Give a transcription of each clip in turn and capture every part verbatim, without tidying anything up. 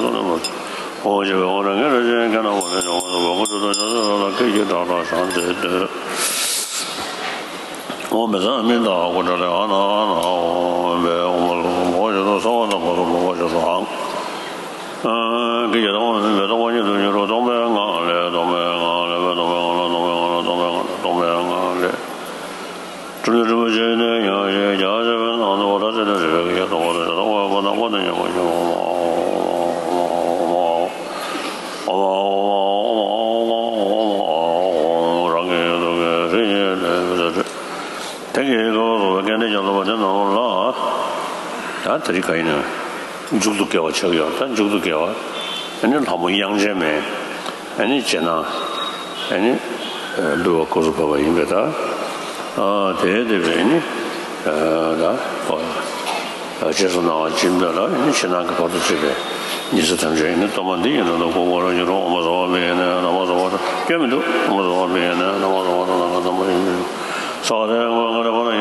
ཚུལ་ལ་ནི་མ་འོ་ཞེས་པའི་དབང་དྲག་ངེས་པར་བྱེད། ཁྱེད་རྣམས་དབང་དྲག་ཉོན་མོངས་དང་འབར་ཁུང་དྲི་དང་ཆ་ཚང་ལ་སྐད་ཅིག་ཏག་ཏག་བཞག་མཛད་སྡོད། ཨོཾ་བཛྲ་ཨ་མི་ཏ་ཀུ་ཌ་ལི་ཨ་ན་ཨ་ན། ཨོཾ་བཛྲ་ཨོཾ་སྭ་བྷཱ་ཏ་ཕུ་རུ་ཕུ་བ་ཤ་སྭཱ་ཧཱ། ཀྱེ་ཏ་ཨོཾ་བཛྲ་སྟོང་པ་ཉིད་དུ་འགྱུར་རོ། སྟོང་པའི་ངང་ལས། སྟོང་པའི་ངང་ལས། སྟོང་པའི་ངང་ལས། སྟོང་པའི་ངང་ལས། སྟོང་པའི་ངང་ལས། སྤྲུལ་པའི་སྤྲུལ་པ་ཆེན་ནས་ཡང་ཞིག་རྒྱ་ཆེ་བའི་ནང་དུ་འོད་ཟེར་ལས་རིག་པའི་ཡུལ་དུ་འོད་ཟེར་སྟོང་པ་པོ་དང་པོ་དང་ཉོན་མོངས་ཤེས་པ། ཨོཾ་ཨཱཿཧཱུྃ་ཨོཾ་ཨཱཿཧཱུྃ་ཨོཾ་ཨཱཿཧཱུྃ་ཨོཾ་ཨཱཿཧཱུྃ། རང་གི་ཡུལ་དུ་སྐད་ཅིག་ཉིད་ནས་འོད་ཟེར་འཕྲོས། དེ་གི་སྐབས་སུ་སྐད་ནི་ཀྱང་སློབ་པ་དེ་རྣམས་ལ། ད་དེ་རིང་ག་ཡིན་ན། མཇུག་ཏུ་དགེ་བ་ཆགས་ཡོད། ད་མཇུག་ཏུ་དགེ་བ། ཨ་ནི་ལྷ་མོ་དབྱངས་ཅན་མས། ཨ་ནི་བྱས་ན། ཨ་ནི། འབུལ་བ་སྐབས་སུ་བབས་པ་ཡིན་པས་ད། ཨ་དེ་དེ་བས་ནི། ད། རྗེས་སུ་གནང་བ་སྦྱིན་པ་ལ་ནི་ཕྱི་ནང་གི་བར་དུ་གཅོད་པའི་ཉི་ཚེ་ཐམས་ཅད་ནི་སྟོན་པ་འདི་ཡི་ནང་དུ་འགོད་པར་འགྱུར་རོ། ཨོཾ་སྭ་བྷཱ་ཏ་ཡེ་ནས་ན་མ་སྭ་བྷཱ་ཏ། སྐྱོན་མི་འདུག་ཨོཾ་སྭ་བྷཱ་ཏ་ཡེ་ནས་ན་མ་སྭ་བྷཱ་ཏ། ན་ག་དམ་པ་ཡིན་མིན་སྭ་བྷཱ་ཏ་ཡེ་ནས་ན་མ་སྭ་བྷཱ་ཏ། ཨོཾ་སྭ་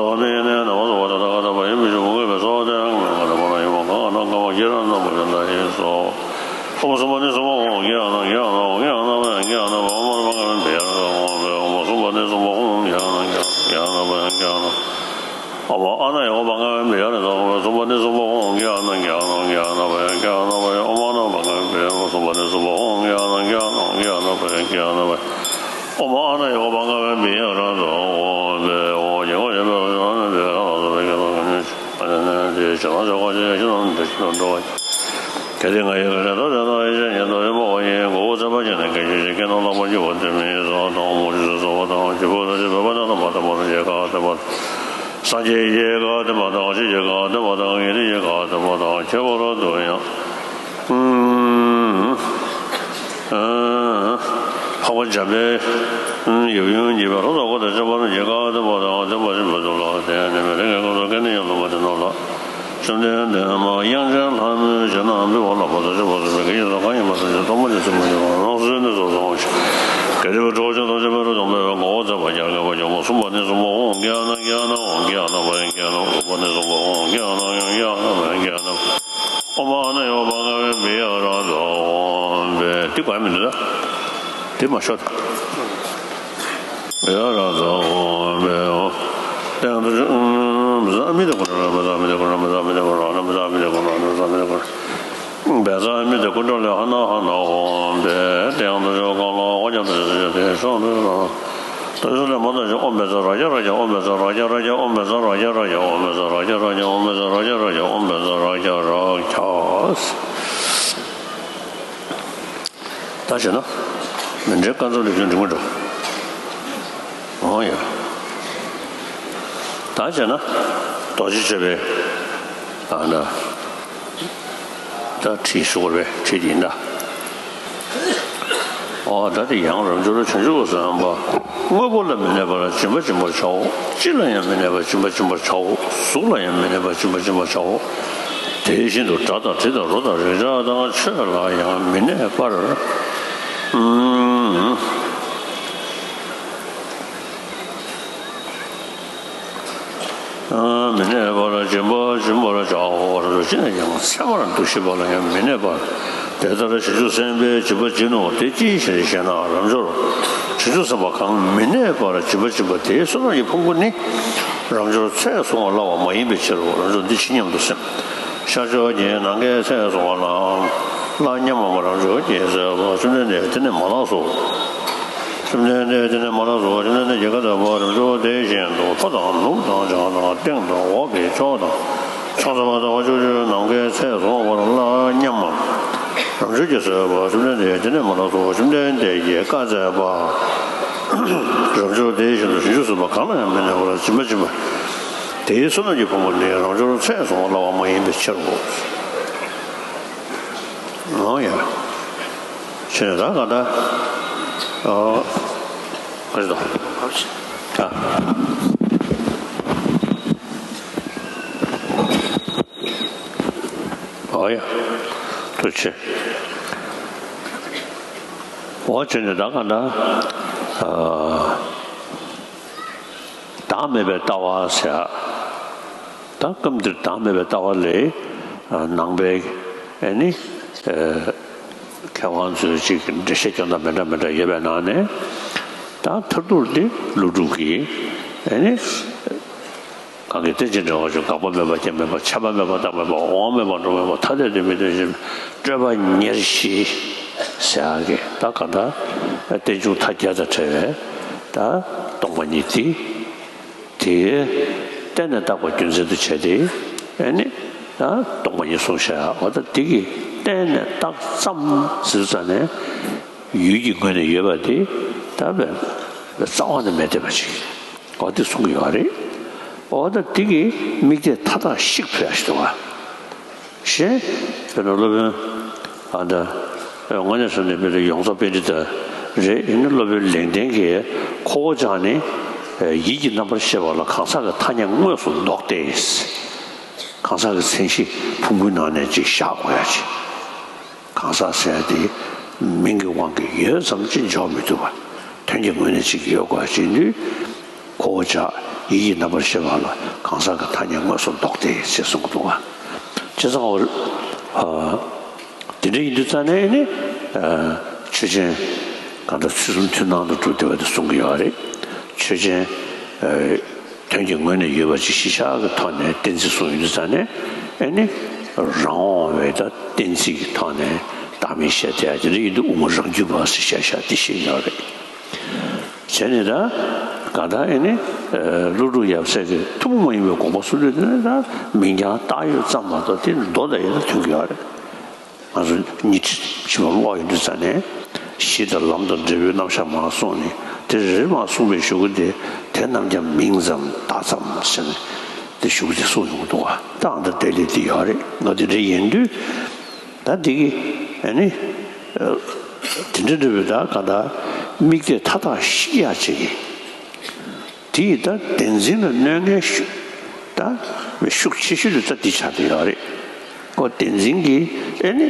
བྷཱ་ཏ་ཡེ་ནས་ན་མ་སྭ་བྷཱ་ཏ། ན་ག་དམ་པ་ཡིན་མིན་སྭ་བྷཱ་ཏ། ཨོཾ་སྭ་བྷཱ་ཏ་ཡེ་ནས་ན་མ་སྭ་བྷཱ་ཏ། ན་ག་དམ་པ་ཡིན་མིན་སྭ་བྷཱ་ཏ། ན་ག་དམ་པ་ཡིན་མིན་སྭ་བྷཱ་ཏ། ཨོཾ་སུམ་པ་ནི་སུམ་པ་ཧཱུྃ་གྱི་ཨ་ན་གྱི་ཨ་ན་གྱི་ཨ་ན་པ། ཨོཾ་མ་ན་པ་ག་བན་པི་ཡ་ར་ཨོཾ་བེ། ཨོཾ་མ་སུམ་པ་ནི་སུམ་པ་ཧཱུྃ་གྱི་ཨ་ན་གྱི་ཨ་ན་པ་ཡ་གྱི་ཨ་ན། ཨོཾ་མ་ཨ་ན་ཡ་ག་བ་ག་བན་པི་ཡ་ར་ཨོཾ་སུམ་པ་ནི་སུམ་པ་ཧཱུྃ་གྱི་ཨ་ན་གྱི་ཨ་ན་གྱི་ཨ་ན་པ་ཡ་གྱི་ཨ་ན་པ་ཡ། ཨོཾ་མ་ན་པ་ག་བན་པི་ཡ་ར་སུམ་པ་ནི་སུམ་པ་ཧཱུྃ་གྱི་ཨ་ན་གྱི་ཨ་ན་གྱི་ཨ་ན་པ་ཡ་གྱི་ཨ་ན་པ་ཡ། ཨོཾ་མ་ཨ་ན་ཡ་ག་བ་ག་བན་པི་ཡ་ར་ཨོཾ་བེ། ཨོཾ་གྱི་ཨོ་ཡ་བེ་ཨོ་ཡ་བེ་ཨོ་ཡ་བེ་ཨོ་ཡ་བེ། ཨ་ནི་དེ་ཕྱི་ནང་ཕྱོགས་ཁ་ཅིག་ཕྱི་ནང་དུ་ཕྱི་ནང་འགྲོ་བ། གལ་ཏེ་ང་ཡི་ལས་དང་བྱ་དང་ཡིད་བྱེད་ཉིད་དུ་ཡོད་པ་ཡིན། མགོ་བོ་ཚེ་འཕགས་ཀྱི་ནི་སྐད་ཅིག་གཅིག་སྐད་དང་ལྷག་པར་གྱུར་པ་དེ་མིན་ཡིད་གསུམ་དང་མུ་སྟེགས་གསུམ་དང་བྱེད་པོ་དང་བྱེད་པོ་བོ་དང་དམ་པ་དང་དམ་པ་ལ་ཡི་གེ་ག་དེ་པ་དང་སངས་རྒྱས་ཡི་གེ་ག་དེ་པ་དང་ཆོས་ཀྱི་ག་དེ་པ་དང་ངེས་དོན་གྱི་ག་དེ་པ་དང་ཁྱད་པར་དུ་ཡང་། འཕགས་པ་འཇམ་དཔལ་ཡབ་ཡུམ་གཉིས་པའི་ལྷ་ཚོགས་འཁོར་དང་བཅས་པ་རྣམས་ཀྱིས་ག་དེ་པ་དང་དེ་པ་ཆེན་པོའི་ཚུལ་ལ་དེ་ནས་མི་རིང་གི་སྐབས་སུ་སྐད་ནི་ཡང་སློབ་པ་དེ་རྣམས་ལ། བཅོམ་ལྡན་འདས་མ་དབྱངས་ཅན་ལྷ་མོའི་ཞལ་ནས་འབུལ་བ་ལ་ཕོག་ཐུག་ཆེན་པོ་གསུངས་པས། སྐད་ཅིག་སོགས་གང་ཡིན་པ་ཐམས་ཅད་སྟོང་པ་ཉིད་ཟིན་པར་འགྱུར་བ་རང་སོའི་གནས་སུ་གསུངས་ཤིང་། གལ་ཏེ་བའི་གྲོགས་བཅས་ཐམས་ཅད་མེ་རུ་དང་འཕེལ་བའི་ངོ་བོ་མཛད་པ་རྒྱ་གར་གྱི་ཨོཾ་སུམ་པ་ནི་སུམ་པ་ཧཱུྃ་གྱི་ཨ་ན་གྱི་ཨ་ན་ཨོཾ་གྱི་ཨ་ན་པ་ཡ་གྱི་ཨ་ན། ཨོཾ་སུམ་པ་ནི་སུམ་པ་ཧཱུྃ་གྱི་ཨ་ན་ཡ་གྱི་ཨ་ན་པ་ཡ་གྱི་ཨ་ན། ཨོཾ་མ་ཨ་ན་ཡ་ག་བ་ག་བན་པི་ཡ་ར་ཨོཾ་བེ། དེ་གོ་ཡ་མི་འདུག་ད། དེ་མ་ཤོད་ད། ཡ་ར་ཨོཾ་བེ་ཨོ། ཏེ་ཡང་དུ་ཨོཾ་བཛྲ་ཨ་མི་ཏ་ཀུ་ཌ་ལི་བཛྲ་ཨ་མི་ཏ་ཀུ་ཌ་ལི་བཛྲ་ཨ་མི་ཏ་ཀུ་ཌ་ལི་བཛྲ་ཨ་མི་ཏ་ཀུ་ཌ་ལི་བཛྲ་ཨ་མི་ཏ་ཀུ་ཌ་ལི། བཛྲ་ཨ་མི་ཏ་ཀུ་ཌ་ལི་ཧ་ན་ཧ་ན་ཨོཾ་བེ། ཏེ་ཡང་དུ་ཤོ་ཀ་ལ་ཨོ་ཀྱང་དུ་ཤོ་ཏེ་ཤོ་ཏེ་ལ། དུ་ཤོ་ལས་མ་དང་ཤོ། ཨོཾ་བཛྲ་རཀྵ་རཀྵ། ཨོཾ་བཛྲ་རཀྵ་རཀྵ། ཨོཾ་བཛྲ་རཀྵ་རཀྵ། ཨོཾ་བཛྲ་རཀྵ་རཀྵ། ཨོཾ་བཛྲ་རཀྵ་རཀྵ། ཨོཾ་བཛྲ་རཀྵ་རཀྵ། ད་བྱས་ན། མཎྜལ་དཀར་ཚོགས་ལེགས་བྱུང་འབྲིང་པོ་འགྲོ། འོ་ཡ། ད་བྱས་ན། རྡོ་རྗེ་འཆང་པས། ཨ་ན། ད་ཁྲིད་ཞུ་དགོས་པས་ཁྲིད་ཡིན་ད། ཨོ་ད་དེ་ཡང་རབ་འབྱོར་བྱང་ཆུབ་སེམས་དཔའ། དངོས་པོ་ལ་མི་གནས་པར་སྦྱིན་པ་སྦྱིན་པར་བྱའོ། ཅི་ལ་ཡང་མི་གནས་པར་སྦྱིན་པ་སྦྱིན་པར་བྱའོ། གཟུགས་ལ་ཡང་མི་གནས་པར་སྦྱིན་པ་སྦྱིན་པར་བྱའོ། དེ་བཞིན་དུ་སྒྲ་དང་དྲི་དང་རོ་དང་རེག་བྱ་དང་ཆོས་ལ་ཡང་མི་གནས་པར། མི་གནས་པར་སྦྱིན་པ་སྦྱིན་པར་བྱའོ། རབ་འབྱོར་ཅི་ལ་ཡང་ཚད་མར་འདུ་ཤེས་པ་ལ་ཡང་མི་གནས་པར། དེ་ལྟར་བྱང་ཆུབ་སེམས་དཔའི་སྦྱིན་པ་སྦྱིན་ནོ། དེ་ཅིའི་ཕྱིར་ཞེ་ན། རབ་འབྱོར་བྱང་ཆུབ་སེམས་དཔའ་གང་མི་གནས་པར་སྦྱིན་པ་སྦྱིན་པ་དེའི་བསོད་ནམས་ཀྱི་ཕུང་པོ་ནི། རབ་འབྱོར་ཚད་བཟུང་བ་སླ་བ་མ་ཡིན་པའི་ཕྱིར་རོ། རབ་འབྱོར་འདི་ཇི་སྙམ་དུ་སེམས། ཤར་ཕྱོགས་ཀྱི་ནམ་མཁའི་ཚད་བཟུང་བ་ལ། སླར་མཉམ་མ་མ་རབ་འབྱོར་གྱིས་གསོལ་པ། བཅོམ་ལྡན་འདས་དེ་ནི་མ་ལགས་སོ། བཅོམ་ལྡན་འདས་དེ་ནི་མ་ལགས་སོ། བཅོམ་ལྡན་འདས་ཀྱིས་བཀའ་སྩལ་པ། རབ་འབྱོར་དེ་བཞིན་དུ་མཐོ་དང་ནུབ་དང་བྱང་དང་སྟེང་དང་འོག་གི་ཕྱོགས་དང་ཕྱོགས་མཚམས་མ་དང་བ་ཕྱོགས་བཅུའི་ནམ་མཁའི་ཚད་བཟུང་བ་ལ་སླར་མཉམ་མ་རབ་འབྱོར་གྱིས་གསོལ་པ། བཅོམ་ལྡན་འདས་དེ་ནི་མ་ལགས་སོ། བཅོམ་ལྡན་འདས་ཀྱིས་བཀའ་སྩལ་པ། རབ་འབྱོར་དེ་བཞིན་དུ་བྱང་ཆུབ་སེམས་དཔའ་གང་ལ་ཡང་མི་གནས་པར་སྦྱིན་པ་སྦྱིན་པ། དེའི་བསོད་ནམས་ཀྱི་ཕུང་པོ་ནི་རབ་འབྱོར་ཚད་བཟུང་བ་སླ་བ་མ་ཡིན་པའི་ཕྱིར་རོ། ཨོ་ཡ། ཆེ་ནས་ད་ག་ད། ཨོ། ག་ཞིག་དང་། ཨ། ཨོ་ཡ། ཐུགས་རྗེ་ཆེ། འོ་བྱས་ནས་ད་ག་ད། ཨ། བདག་མེད་པའི་ལྟ་བ་ཟེར། ད་སྐབས་འདིར་བདག་མེད་པའི་ལྟ་བ་ལས། ཨ། ནང་པའི་ཨ་ནི། ཨ། མཁས་དབང་ཚོས་ཅིག་འགྲེལ་བཤད་སྐྱོན་དང་མི་འདྲ་མི་འདྲ་ཡོད་པའི་ནང་ནས། ད་མཐར་ཐུག་དེ་ཀླུ་སྒྲུབ་ཀྱིས་ཨེ་ནི། གང་གི་རྟེན་ཅིང་འབྲེལ་བར་འབྱུང་། འགག་པ་མེད་པ་སྐྱེ་མེད་པ། ཆད་པ་མེད་པ་རྟག་མེད་པ། འོང་བ་མེད་པ་འགྲོ་མེད་པ། ཐ་དད་དུ་མི་ལྟོས་ཤིང་། སྤྲོས་པ་ཉེར་ཞི་ཟེར་ཡག་གི་ད་གང་ལྟར་རྟེན་འབྱུང་མཐའ་བརྒྱད་དང་བྲལ་བའི་ད་སྟོང་པ་ཉིད་དེ། དེ་བརྟེན་ནས་བཏགས་པ་རྒྱུ་མཚན་དུ་བྱས་ཏེ་ཨེ་ནི་ད་སྟོང་པ་ཉིད་གསུངས་བཞག་འོ་ད་དེ་གི་བརྟེན་ནས་བཏགས་ཙམ་ཟེར་ཙམ་ནས་ཡུལ་གྱི་ངོས་ནས་ཡོད་པ་དེ་ད་རྩ་བ་ནས་མེད་བསྡད་པ་ཅིག་འོ་དེ་གསུང་གི་ཡོད་རེད། འོ་ད་དེ་གི་དམིགས་གཏད་མཐའ་དག་བཤིག་ཕུད་ཡ་ཞིག་འདུག་བ། ཞེས་དཔེར་ན་སློབ་དཔོན་ཨ་ད་དངོས་གནས་སོ་ནས་དཔེར་ན་ཡོངས་རྫོགས་པཎྜི་ཏ་རེད། ཡིན་ན་སློབ་དཔོན་ལེགས་ལྡན་གྱིས་ཁོ་བོ་ཅག་ནི་ཡིད་ཀྱི་རྣམ་པར་ཤེས་པ་ལ་གང་ཟག་གི་ཐ་སྙད་དངོས་སུ་འདོགས་ཏེ། གང་ཟག་གི་མཚན་གཞི་ཕུང་པོའི་ནང་ནས་ཅིག་བཞག་དགོས་ཡ་ཅིག་གང་ཟག་ཟེར་ཡ་དེ་མིང་གི་དབང་གིས་ཡོད་ཙམ་ཅིག་འཇོག་མི་ཐུབ་པ། དོན་གྱི་ངོས་ནས་ཅིག་ཡོད་དགོས་ཡ་ཅིག་ཡིན་དུས། ཁོ་བོ་ཅག་ཡིད་ཀྱི་རྣམ་པར་ཤེས་པ་ལ་གང་ཟག་གི་ཐ་སྙད་དངོས་སུ་འདོགས་ཏེ་ཞེས་གསུངས་འདུག་བ། བྱས་ཙང་འོ། ཨ། དེ་འདྲ་ཡིན་དུས་ཙང་ནས་ནི། ཨ། ཆོས་ཅན། གང་ལྟར་ཚུལ་གསུམ་མཐུན་སྣང་དུ་གྲུབ་བསྡད་པ་དེ་གསུང་གི་ཡོད་རེད། ཆོས་ཅན། ཨ། དོན་གྱི་ངོས་ནས་ཡོད་པ་ཅིག་གཞི་བཞག་གི་ཐོག་ནས་གཏན་ཚིགས་གསུངས་ཡོད་དུས་ཙང་ནས་ཨེ་ནི། རང་དབང་བའི་ད་གཏན་ཚིགས་ཀྱི་ཐོག་ནས་བདག་མེད་བཤད་བསྡད་ཡ་དེ་འདྲ་ཡིན་དུས་དབུ་མ་རང་རྒྱུད་པ་ཟེར་བཤད་བཞག་དེ་བཤད་ཡོད་རེད། བྱས་ནས་ད་གང་ལྟར་ཨེ་ནི། ཀླུ་སྒྲུབ་ཡབ་སྲས་ཀྱི་ཐུན་མོང་མ་ཡིན་པའི་དགོངས་པ་གསུང་དུས་དེ་ནི་ད་མིང་རྐྱང་བཏགས་ཡོད་ཙམ་མ་གཏོགས་དེ་མདོ་དང་ཡང་ཐུན་གྱི་ཡོད་རེད། ང་ཚོ་ཉི་ཁྲི་ཕྱི་མ་ཀློག་ཡོང་དུས་ཙ་ནས་གཞི་དང་ལམ་དང་འབྲས་བུའི་རྣམ་གཞག་མར་གསུངས་ནས་དེ་རེ་རེ་མར་གསུངས་པའི་གཞུག་གུ་དེ་དེ་རྣམས་ཀྱང་མིང་ཙམ་བརྡ་ཙམ་ཟེར་ནས་དེ་གཞུག་གུ་དེ་གསུངས་ཡོང་གི་འདུག་བ། ད་ཨ་ད་དེ་ལས་དེ་ཡོད་རེད། ང་དེ་འདྲ་ཡིན་དུས་ད་དེ་གི་ཨ་ནི་དེ་འདྲ་འདྲ་བའི་ད་ག་ད་དམིགས་གཏད་མཐའ་དག་བཤིག་ཡག་ཅིག་གི་དེ་ཡིས་ད་བདེན་འཛིན་ལ་གནོད་མཁན་ཤུགས་ད་ཤུགས་ཆེ་ཤོས་དེ་ད་འདི་ཆགས་བསྡད་ཡོད་རེད། ཁོ་བདེན་འཛིན་གྱི་ཨེ་ནི་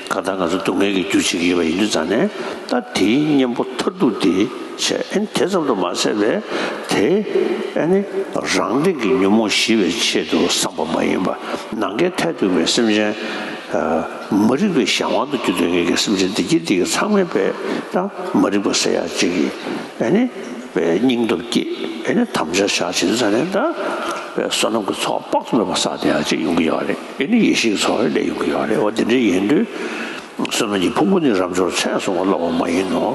ག་ད་ང་ཚོ་སྡུག་བསྔལ་གྱི་རྒྱུ་བྱེད་ཀྱི་ཡོད་པ་ཡིན་དུས་ཙང་ནས་ད་དེའི་གཉེན་པོ་མཐར་ཐུག་དེ་བྱས་ཨེ་ནི་དེ་ཙམ་དུ་མ་ཟད་པའི་དེ་ཨེ་ནི་རང་སྟེང་གི་ཉོན་མོངས་ཞི་བའི་ཆེད་དུ་བསམ་པ་མ་ཡིན་པ་ནམ་མཁའི་མཐས་གཏུགས་པའི་སེམས་ཅན་མ་རིག་པའི་གཞན་དབང་དུ་གྱུར་ཏེ་ངེད་ཀྱི་སེམས་ཅན་བདེ་སྐྱིད་དེ་གི་ཚང་མའི་པའི་ད་མ་རིག་པ་ཟེར་ཡག་ཅིག་གི་ཨེ་ནི། པའི་སྙིང་སྟོབས་བསྐྱེད་ཨེ་ནི་དམ་བཅའ་བཞག་བྱེད་དུས་ཙང་ནས་ད་པའི་བསོད་ནམས་ཀྱི་ཚོགས་དཔག་ཏུ་མེད་པ་བསགས་བསྡད་ཡག་ཅིག་ཡོང་གི་ཡོད་རེད། ཨེ་ནི་ཡེ་ཤེས་ཀྱི་ཚོགས་ལས་ཡོང་གི་ཡོད་རེད། འོ་དེ་འདྲ་ཡིན་དུས་བསོད་ནམས་ཀྱི་ཕུང་པོ་ནི་རབ་འབྱོར་མཚན་བཟུང་བ་སླ་བ་མ་ཡིན་ནོ།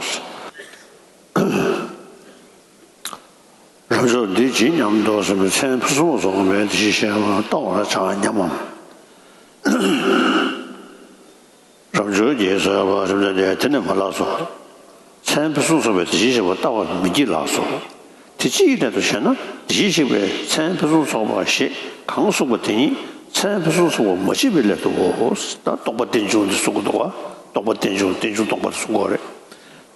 རབ་འབྱོར་འདི་ཇི་སྙམ་དུ་ཟེར་བའི་མཚན་ཕུན་སུམ་ཚོགས་པའི་དེ་བཞིན་གཤེགས་པ་ལྟ་བར་བྱ་སྙམ་མམ། རབ་འབྱོར་གྱིས་ཟེར་བ་རིམ་གྲོ་དེ་དེ་ནི་མ་ལགས་སོ། མཚན་ཕུན་སུམ་ཚོགས་པའི་དེ་བཞིན་གཤེགས་པ་ལྟ་བར་མི་བགྱིད་ལགས་སོ། དེ་ཅིའི་སླད་དུ་ཞེ་ན། དེ་བཞིན་གཤེགས་པའི་མཚན་ཕུན་སུམ་ཚོགས་པ་ཞེས་གང་གསུངས་པ་དེ་ཉིད་མཚན་ཕུན་སུམ་ཚོགས་པ་མ་མཆིས་པའི་སླད་དུའོ། ད་རྟོགས་པ་རྟེན་འབྱུང་དེ་གསུང་གི་འདུག་བ། རྟོགས་པ་རྟེན་འབྱུང་རྟེན་འབྱུང་སྟོང་པ་དེ་གསུང་གི་ཡོད་རེད།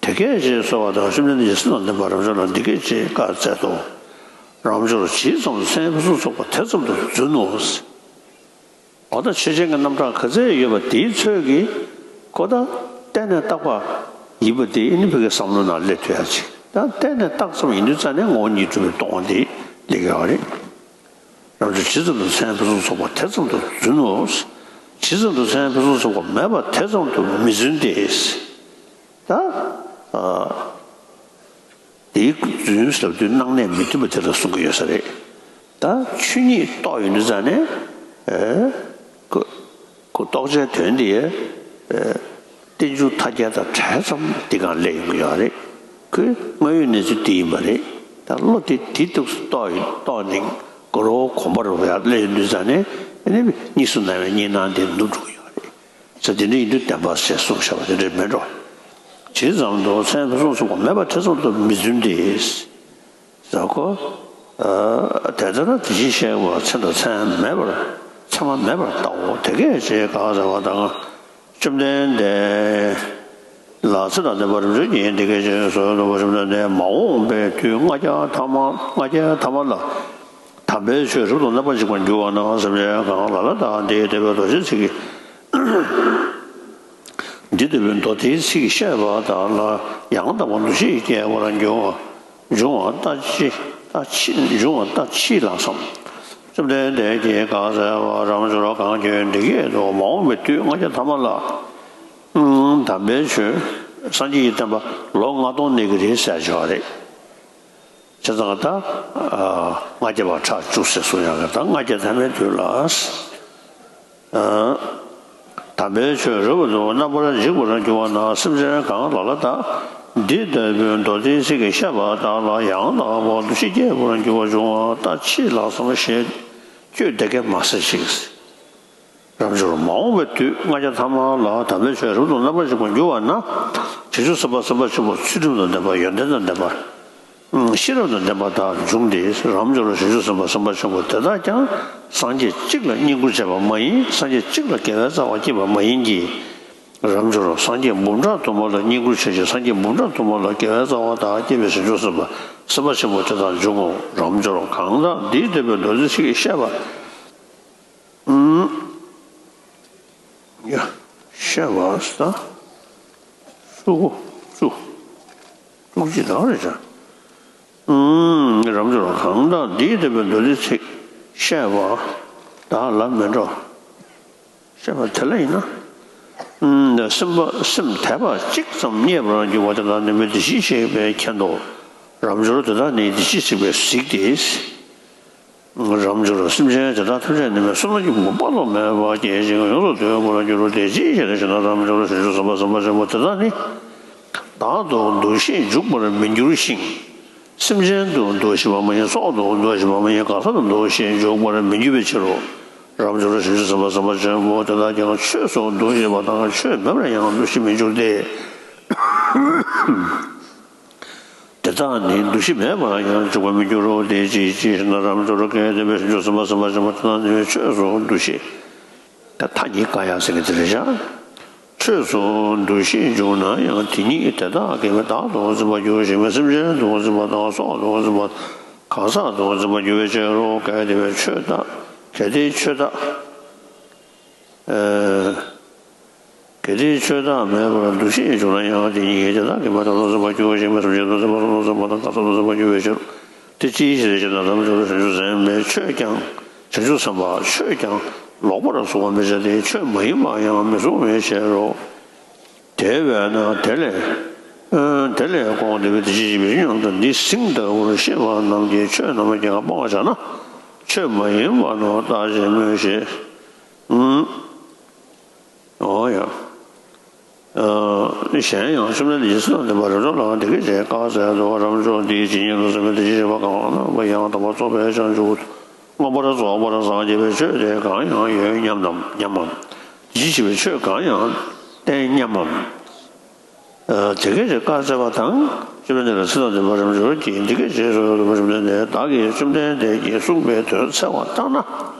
དེ་སྐད་ཅེས་གསོལ་བ་དང་། བཅོམ་ལྡན་འདས་ཀྱིས་སེམས་དང་ལྡན་པ་རབ་འབྱོར་ལ་འདི་སྐད་ཅེས་བཀའ་སྩལ་ཏོ། རབ་འབྱོར་ཇི་ཙམ་མཚན་ཕུན་སུམ་ཚོགས་པ་དེ་ཙམ་དུ་བརྫུན་ནོ། འོ་ད་ཆོས་ཅན་གྱི་རྣམ་གྲངས་ག་ཚད་ཡོད་པ་དེའི་ཚོད་ཀྱིས་ཁོ་ད་གཏན་ནས་བཏགས་པ་ཡིན་པ་དེ་ཨེ་ནི་ཕ་གིའི་བསམ་བློའི་ནང་སླེབས་ཐུབ་ཡ་ཅིག་ད་གཏན་ནས་བཏགས་ཙམ་ཡིན་དུས་ཙང་ནས་ངོ་བོ་ཉིད་གྲུབ་པའི་སྟོང་པ་དེ་སླེབས་ཀྱི་ཡོད་རེད། རབ་འབྱོར་ཇི་ཙམ་དུ་མཚན་ཕུན་སུམ་ཚོགས་པ་དེ་ཙམ་དུ་བརྫུན་ནོ། ཇི་ཙམ་དུ་མཚན་ཕུན་སུམ་ཚོགས་པ་མེད་པ་དེ་ཙམ་དུ་མི་བརྫུན་ཏེ། ད། ཨ། དེའི་རྫུན་ཟེར་དུས་སྣང་གནས་མི་མཐུན་པ་དེ་ལ་གསུང་གི་ཡོད་ས་རེད། ད་ཆོས་ཉིད་རྟོགས་ཡོང་དུས་ཙང་ནས། ཨེ། ཁོ་ཁོ་རྟོགས་བྱའི་དོན་དེ། ཨེ། རྟེན་འབྱུང་མཐའ་རྒྱས་དང་བྲལ་ཙམ་དེ་གང་སླེབས་ཡོང་གི་ཡོད་རེད། ཁོའི་དངོས་ཡོད་གནས་ཚུལ་དེ་ཡིན་པ་རེད། ད་བློ་དེ་དེའི་སྟེང་དུ་རྟོགས་ཡོང་རྟོགས་ནས་གོ་རོ་གོམས་པ་རུ་ཡར་སླེབས་ཡོང་དུས་ཙང་ནས་ཨེ་ནི་གཉིས་སུ་སྣང་བའི་གཉིས་སྣང་དེ་ནུབ་འགྲོ་གི་ཡོད་རེད། ས་དེ་འདྲ་ཡིན་དུས་བདེན་པ་ཞེས་གསུངས་བཞག་པ་དེ་འདྲ་མིན་འགྲོ། ཇི་ཙམ་དུ་མཚན་ཕུན་སུམ་ཚོགས་པ་མེད་པ་དེ་ཙམ་དུ་མི་བརྫུན་ཏེ། ཟེར་ཁོ། ཨ། དེ་ལྟར་དེ་བཞིན་གཤེགས་པ་མཚན་དང་མཚན་མེད་པར་མཚན་མ་མེད་པར་བལྟའོ། དེ་སྐད་ཅེས་བཀའ་སྩལ་པ་དང་། བཅོམ་ལྡན་འདས་ལ་མཚན་དང་ལྡན་པ་རབ་འབྱོར་གྱིས་འདི་སྐད་ཅེས་གསོལ་ཏོ། བཅོམ་ལྡན་འདས་མ་འོངས་པའི་དུས་ལྔ་བརྒྱ་ཐ་མ་ལྔ་བརྒྱ་ཐ་མ་ལ། དམ་པའི་ཆོས་རབ་ཏུ་བསླབ་པར་འཇུག་པར་འགྱུར་བ་ན་སེམས་ཅན་གང་ལ་ལ་དག་འདི་ལྟ་བུའི་མདོ་སྡེའི་ཚིག་གིས། འདི་ལྟ་བུའི་མདོ་སྡེའི་ཚིག་བཤད་པ་དག་ལ་ཡང་དག་པར་འདུ་ཤེས་སྐྱེ་བར་འགྱུར་བ། འབྱུང་བ་ལྟ་ཅི་ལྟ་ཅི་འབྱུང་བ་ལྟ་ཅི་ལགས་སམ། བཅོམ་ལྡན་འདས་ཀྱིས་བཀའ་སྩལ་པ། རབ་འབྱོར་གང་གིས་འདི་སྐད་དུ་མ་འོངས་པའི་དུས་ལྔ་བརྒྱ་ཐ་མ་ལ། ཨང་། དམ་པའི་ཆོས་སངས་རྒྱས་ཀྱི་བསྟན་པ་ལོ་ལྔ་སྟོང་གནས་ཀྱི་རེད་ཟེར་ཆོག་རེད། བྱས་ཙང་ད་ལྔ་བརྒྱ་པ་ཁྲག་བཅུག་ཟེར་གསུང་ཡག་གི། ད་ལྔ་བརྒྱ་ཐམ་པའི་དུས་ལ། དམ་པའི་ཆོས་རབ་ཏུ་རྣམ་པར་འཇིག་པར་འགྱུར་བ་ན། སེམས་ཅན་གང་ལ་ལ་དག་འདི་ལྟ་བུའི་མདོ་སྡེའི་ཚིག་གིས་བཤད་པ་དག་ལ་ཡང་དག་པར་འདུ་ཤེས་སྐྱེ་བར་འགྱུར་བ་འབྱུང་བ་ལྟ་ཅི་ལགས་སམ་ཞེས་བསྐྱོད་དེ་སྐད་མ་ཟེར་ཅིག། རབ་འབྱོར། མ་འོངས་པའི་དུས་ལྔ་བརྒྱ་ཐམ་པ་ལ་དམ་པའི་ཆོས་རབ་ཏུ་རྣམ་པར་འཇིག་པར་འགྱུར་བ་ན། བྱང་ཆུབ་སེམས་དཔའ་སེམས་དཔའ་ཆེན་པོ་ཚུལ་ཁྲིམས་དང་ལྡན་པ། ཡོན་ཏན་དང་ལྡན་པ། ཤེས་རབ་དང་ལྡན་པ་དག་འབྱུང་སྟེ། རབ་འབྱོར། བྱང་ཆུབ་སེམས་དཔའ་སེམས་དཔའ་ཆེན་པོ་དེ་དག་ཀྱང་སངས་རྒྱས་གཅིག་ལ་བསྙེན་བཀུར་བྱས་པ་མ་ཡིན། སངས་རྒྱས་གཅིག་ལ་དགེ་བའི་རྩ་བ་བསྐྱེད་པ་མ་ཡིན་གྱི། རབ་འབྱོར། སངས་རྒྱས་འབུམ་ཕྲག་དུ་མ་ལ་བསྙེན་བཀུར་བྱས་ཤིང་། སངས་རྒྱས་འབུམ་ཕྲག་དུ་མ་ལ་དགེ་བའི་རྩ་བ་དག་བསྐྱེད་པའི་བྱང་ཆུབ་སེམས་དཔའ་སེམས་དཔའ་ཆེན་པོ་དེ་དག་འབྱུང་ངོ་། རབ་འབྱོར། གང་དག་འདི་ལྟ་བུའི་མདོ་སྡེའི་ཚིག་གིས་བཤད་པ། ཨུམ། ཡ། བཤད་པ་ཟེར། ཚུགས། ཚུགས། ཚུགས་ཀྱི་དག་རེད་ཤག། ཨུམ། རབ་འབྱོར། གང་དག་འདི་ལྟ་བུའི་མདོ་སྡེའི་ཚིག་བཤད་པ་དག་ལ་མི་འགྲོ། བཤད་པ་དེ་ལ་ཡིན་ན། ཨུམ། སེམས་པ་སེམས་དད་པ་གཅིག་ཙམ་རྙེད་པར་འགྱུར་བ་དེ་དག་ནི་མི་དེ་བཞིན་གཤེགས་པས་མཁྱེན་ཏོ། རབ་འབྱོར། དེ་དག་ནི་དེ་བཞིན་གཤེགས་པས་གཟིགས་ཏེ། རབ་འབྱོར། སེམས་ཅན་དེ་དག་ཐམས་ཅད་ནི་མི་བསོད་ནམས་ཀྱི་ཕུང་པོ་དཔག་ཏུ་མེད་པ་སྐྱེད་ཅིང་ཡོངས་སུ་དུལ་བར་འགྱུར་རོ། དེ་ཅིའི་ཕྱིར་ཞེ་ན། རབ་འབྱོར། བྱང་ཆུབ་སེམས་དཔའ་སེམས་དཔའ་ཆེན་པོ་དེ་དག་ནི། བདག་ཏུ་འདུ་ཤེས་འཇུག་པར་མི་འགྱུར་ཞིང་། སེམས་ཅན་དུ་འདུ་ཤེས་པ་མ་ཡིན། སྲོག་ཏུ་འདུ་ཤེས་པ་མ་ཡིན། གང་ཟག་ཏུ་འདུ་ཤེས་འཇུག་པར་མི་འགྱུར་བའི་ཕྱིར་རོ། རབ་འབྱོར། བྱང་ཆུབ་སེམས་དཔའ་སེམས་དཔའ་ཆེན་པོ་དེ་དག་ཀྱང་ཆོས་སུ་འདུ་ཤེས་པ་དང་ཆོས་མེད་པར་ཡང་འདུ་ཤེས་མི་འགྱུར་ཏེ། དེ་དག་ནི་འདུ་ཤེས་མེད་པར་ཡང་འཇུག་པར་མི་འགྱུར་རོ། དེ་ཅིའི་ཕྱིར་ཞེ་ན། རབ་འབྱོར། གལ་ཏེ་བྱང་ཆུབ་སེམས་དཔའ་སེམས་དཔའ་ཆེན་པོ་དེ་དག་ནི་ཆོས་སུ་འདུ་ཤེས། ད་ཐ་སྙད་བཀག་ཡག་ཟེར་གྱི་དེ་རེད་ཤག། ཆོས་སུ་འདུ་ཤེས་འཇུག་ན་ཡང་དེ་ཉིད་དེ་དག་གིས་བདག་ཏུ་འཛིན་པར་འགྱུར་ཞིང་། སེམས་ཅན་དུ་འཛིན་པ་དང་སྲོག་ཏུ་འཛིན་པ། གང་ཟག་ཏུ་འཛིན་པར་འགྱུར་བའི་ཕྱིར་རོ། གལ་ཏེ་ཆོས་དག། གལ་ཏེ་ཆོས་དག། ཨེ། གལ་ཏེ་ཆོས་བདག་མེད་པར་འདུ་ཤེས་བྱུང་ན་ཡང་དེ་ཉིད་ཀྱིས་དེ་དག་གིས་མི་བདག་ཏུ་འཛིན་པར་འགྱུར་ཞིང་། སེམས་ཅན་དུ་འཛིན་པ་སྲོག་ཏུ་འཛིན་པ་དང་གང་ཟག་ཏུ་འཛིན་པར་འགྱུར་བའི་ཕྱིར། དེ་ཅིའི་ཕྱིར་ཞེ་ན། རབ་འབྱོར། བྱང་ཆུབ་སེམས་དཔའ་ཆོས་ཀྱང་། བྱང་ཆུབ་སེམས་དཔའ་ཆོས་ཀྱང་ལོག་པར་གཟུང་བ་མི་བྱ་སྟེ། ཆོས་མ་ཡིན་པར་ཡང་མི་གཟུང་བའི་ཕྱིར་རོ། དེ་བས་ན་དེ་ལས། ཨ། དེ་ལས་འགོངས་ཏེ་དེ་བཞིན་གཤེགས་པའི་ཉམས་སུ་འདི་ཟིན་ལྟ་བུར་ཤེས་པ་རྣམས་ཀྱིས་ཆོས་རྣམ་པ་གང་གིས་སྤང་བར་བྱ་ན། ཆོས་མ་ཡིན་པ་རྣམས་བརྟགས་ཤིང་སྨྲོས་ཤིག། ཨུམ། འོ་ཡ། ཨ། གཞན་ཡང་བཅོམ་ལྡན་འདས་ཀྱིས་བསོད་ནམས་འདི་པ་རབ་འབྱོར་ལ་འདི་སྐད་ཅེས་བཀའ་སྩལ་ཏོ། རབ་འབྱོར། འདིའི་ཇི་སྙེད་དུ་གསུངས་པའི་དེ་བཞིན་གཤེགས་པ་གང་ལ་ཡང་དག་པར་རྫོགས་པའི་བྱང་ཆུབ་མངོན་པར་རྫོགས་པར་སངས་རྒྱས་པའི་ཆོས་དེ་གང་ཡང་ཡོད་སྙམ་ནམ་སྙམ་མམ། དེ་བཞིན་གཤེགས་པའི་ཆོས་གང་ཡང་བསྟན་སྙམ་མམ། ཨ། དེ་སྐད་ཅེས་བཀའ་སྩལ་པ་དང་། བཅོམ་ལྡན་འདས་ལ་ཚིག་དང་ལྡན་པ་རབ་འབྱོར་གྱིས་འདི་སྐད་ཅེས་གསོལ་ཏོ། བཅོམ་ལྡན་འདས། བདག་གིས་བཅོམ་ལྡན་འདས་ཀྱིས་གསུངས་པའི་དོན་འཚལ་བ་ལྟར་ན།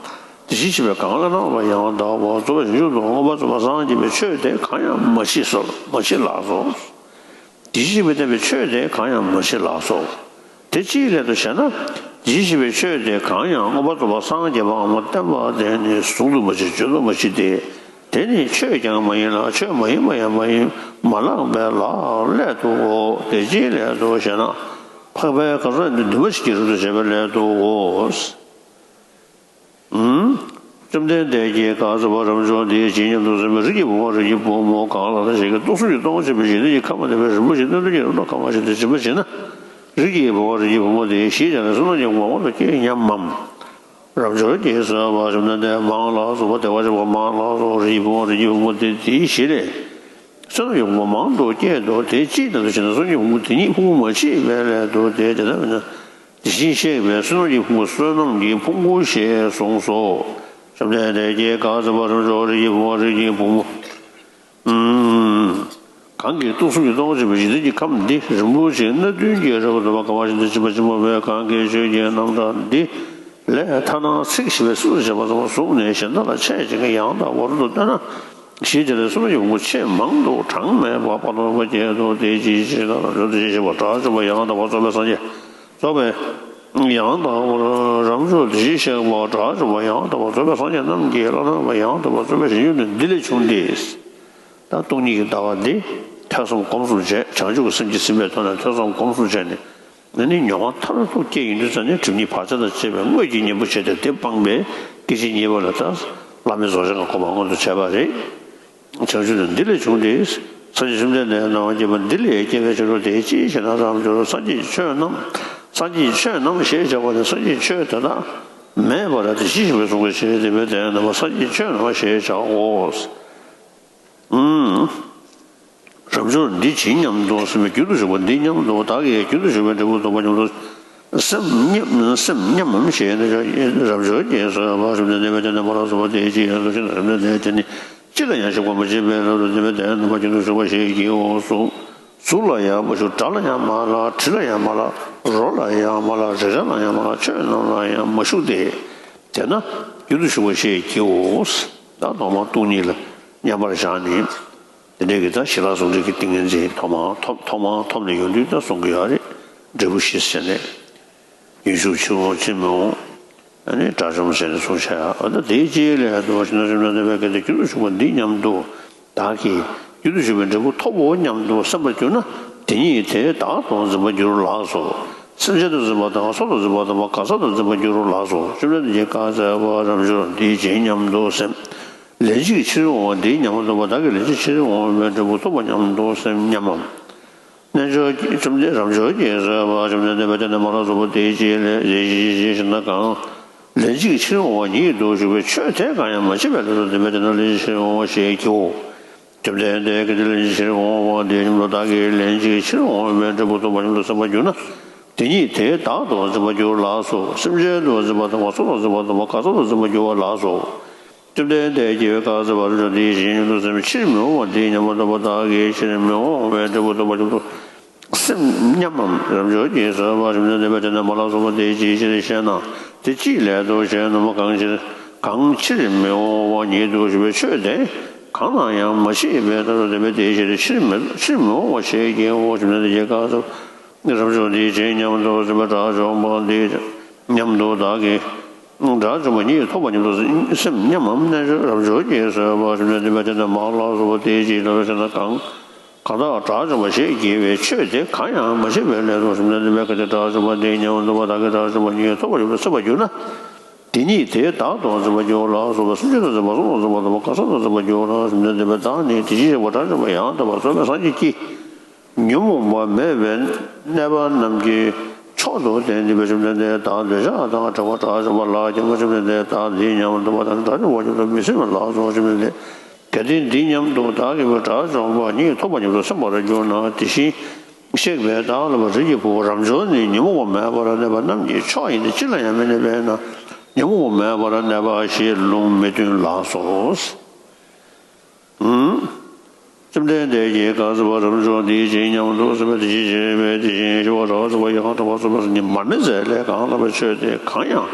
དེ་བཞིན་གཤེགས་པས་གང་ལ་ན་ཡང་དག་པར་རྫོགས་པའི་བྱང་ཆུབ་ཏུ་མངོན་པར་རྫོགས་པར་སངས་རྒྱས་པའི་ཆོས་དེ་གང་ཡང་མ་མཆིས་སོ། མ་མཆིས་ལགས་སོ། དེ་བཞིན་གཤེགས་པས་བསྟན་པའི་ཆོས་དེ་གང་ཡང་མ་མཆིས་ལགས་སོ། དེ་ཅིའི་སླད་དུ་ཞེ་ན། དེ་བཞིན་གཤེགས་པའི་ཆོས་དེ་གང་ཡང་མངོན་པར་རྫོགས་པར་སངས་རྒྱས་པའམ་བསྟན་པ་དེ་ནི་ཟུང་དུ་མ་མཆིས། བརྗོད་དུ་མ་མཆིས་ཏེ། དེ་ནི་ཆོས་ཀྱང་མ་ཡིན་ལ་ཆོས་མ་ཡིན་པ་ཡང་མ་ཡིན་མ་ལགས་པས་ལགས། སླད་དུའོ། དེ་ཅིའི་སླད་དུ་ཞེ་ན། འཕགས་པའི་ཁ་ཙ་འདི་འདུས་མ་བྱས་ཀྱི་རབ་ཏུ་བྱེད་པའི་སླད་དུའོ། ཨུམ། བཅོམ་ལྡན་འདས་ཀྱིས་བཀའ་སྩལ་པ། རབ་འབྱོར། འདིའི་ཇི་སྙེད་དུ་གསུངས་པའི་རིགས་ཀྱི་བུ་མོ་རིགས་ཀྱི་བུ་མོ་གང་ལ་ལ་ཞིག་གིས་སྟོང་གསུམ་གྱི་སྟོང་ཆེན་པོའི་འཇིག་རྟེན་གྱི་ཁམས་ལ་ལྡན་པའི་རིན་པོ་ཆེའི་སྣོད་ལྡན་གྱི་རྣམ་གྲངས་གང་མང་ཞིག་དེ་སྦྱིན་པ་བྱས་ན། རིགས་ཀྱི་བུ་མོ་རིགས་ཀྱི་བུ་མོ་དེ་ཞེས་བྱ་བའི་བསོད་ནམས་ཀྱི་མངོན་པར་སྐྱེ་སྙམ་མམ། རབ་འབྱོར་གྱིས་གསོལ་པ། བཅོམ་ལྡན་འདས། མང་ལགས་སོ། བདེ་བར་གཤེགས་པ་མང་ལགས་སོ། རིགས་ཀྱི་བུ་མོ་རིགས་ཀྱི་བུ་མོ་དེ་དེའི་ཞལ་ལས། བསོད་ནམས་ཀྱི་ཕུང་པོ་མང་དུ་སྐྱེད་དོ། དེ་ཅིའི་སླད་དུ་ཞེ་ན། བསོད་ནམས་ཀྱི་ཕུང་པོ་དེ་ཉིད་ཕུང་པོ་མ་མཆིས་པའི་སླད་དུ་སྟེ། དེ་ལྟ་བས་ན། དེ་བཞིན་གཤེགས་པས་བསོད་ནམས་ཀྱི་ཕུང་པོ་བསོད་ནམས་ཀྱི་ཕུང་པོ་ཞེས་གསུངས་སོ། བཅོམ་ལྡན་འདས་ཀྱིས་བཀའ་སྩལ་པ། རབ་འབྱོར། རིགས་ཀྱི་བུ་མོ་རིགས་ཀྱི་བུ་མོ། ཨུམ། གང་གིས་སྟོང་གསུམ་གྱི་སྟོང་ཆེན་པོའི་འཇིག་རྟེན་གྱི་ཁམས་འདི་རིན་པོ་ཆེའི་སྣོད་ལྡན་གྱི་རབ་ཏུ་བདེ་བ་གང་མང་ཞིག་དེ་སྦྱིན་པར་བྱེད་པ་མོས། གང་གིས་ཆོས་ཀྱི་རྣམ་གྲངས་འདི་ལས་ཐ་ན་ཚིག་བཞི་པའི་སུ་ཞེས་པ་ཙམ་བཟུང་ནས་གཞན་དག་ལ་འཆད་བྱེད་ཀྱི་ཡང་དག་པར་རབ་ཏུ་སྟོན་ན། ཞེས་དེ་ལས་བསོད་ནམས་ཀྱི་ཕུང་པོ་ཆེས་མང་དུ་གྲངས་མེད་པ་དཔག་ཏུ་མེད་པ་སྐྱེད་དོ། དེ་ཅིའི་ཕྱིར་ཞེ་ན། རབ་འབྱོར། དེ་བཞིན་གཤེགས་པ་དགྲ་བཅོམ་པ་ཡང་དག་པར་རྫོགས་པའི་སངས་རྒྱས། རྫོགས་པའི་ཡང་དག་པར། རབ་འབྱོར། དེ་བཞིན་གཤེགས་པ་དགྲ་བཅོམ་པ་ཡང་དག་པར་རྫོགས་པའི་སངས་རྒྱས་རྣམས་ཀྱིས་བླ་ན་མེད་པ་ཡང་དག་པར་རྫོགས་པའི་བྱང་ཆུབ་ཏུ་འདི་ལས་བྱུང་སྟེ། ད་སྟོང་ཉིད་ཀྱི་ལྟ་བ་འདི་ཐོས་བསམ་སྒོམ་གསུམ་བྱས། བྱང་ཆུབ་ཀྱི་སེམས་ཀྱིས་ཟིན་པའི་ཐོག་ནས་ཐོས་བསམ་སྒོམ་གསུམ་བྱས་ནས། ཨ་ནི་མྱོང་བ་མཐར་ཐུག་སྐྱེས་ཡོང་དུས་ཙམ་ནས་སྒྲིབ་གཉིས་བག་ཆགས་དང་བཅས་པའི་དངོས་ཀྱི་གཉེན་པོ་བྱས་ཏེ་དེ་སྤངས་པས་སྐད་ཅིག་གཉིས་པ་ལ་ད་བླ་མེད་རྫོགས་བྱང་གི་གོ་འཕང་མངོན་དུ་བྱས་པ་རེད། བྱང་ཆུབ་ནི་འདི་ལས་བྱུང་སྟེ། སངས་རྒྱས་བཅོམ་ལྡན་འདས་རྣམས་སྐྱེ་བ་འདི་ལས་སྐྱེ་བའི་ཕྱིར་རོ། དེའི་ཕྱིར་ཞེ་ན། རབ་འབྱོར་སངས་རྒྱས་ཆོས་རྣམས། སངས་རྒྱས་ཆོས་རྣམས་ཞེས་བྱ་བ་ནི་སངས་རྒྱས་ཆོས་དེ་དག་མེད་པར་དེ་བཞིན་གཤེགས་པས་གསུངས་པའི་ཕྱིར། དེ་འབདས་ན་སངས་རྒྱས་ཆོས་རྣམས་ཞེས་བྱའོ། ཨུམ། རབ་འབྱོར་འདི་ཇི་སྙམ་དུ་སེམས་པའི་རྒྱུན་དུ་ཞུགས་པ་འདི་སྙམ་དུ་བདག་གིས་རྒྱུན་དུ་ཞུགས་པའི་འབྲས་བུ་ཐོབ་པ་སྙམ་དུ་སེམས་མཉམ་སེམས་མཉམ་མམ་ཞེ་ན། རབ་འབྱོར་རྒྱལ་སྲས་དཔལ་བཅོམ་ལྡན་འདས་དེ་ནི་མ་ལ་སོགས་པ་དེའི་ཕྱིར་ཡང་དུ་ཞེ་ན། རབ་འབྱོར་དེ་ནི་ཅི་ལ་ཡང་ཞུགས་པ་མ་མཆིས་པས་ལ་དེ་འབདས་ན་རྒྱུན་དུ་ཞུགས་པ་ཞེས་བགྱིའོ། གཟུགས་གཟུགས་ལ་ཡང་མ་ཞུགས། སྒྲ་ལ་ཡང་མ་ལ། དྲི་ལ་ཡང་མ་ལ། རོ་ལ་ཡང་མ་ལ། རེག་བྱ་ལ་ཡང་མ་ལ། ཆོས་རྣམས་ལ་ཡང་མ་ཞུགས་ཏེ། དེས་ན་རྒྱུན་དུ་ཞུགས་པ་ཞེས་བགྱིའོ། ད་ཐོག་མར་སྟོང་ཉིད་ལ་མཉམ་པར་བཞག་ནས། དེ་འདྲའི་གི་ད་ཞི་ལྷག་ཟུང་འབྲེལ་གྱི་ཏིང་ངེ་འཛིན་ཐོག་མར་ཐོབ་ཐོག་མར་ཐོབ་ནས་ཡོང་དུས་ད་གསུང་གི་ཡོད་རེད། འབྲས་བུ་བཞི་ཟེར་ནས། རྒྱུན་ཞུགས་ཕྱིར་འོང་ཕྱིར་མི་འོང་། ཨ་ནི་དགྲ་བཅོམ་ཟེར་ནས་གསུང་བྱ་ཡ། ཨ་ད་དེའི་རྗེས་ལ་ཡ་དུ་བ་ཞིག་ན་ཞིག་ན་དེ་བས་གལ་ཏེ་རྒྱུན་དུ་ཞུགས་པ་འདི་སྙམ་དུ་བདག་གིས་རྒྱུན་དུ་ཞུགས་པའི་འབྲས་བུ་ཐོབ་བོ་སྙམ་དུ་སེམས་པར་གྱུར་ན། དེ་ཉིད་དེ་བདག་ཏུ་འཛིན་པར་འགྱུར་ལགས་སོ། སེམས་ཅན་དུ་འཛིན་པ་དང་སྲོག་ཏུ་འཛིན་པ་དང་གང་ཟག་ཏུ་འཛིན་པར་འགྱུར་རོ་ལགས་སོ། བཅོམ་ལྡན་འདས་ཀྱིས་བཀའ་སྩལ་པ། རབ་འབྱོར་འདི་ཇི་སྙམ་དུ་སེམས། ལན་གཅིག་ཕྱིར་འོང་བ་འདི་སྙམ་དུ་བ། བདག་གིས་ལན་གཅིག་ཕྱིར་འོང་བའི་འབྲས་བུ་ཐོབ་པ་སྙམ་དུ་སེམས་མཉམ་མམ། རྣལ་འབྱོར་བཅོམ་ལྡན་རབ་འབྱོར་རྒྱལ་སྲས་དཔལ་བཅོམ་ལྡན་འདས་དེ་ནི་མ་ལ་སོགས་པ་དེའི་རྗེས་ལ་ཡང་ཞེ་ན་གང་། ལན་གཅིག་ཕྱིར་འོང་བ་ཉིད་དུ་ཞུགས་པའི་ཆོས་དེ་གང་ཡང་མ་མཆིས་པས་ལ་དེ་འབདས་ན་ལན་གཅིག་ཕྱིར་འོང་བ་ཞེས་བགྱིའོ། བཅོམ་ལྡན་འདས་ཀྱིས་ལན་གཅིག་ཕྱིར་འོང་བ་འདི་སྙམ་དུ་བདག་གིས་ལན་གཅིག་ཕྱིར་འོང་བའི་འབྲས་བུ་ཐོབ་པ་སྙམ་དུ་སེམས་པར་གྱུར་ན། དེ་ཉིད་དེ་བདག་ཏུ་འཛིན་པར་འགྱུར་ལགས་སོ། སེམས་ཅན་དུ་འཛིན་པ་དང་སྲོག་ཏུ་འཛིན་པ་དང་གང་ཟག་ཏུ་འཛིན་པར་འགྱུར་བ་ལགས་སོ། བཅོམ་ལྡན་འདས་ཀྱིས་བཀའ་སྩལ་པ། རབ་འབྱོར་འདི་ཇི་སྙམ་དུ་སེམས། ཕྱིར་མི་འོང་བ་འདི་སྙམ་དུ་བདག་གིས་ཕྱིར་མི་འོང་བའི་འབྲས་བུ་ཐོབ་པ་སྙམ་དུ་སེམས་མཉམ་མམ། རབ་འབྱོར་རྒྱལ་སྲས་དཔལ་བཅོམ་ལྡན་འདས་དེ་ནི་མ་ལ་སོགས་པ་དེའི་རྗེས་ལ་ཡང་ཞེ་ན། དེ་ཅིའི་སླད་དུ་ཞེ་ན། གང་ཕྱིར་གང་ཕྱིར་མི་འོང་བ་ཉིད་དུ་ཞུགས་པའི་ཆོས་དེ་གང་ལ་ཡང་མ་མཆིས་པས་ལ་དེ་འབདས་ན་ཕྱིར་མི་འོང་བ་ཞེས་བགྱིའོ། བཅོམ་ལྡན་འདས་ཀྱིས་བཀའ་སྩལ་པ། རབ་འབྱོར་འདི་ཇི་སྙམ་དུ་སེམས། དགྲ་བཅོམ་པ་འདི་སྙམ་དུ་བདག་གིས། དགྲ་བཅོམ་པ་ཉིད་ཐོབ་པ་སྙམ་དུ་སེམས་མཉམ་མམ། རྣལ་འབྱོར་རབ་འབྱོར་རྒྱལ་སྲས་དཔལ་བཅོམ་ལྡན་འདས་དེ་ནི་མ་ལ་སོགས་པ་དེའི་རྗེས་ལ་ཡང་ཞེ་ན་གང་། གང་དག་དགྲ་བཅོམ་པ་ཞེས་བགྱི་བའི་ཆོས་དེ་གང་ཡང་མ་མཆིས་པས་ལ་དེ་འབདས་ན་གལ་ཏེ་དགྲ་བཅོམ་པ་འདི་སྙམ་དུ་བདག་གིས་དགྲ་བཅོམ་པ་ཉིད་ཐོབ་པ་སྙམ་དུ་སེམས་པར་གྱུར་ན། དེ་ཉིད་དེ་བདག་ཏུ་འཛིན་པར་འགྱུར་ལགས་སོ། སེམས་ཅན་དུ་འཛིན་པ་སྲོག་ཏུ་འཛིན་པ་དང་གང་ཟག་ཏུ་འཛིན་པར་འགྱུར་ལགས་སོ། བཅོམ་ལྡན་འདས་དེ་བས་ད་ནི་དེ་བཞིན་གཤེགས་པ་དགྲ་བཅོམ་པ་ཡང་དག་པར་རྫོགས་པའི་སངས་རྒྱས་ཀྱི་ཉོན་མོངས་པ་མེད་པའི་གནས་པ་རྣམས་ཀྱི་མཆོག་ཏུ་བསྟན་ཏེ། བཅོམ་ལྡན་འདས་བདག་འདོད་ཆགས་དང་བྲལ་བ་དགྲ་བཅོམ་པ་ལགས་ཀྱང་། བཅོམ་ལྡན་འདས་བདག་འདི་སྙམ་དུ་བ་དག་དགྲ་བཅོམ་པ་སྙམ་དུ་མི་སེམས་ལགས་སོ། བཅོམ་ལྡན་འདས་གལ་ཏེ་འདི་སྙམ་དུ་བདག་གིས་དགྲ་བཅོམ་པ་ཉིད་ཐོབ་པ་སྙམ་དུ་སེམས་པར་གྱུར་ན། དེ་བཞིན་གཤེགས་པས་བདག་ལ་བ། རིགས་ཀྱི་བུ་རབ་འབྱོར་ནི་ཉོན་མོངས་པ་མེད་པར་གནས་པ་རྣམས་ཀྱི་མཆོག་ཡིན་ཏེ། ཅི་ལ་ཡང་མི་གནས་པས་ན་ཉོན་མོངས་པ་མེད་པར་གནས་པ་ཞེས་ལུང་མི་སྟོན་ལགས་སོ། ཨུམ། བཅོམ་ལྡན་འདས་ཀྱིས་བཀའ་སྩལ་པ། རབ་འབྱོར་འདི་ཇི་སྙམ་དུ་སེམས། དེ་བཞིན་གཤེགས་པ་དེ་བཞིན་གཤེགས་པ་དགྲ་བཅོམ་པ་ཡང་དག་པར་རྫོགས་པའི་སངས་རྒྱས་མ་སྨིན་མཛད་ལས་གང་ལགས་པའི་ཆོས་དེ་གང་ཡང་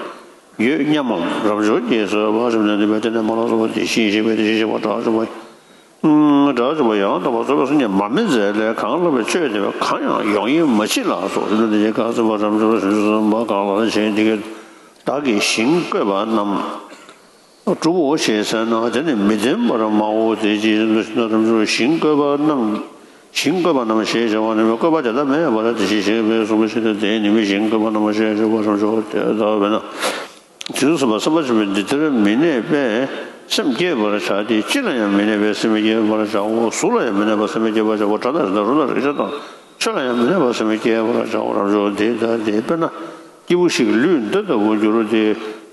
ཡོད་སྙམ་མམ། རབ་འབྱོར་རྒྱལ་སྲས་དཔལ་བཅོམ་ལྡན་འདས་དེ་ནི་མ་ལ་སོགས་པ་དེ་བཞིན་གཤེགས་པ་དེ་བཞིན་གཤེགས་པ་དགྲ་བཅོམ་པ། དགྲ་བཅོམ་པ་ཡང་དག་པར་རྫོགས་པའི་སངས་རྒྱས་མ་སྨིན་མཛད་ལས་གང་ལགས་པའི་ཆོས་དེ་གང་ཡང་ཡོང་ཡིད་མ་མཆིས་ལགས་སོ། བཅོམ་ལྡན་འདས་ཀྱིས་བཀའ་སྩལ་པ། རབ་འབྱོར་བྱང་ཆུབ་སེམས་དཔའ་གང་ལགས་ཞེས་འདི་སྐད་བདག་གིས་ཞིང་བཀོད་པ་རྣམས་སྒྲུབ་བོ་ཞེས་ཟེར་ན། དེ་ནི་མི་བདེན་པར་སྨྲའོ། དེ་ཅིའི་ཕྱིར་ཞེ་ན། རབ་འབྱོར་ཞིང་བཀོད་པ་རྣམས། ཞིང་བཀོད་པ་རྣམས་ཞེས་བྱ་བ་ནི་བཀོད་པ་དེ་དག་མེད་པར་དེ་བཞིན་གཤེགས་པས་གསུངས་པའི་ཕྱིར་ཏེ། དེ་ནི་མི་ཞིང་བཀོད་པ་རྣམས་ཞེས་བྱ་བ་རབ་འབྱོར་དེ་ལྟ་བས་ན། དུས་གསུམ་པ་སེམས་པ་ཆེན་པོ་འདི་དེར་མི་གནས་པས་སེམས་བསྐྱེད་པར་བྱ་སྟེ། ཅི་ལ་ཡང་མི་གནས་པས་སེམས་བསྐྱེད་པར་བྱའོ། གཟུགས་ལ་ཡང་མི་གནས་པར་སེམས་བསྐྱེད་པར་བྱའོ། སྒྲ་དང་ཞིང་དང་རོ་དང་རེག་བྱ་དང་ཆོས་ལ་ཡང་མི་གནས་པར་སེམས་བསྐྱེད་པར་བྱའོ། རབ་འབྱོར་དེ་ལྟ་སྟེ། དཔེར་ན། སྐྱེས་བུ་ཞིག་ལུས་འདི་ལྟ་བུར་གྱུར་ཏེ།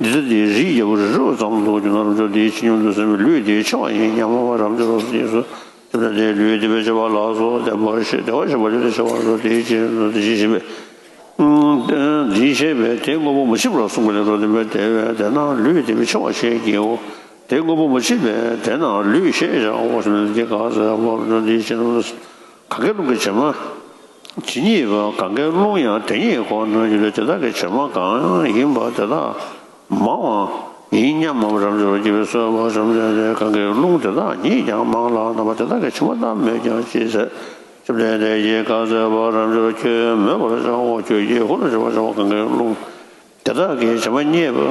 འདི་ལྟ་སྟེ། རིའི་རྒྱལ་པོ་རི་རབ་ཙམ་དུ་གྱུར་ན། རབ་འབྱོར་དེ་ཇི་སྙམ་དུ་སེམས། ལུས་འདི་ཆེ་བ་ཡིན་སྙམ་མམ། རབ་འབྱོར་རྗེས་སུ། དེ་ལྟ་སྟེ། ལུས་འདི་བས་ཆེ་བ་ལགས་སོ། བདེ་བར་གཤེགས་བདེ་བར་གཤེགས་པ་ལུས་འདི་ཆེ་བ་ལགས་སོ། དེའི་ཕྱིར་དེ་བཞིན་གཤེགས་པས། འདི་བཤད་པས་དེ་དངོས་པོ་མ་མཆིས་པར་གསུངས་པ་ལས་སོ། དེ་བས་དེ་བས་དེས་ན་ལུས་དེ་བས་ཆེ་བ་ཞེས་བགྱིའོ། དེ་དངོས་པོ་མ་མཆིས་པས་དེས་ན་ལུས་ཞེས་བྱའོ། ཞེས་ན་དེ་ག་ཟེར་བ་འདི་ཕྱིར་ན། གང་གཱའི་ཀླུང་གི་བྱེ་མ་ཇི་སྙེད་པ། གང་གཱའི་ཀླུང་ཡང་དེ་ཉིད་ཁོ་ན་ཡིན་ཏེ། དེ་དག་གི་བྱེ་མ་གང་ཡིན་པ་དེ་དག་མང་བ་ཡིན་སྙམ་མམ། རབ་འབྱོར་རྒྱལ་སྲས་དཔལ་བཅོམ་ལྡན་འདས། གང་གཱའི་ཀླུང་དེ་དག་ཉིད་ཀྱང་མང་ལགས་ན། དེ་དག་གི་བྱེ་མ་དག་མོད་ཀྱང་ཅི་ཟེར། བཅོམ་ལྡན་འདས་ཀྱིས་བཀའ་སྩལ་པ། རབ་འབྱོར་ཁྱོད་མོས་པར་བྱའོ། ཁྱོད་ཀྱིས་ཧུར་ལ་བྱེད་པར་བྱའོ། གང་གཱའི་ཀླུང་དེ་དག་གི་བྱེ་མ་སྙེད་པ།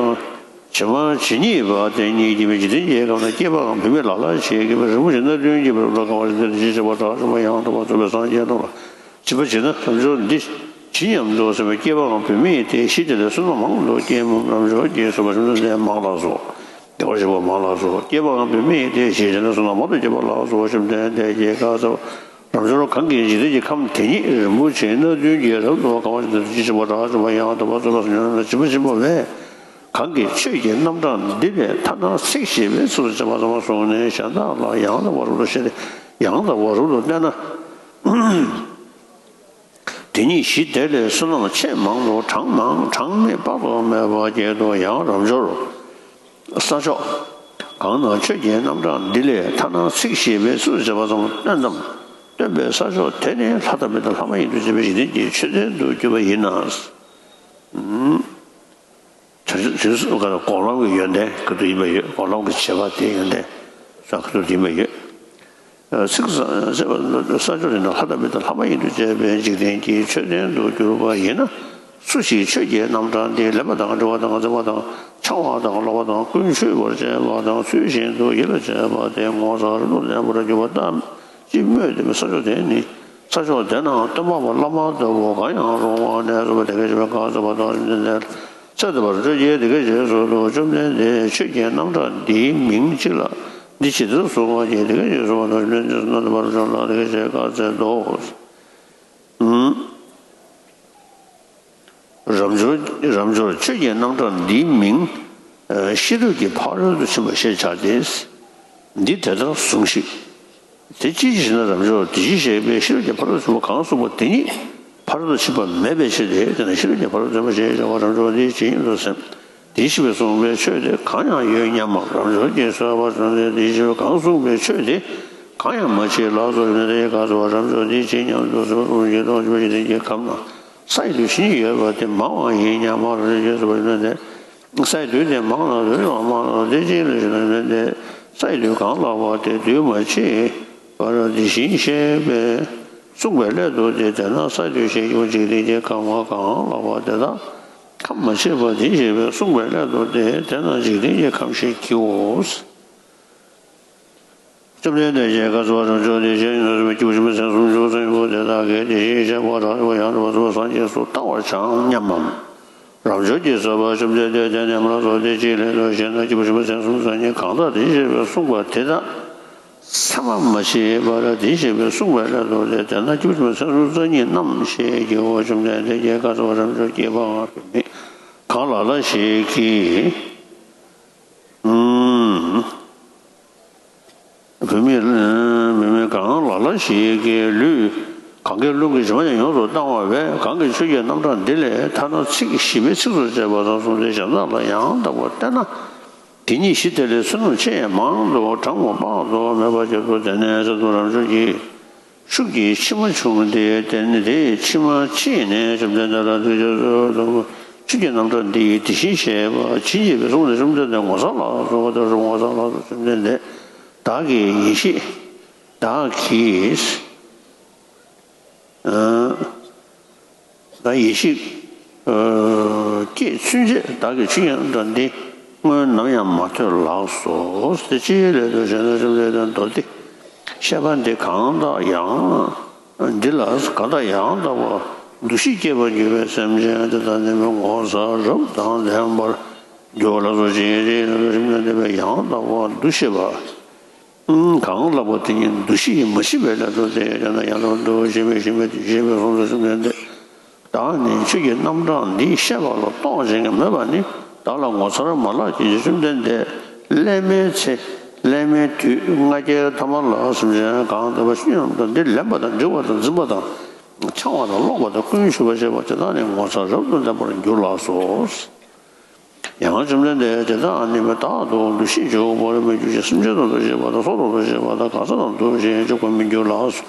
བྱེ་མ་ཇི་སྙེད་པ་དེ་ཉིད་ཀྱིས་འཇིག་རྟེན་གྱི་ཁམས་ན་སྐྱེས་པའམ་བུད་མེད་ལ་ལ་ཞིག་གིས་རིན་པོ་ཆེ་སྣ་བདུན་གྱི་ཕུང་པོ་གང་བར་བྱས་ཏེ། དེ་བཞིན་གཤེགས་པ་དགྲ་བཅོམ་པ་ཡང་དག་པར་རྫོགས་པའི་སངས་རྒྱས་རྣམས་ལ། བྱིས་པ་བྱིས་ན། རབ་འབྱོར་འདི་ཇི་སྙམ་དུ་སེམས། སྐྱེས་པའམ་བུད་མེད་དེ་གཞི་དེ་ལས་བསོད་ནམས་མང་དུ་སྐྱེས་མམ། རབ་འབྱོར་རྒྱལ་སྲས་དཔལ་བཅོམ་ལྡན་འདས། མང་ལགས་སོ། དེ་ བར་ཞིག་པ་མ་ལགས་སོ། སྐྱེས་པའམ་བུད་མེད་དེ་ཞེས་བྱ་ན་བསོད་ནམས་མང་དུ་བསྐྱེད་པ་ལགས་སོ། བཅོམ་ལྡན་འདས་ཀྱིས་བཀའ་སྩལ་པ། རབ་འབྱོར་གང་གིས་འཇིག་རྟེན་གྱི་ཁམས་དེ་ཉིད་རིན་པོ་ཆེའི་སྣ་བདུན་གྱིས་རབ་ཏུ་བཀང་བ་ཞིག་ཏུ་ཅི་མཆིས་པ་རབ་ཏུ་བྱེད་པ་ཡང་དག་པར་རྫོགས་པར་སེམས་ཀྱི་རྣམ་གྲངས་བྱེད་པ་ཞིག་ཉམས་ན། གང་གིས་ཆོས་ཀྱི་རྣམ་གྲངས་འདི་ལས་ཐ་ན་ཚིག་ཞེས་པའི་ཚིགས་སུ་བཅད་པ་ཙམ་བཟུང་ནས་གཞན་དག་ལ་ཡང་དག་པར་རབ་ཏུ་བཤད་དེ་ཡང་དག་པར་རབ་ཏུ་བསྟན་ན། དེ་ཉིད་གཞི་དེ་ལས་བསོད་ནམས་ཆེས་མང་དུ་གྲངས་མང་གྲངས་མེད་དཔག་ཏུ་མེད་པ་བསྐྱེད་དོ། ཡང་རབ་འབྱོར་ས་ཕྱོགས་གང་ན་ཆོས་ཀྱི་རྣམ་གྲངས་འདི་ལས་ཐ་ན་ཚིག་ཞེས་པའི་ཚིགས་སུ་བཅད་པ་ཙམ་སྟོན་ཏམ་སྟོན་པའི་ས་ཕྱོགས་དེ་ནི་ལྷ་དང་མི་དང་ལྷ་མ་ཡིན་དུ་བྱེད་པའི་འཇིག་རྟེན་གྱི་མཆོད་རྟེན་དུ་གྱུར་པ་ཡིན་ན། དུས་དུས་སུ་ག་ལ་འགོག་ལམ་གྱི་ཡོན་ཏན་ག་དུས་ཡིན་པ་ཡོད། འགོག་ལམ་གྱི་བྱེད་པ་དེ་ཡོན་ཏན་ས་ག་དུས་ཡིན་པ་ཡོད། ཚིགས་སུ་བཅད་པ་ས་ཕྱོགས་དེ་ནི་ལྷ་དང་མི་དང་ལྷ་མ་ཡིན་དུ་བྱེད་པའི་འཇིག་རྟེན་གྱི་མཆོད་རྟེན་དུ་གྱུར་པ་ཡིན་ན། སུ་ཞིག་ཆོས་ཀྱི་རྣམ་གྲངས་འདི་ལེགས་པ་དང་འགྲིག་པ་དང་མཛེས་པ་དང་འཆང་བ་དང་ལོག་པ་དང་ཀུན་ཆུད་པར་བྱེད་པ་དང་ཚུལ་བཞིན་དུ་ཡིད་ལ་བྱེད་པ་དེ་ངོ་མཚར་རབ་ཏུ་ལྡན་པར་གྱུར་པ་ལྟ་ཅི་སྨོས་ཏེ། ས་ཕྱོགས་དེ་ནི་ས་ཕྱོགས་དེ་ན་སྟོན་པ་བླ་མ་ལྟ་བུ་གང་ཡང་རུང་བ་ནས་སུ་བ་དེ་སྐད་ཅེས་པའི་བཀའ་སྩལ་པ་དང་། ཚེ་འདས་པར་སྤྲོས་ཀྱིས་དེ་སྐད་ཅེས་གསོལ་ཏོ། བཅོམ་ལྡན་འདས་ཆོས་ཀྱི་རྣམ་གྲངས་འདིའི་མིང་གཅིག་ལ་འདི་ཇི་ལྟར་གསུངས་པ་ཡིན། དེ་སྐད་ཅེས་གསོལ་པ་དང་། བཅོམ་ལྡན་འདས་སུ་ན་དེ་བར་འཇོག་ལ་དེ་སྐད་ཅེས་བཀའ་སྩལ་ཏོ། རབ་འབྱོར་རབ་འབྱོར་ཆོས་ཀྱི་རྣམ་གྲངས་འདིའི་མིང་ཤེས་རབ་ཀྱི་ཕ་རོལ་ཏུ་ཕྱིན་པ་ཞེས་བྱ་སྟེ། འདི་དེ་ལྟར་ཟུངས་ཤིག་དེ་ཅིའི་ཕྱིར་ན་རབ་འབྱོར་དེ་བཞིན་གཤེགས་པའི་ཤེས་རབ་ཀྱི་ཕ་རོལ་ཏུ་ཕྱིན་པ་གང་གསུངས་པ་དེ་ཉིད་ཕ་རོལ་ཏུ་ཕྱིན་པ་མེད་པའི་ཕྱིར་ཏེ། དེ་ནི་ཤེས་རབ་ཀྱི་ཕ་རོལ་ཏུ་ཕྱིན་པ་ཞེས་བྱ་བ་རབ་འབྱོར་འདི་ཇི་སྙེད་དུ་སེམས། དེ་བཞིན་གཤེགས་པས་གསུངས་པའི་ཆོས་དེ་གང་ཡང་ཡོད་སྙམ་མོ། རབ་འབྱོར་གྱིས་གསོལ་པ། བཅོམ་ལྡན་འདས་དེ་བཞིན་གཤེགས་པས་གང་གསུངས་པའི་ཆོས་དེ་གང་ཡང་མ་མཆིས་ལགས་སོ། བཅོམ་ལྡན་འདས་ཀྱིས་བཀའ་སྩལ་པ། རབ་འབྱོར་འདི་ཇི་སྙེད་དུ་སེམས། རབ་འབྱོར་གྱིས་སྟོང་ཆེན་པོ་འཇིག་རྟེན་གྱི་ཁམས་ན་ས་ཡི་དུས་ཇི་སྙེད་ཡོད་པ་དེ་མང་བ་ཡིན་སྙམ་མོ། རབ་འབྱོར་གྱིས་གསོལ་པ། བཅོམ་ལྡན་འདས། ས་ཡི་དུས་དེ་མང་ལ་དུས་ཡང་མང་ལ་དེ་ཅིའི་ཕྱིར་ན་བཅོམ་ལྡན་འདས་ས་ཡི་དུས་གང་ལགས་པ་དེ་དུས་མ་མཆིས་པར་དེ་བཞིན་གཤེགས་པས་གསུངས་པའི་སླད་དུ་སྟེ། དེས་ན་ས་ཡི་དུས་ཞེས་བྱ་བ་འཇིག་རྟེན་གྱི་ཁམས་གང་ལགས་པ་དེ་དག་ཁམས་མ་མཆིས་པར་དེ་བཞིན་གཤེགས་པས་གསུངས་པའི་སླད་དུ་སྟེ། དེས་ན་འཇིག་རྟེན་གྱི་ཁམས་ཞེས་བགྱིའོ། བཅོམ་ལྡན་འདས་ཀྱིས་བཀའ་སྩལ་པ། རབ་འབྱོར་དེ་བཞིན་གཤེགས་པ་སྐྱེས་བུ་ཆེན་པོ་སེམས་སུ་བྱུང་ཚུལ་ཡོད་པོ་དེ་དག་གིས་དེ་བཞིན་གཤེགས་པ་རབ་འབྱོར་པ་ཡང་དག་པར་རྫོགས་པར་སངས་རྒྱས་སུ་བལྟ་བར་བྱའམ་སྙམ་མོ། རབ་འབྱོར་གྱིས་གསོལ་པ། བཅོམ་ལྡན་འདས། དེ་ནི་མ་ལགས་སོ། དེ་ཅིའི་སླད་དུ་ཞེ་ན། སྐྱེས་བུ་ཆེན་པོ་སེམས་སུ་བྱུང་ཚུལ་ཡོད་པོ་གང་དག་དེ་བཞིན་གཤེགས་པས་གསུངས་པ་དེ་དག་ཚད་མ་མ་མཆིས་པར་དེ་བཞིན་གཤེགས་པས་གསུངས་པའི་སླད་དུ་སྟེ། དེས་ན་སྐྱེས་བུ་ཆེན་པོ་སེམས་སུ་བྱུང་ཚུལ་ཡོད་པོ་གང་ཡིན་ནམ་ཞེས་བགྱིའོ། བཅོམ་ལྡན་འདས་ཀྱིས་བཀའ་སྩལ་པ། རབ་འབྱོར་སྐྱེས་པའམ་བུད་མེད་གང་ལ་ལ་ཞིག་གིས། བུད་མེད་བུད་མེད་གང་ལ་ལ་ཞིག་གིས་ལུས་གང་གཱའི་ཀླུང་གི་བྱེ་མ་ཉིད་ཡོངས་སུ་གཏང་བ་བས། གང་གིས་ཆོས་ཀྱི་རྣམ་གྲངས་འདི་ལས་ཐ་ན་ཚིག་ཞེས་པའི་ཚིགས་སུ་བཅད་པ་ཙམ་བཟུང་སྟེ་གཞན་དག་ལ་ཡང་དག་པར་བསྟན་ན། དེ་ཉིད་གཞི་དེ་ལས་བསོད་ནམས་ཆེས་མང་དུ་གྲངས་དཔག་ཏུ་མེད་པ་བསྐྱེད་དོ། དེ་ནས་ཚེ་དང་རབ་འབྱོར་གྱི་ཤུགས་ཀྱིས་མཆི་མ་ཕྱུང་སྟེ། དེ་ནས་དེས་མཆི་མ་ཕྱིས་ནས་བཅོམ་ལྡན་འདས་ལ་ཐུགས་རྗེ་ཆེ་ཟེར་བ་ལྟ་བུ། ཆོས་ཀྱི་རྣམ་གྲངས་འདི་ཡི་དེ་བཞིན་གཤེགས་པ་ཇི་སྙེད་པའི་གསུང་དེ་བཅོམ་ལྡན་འདས་ངོ་མཚར་ལགས་སོ། དེ་ངོ་མཚར་ལགས་སོ། བཅོམ་ལྡན་འདས་བདག་གིས་ཡེ་ཤེས་བདག་གིས་ཨ་བདག་ཡེ་ཤེས་ཨ་སྐྱེས་ཚུན་ཆད་བདག་གིས་ཆོས་ཀྱི་རྣམ་གྲངས་འདི་སྔོན་ནམ་ཡང་མ་ཐོས་ལགས་སོ། དེ་ཅིའི་སླད་དུ་ཞེ་ན། བཅོམ་ལྡན་འདས་མདོ་སྡེ་བཤད་པ་འདི་གང་དག་ཡང་འདི་ལ་གང་དག་ཡང་དག་པར་འདུ་ཤེས་སྐྱེས་པར་འགྱུར་བའི་སེམས་ཅན་དེ་དག་ནི་ངོ་མཚར་རབ་དང་ལྡན་པར་འགྱུར་ལགས་སོ། ཇི་སྙེད་ཅིག་ལ་བཅོམ་ལྡན་འདས་ཡང་དག་པར་འདུ་ཤེས་པ་གང་ལགས་པ་དེ་ཉིད་འདུ་ཤེས་མ་མཆིས་པའི་སླད་དུ་སྟེ། དེས་ན་ཡང་དག་པར་འདུ་ཤེས་པའི་ཞིང་པའི་དེ་བཞིན་གཤེགས་པས་གསུངས་སོ། བཅོམ་ལྡན་འདས། བདག་ནི་ཆོས་ཀྱི་རྣམ་གྲངས་འདི་བཤད་པ་ལ་རྟོག་བྱེད་ཀྱི་མོས་པ་ནི་བདག་ལ་ངོ་མཚར་མ་ལགས་ཀྱི་ཕྱིར། བཅོམ་ལྡན་འདས་སླད་མའི་ཚེ་སླད་མའི་དུས་ལྔ་བརྒྱའི་ཐ་མ་ལ་སེམས་ཅན་གང་དག་པ་ཆོས་ཀྱི་རྣམ་གྲངས་འདི་ལེགས་པ་དང་འགྲིག་པ་དང་མཛེས་པ་དང་འཆང་བ་དང་ལོག་པ་དང་ཀུན་ཆུད་པར་བྱེད་པ་དེ་དག་ནི་ངོ་མཚར་རབ་ཏུ་ལྡན་པར་འགྱུར་ལགས་སོ། ཡང་བཅོམ་ལྡན་འདས་དེ་དག་ནི་བདག་ཏུ་འདུ་ཤེས་འཇུག་པར་མི་འགྱུར་ཞིང་། སེམས་ཅན་དང་འདུ་ཤེས་པ་དང་སྲོག་དང་འདུ་ཤེས་པ་དང་གང་ཟག་དང་འདུ་ཤེས་འཇུག་པར་མི་འགྱུར་ལགས་སོ།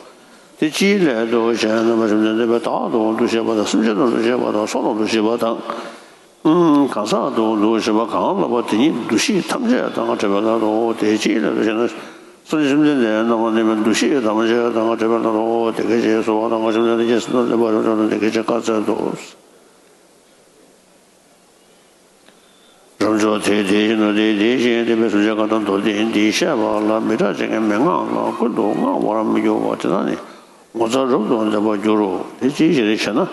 དེ་ཅིའི་སླད་དུ་ཞེ་ན། བཅོམ་ལྡན་འདས་བདག་ཏུ་འདུ་ཤེས་པ་དང་སེམས་ཅན་དང་འདུ་ཤེས་པ་དང་སྲོག་དང་འདུ་ཤེས་པ་དང་གང་ཟག་དང་འདུ་ཤེས་པ་གང་ལགས་པ་དེ་ཉིད་འདུ་ཤེས་ཐམས་ཅད་དང་བྲལ་བའི་སླད་དོ། དེ་ཅིའི་སླད་དུ་ཞེ་ན། སེམས་ཅན་དེ་རྣམས་ནི་འདུ་ཤེས་ཐམས་ཅད་དང་བྲལ་བའི་སླད་དོ། དེ་སྐད་ཅེས་གསོལ་པ་དང་། བཅོམ་ལྡན་འདས་ཀྱིས་སེམས་དང་ལྡན་པ་རབ་འབྱོར་ལ་དེ་སྐད་ཅེས་བཀའ་སྩལ་ཏོ། རབ་འབྱོར་དེ་དེ་བཞིན་ནོ། དེ་དེ་བཞིན་གཤེགས་པའི་གསུང་ཆོས་གང་དག་མདོ་སྡེ་འདི་བཤད་པ་ལ་མི་སྐྲག་བྱེད་ཀྱི་མི་དངངས་ལ་ཀུན་ཏུ་དངངས་པར་མི་འགྱུར་བ་དེ་དག་ནི་ངོ་མཚར་རབ་ཏུ་ལྡན་པར་འགྱུར་རོ། དེ་ཅིའི་ཕྱིར་ཞེ་ན།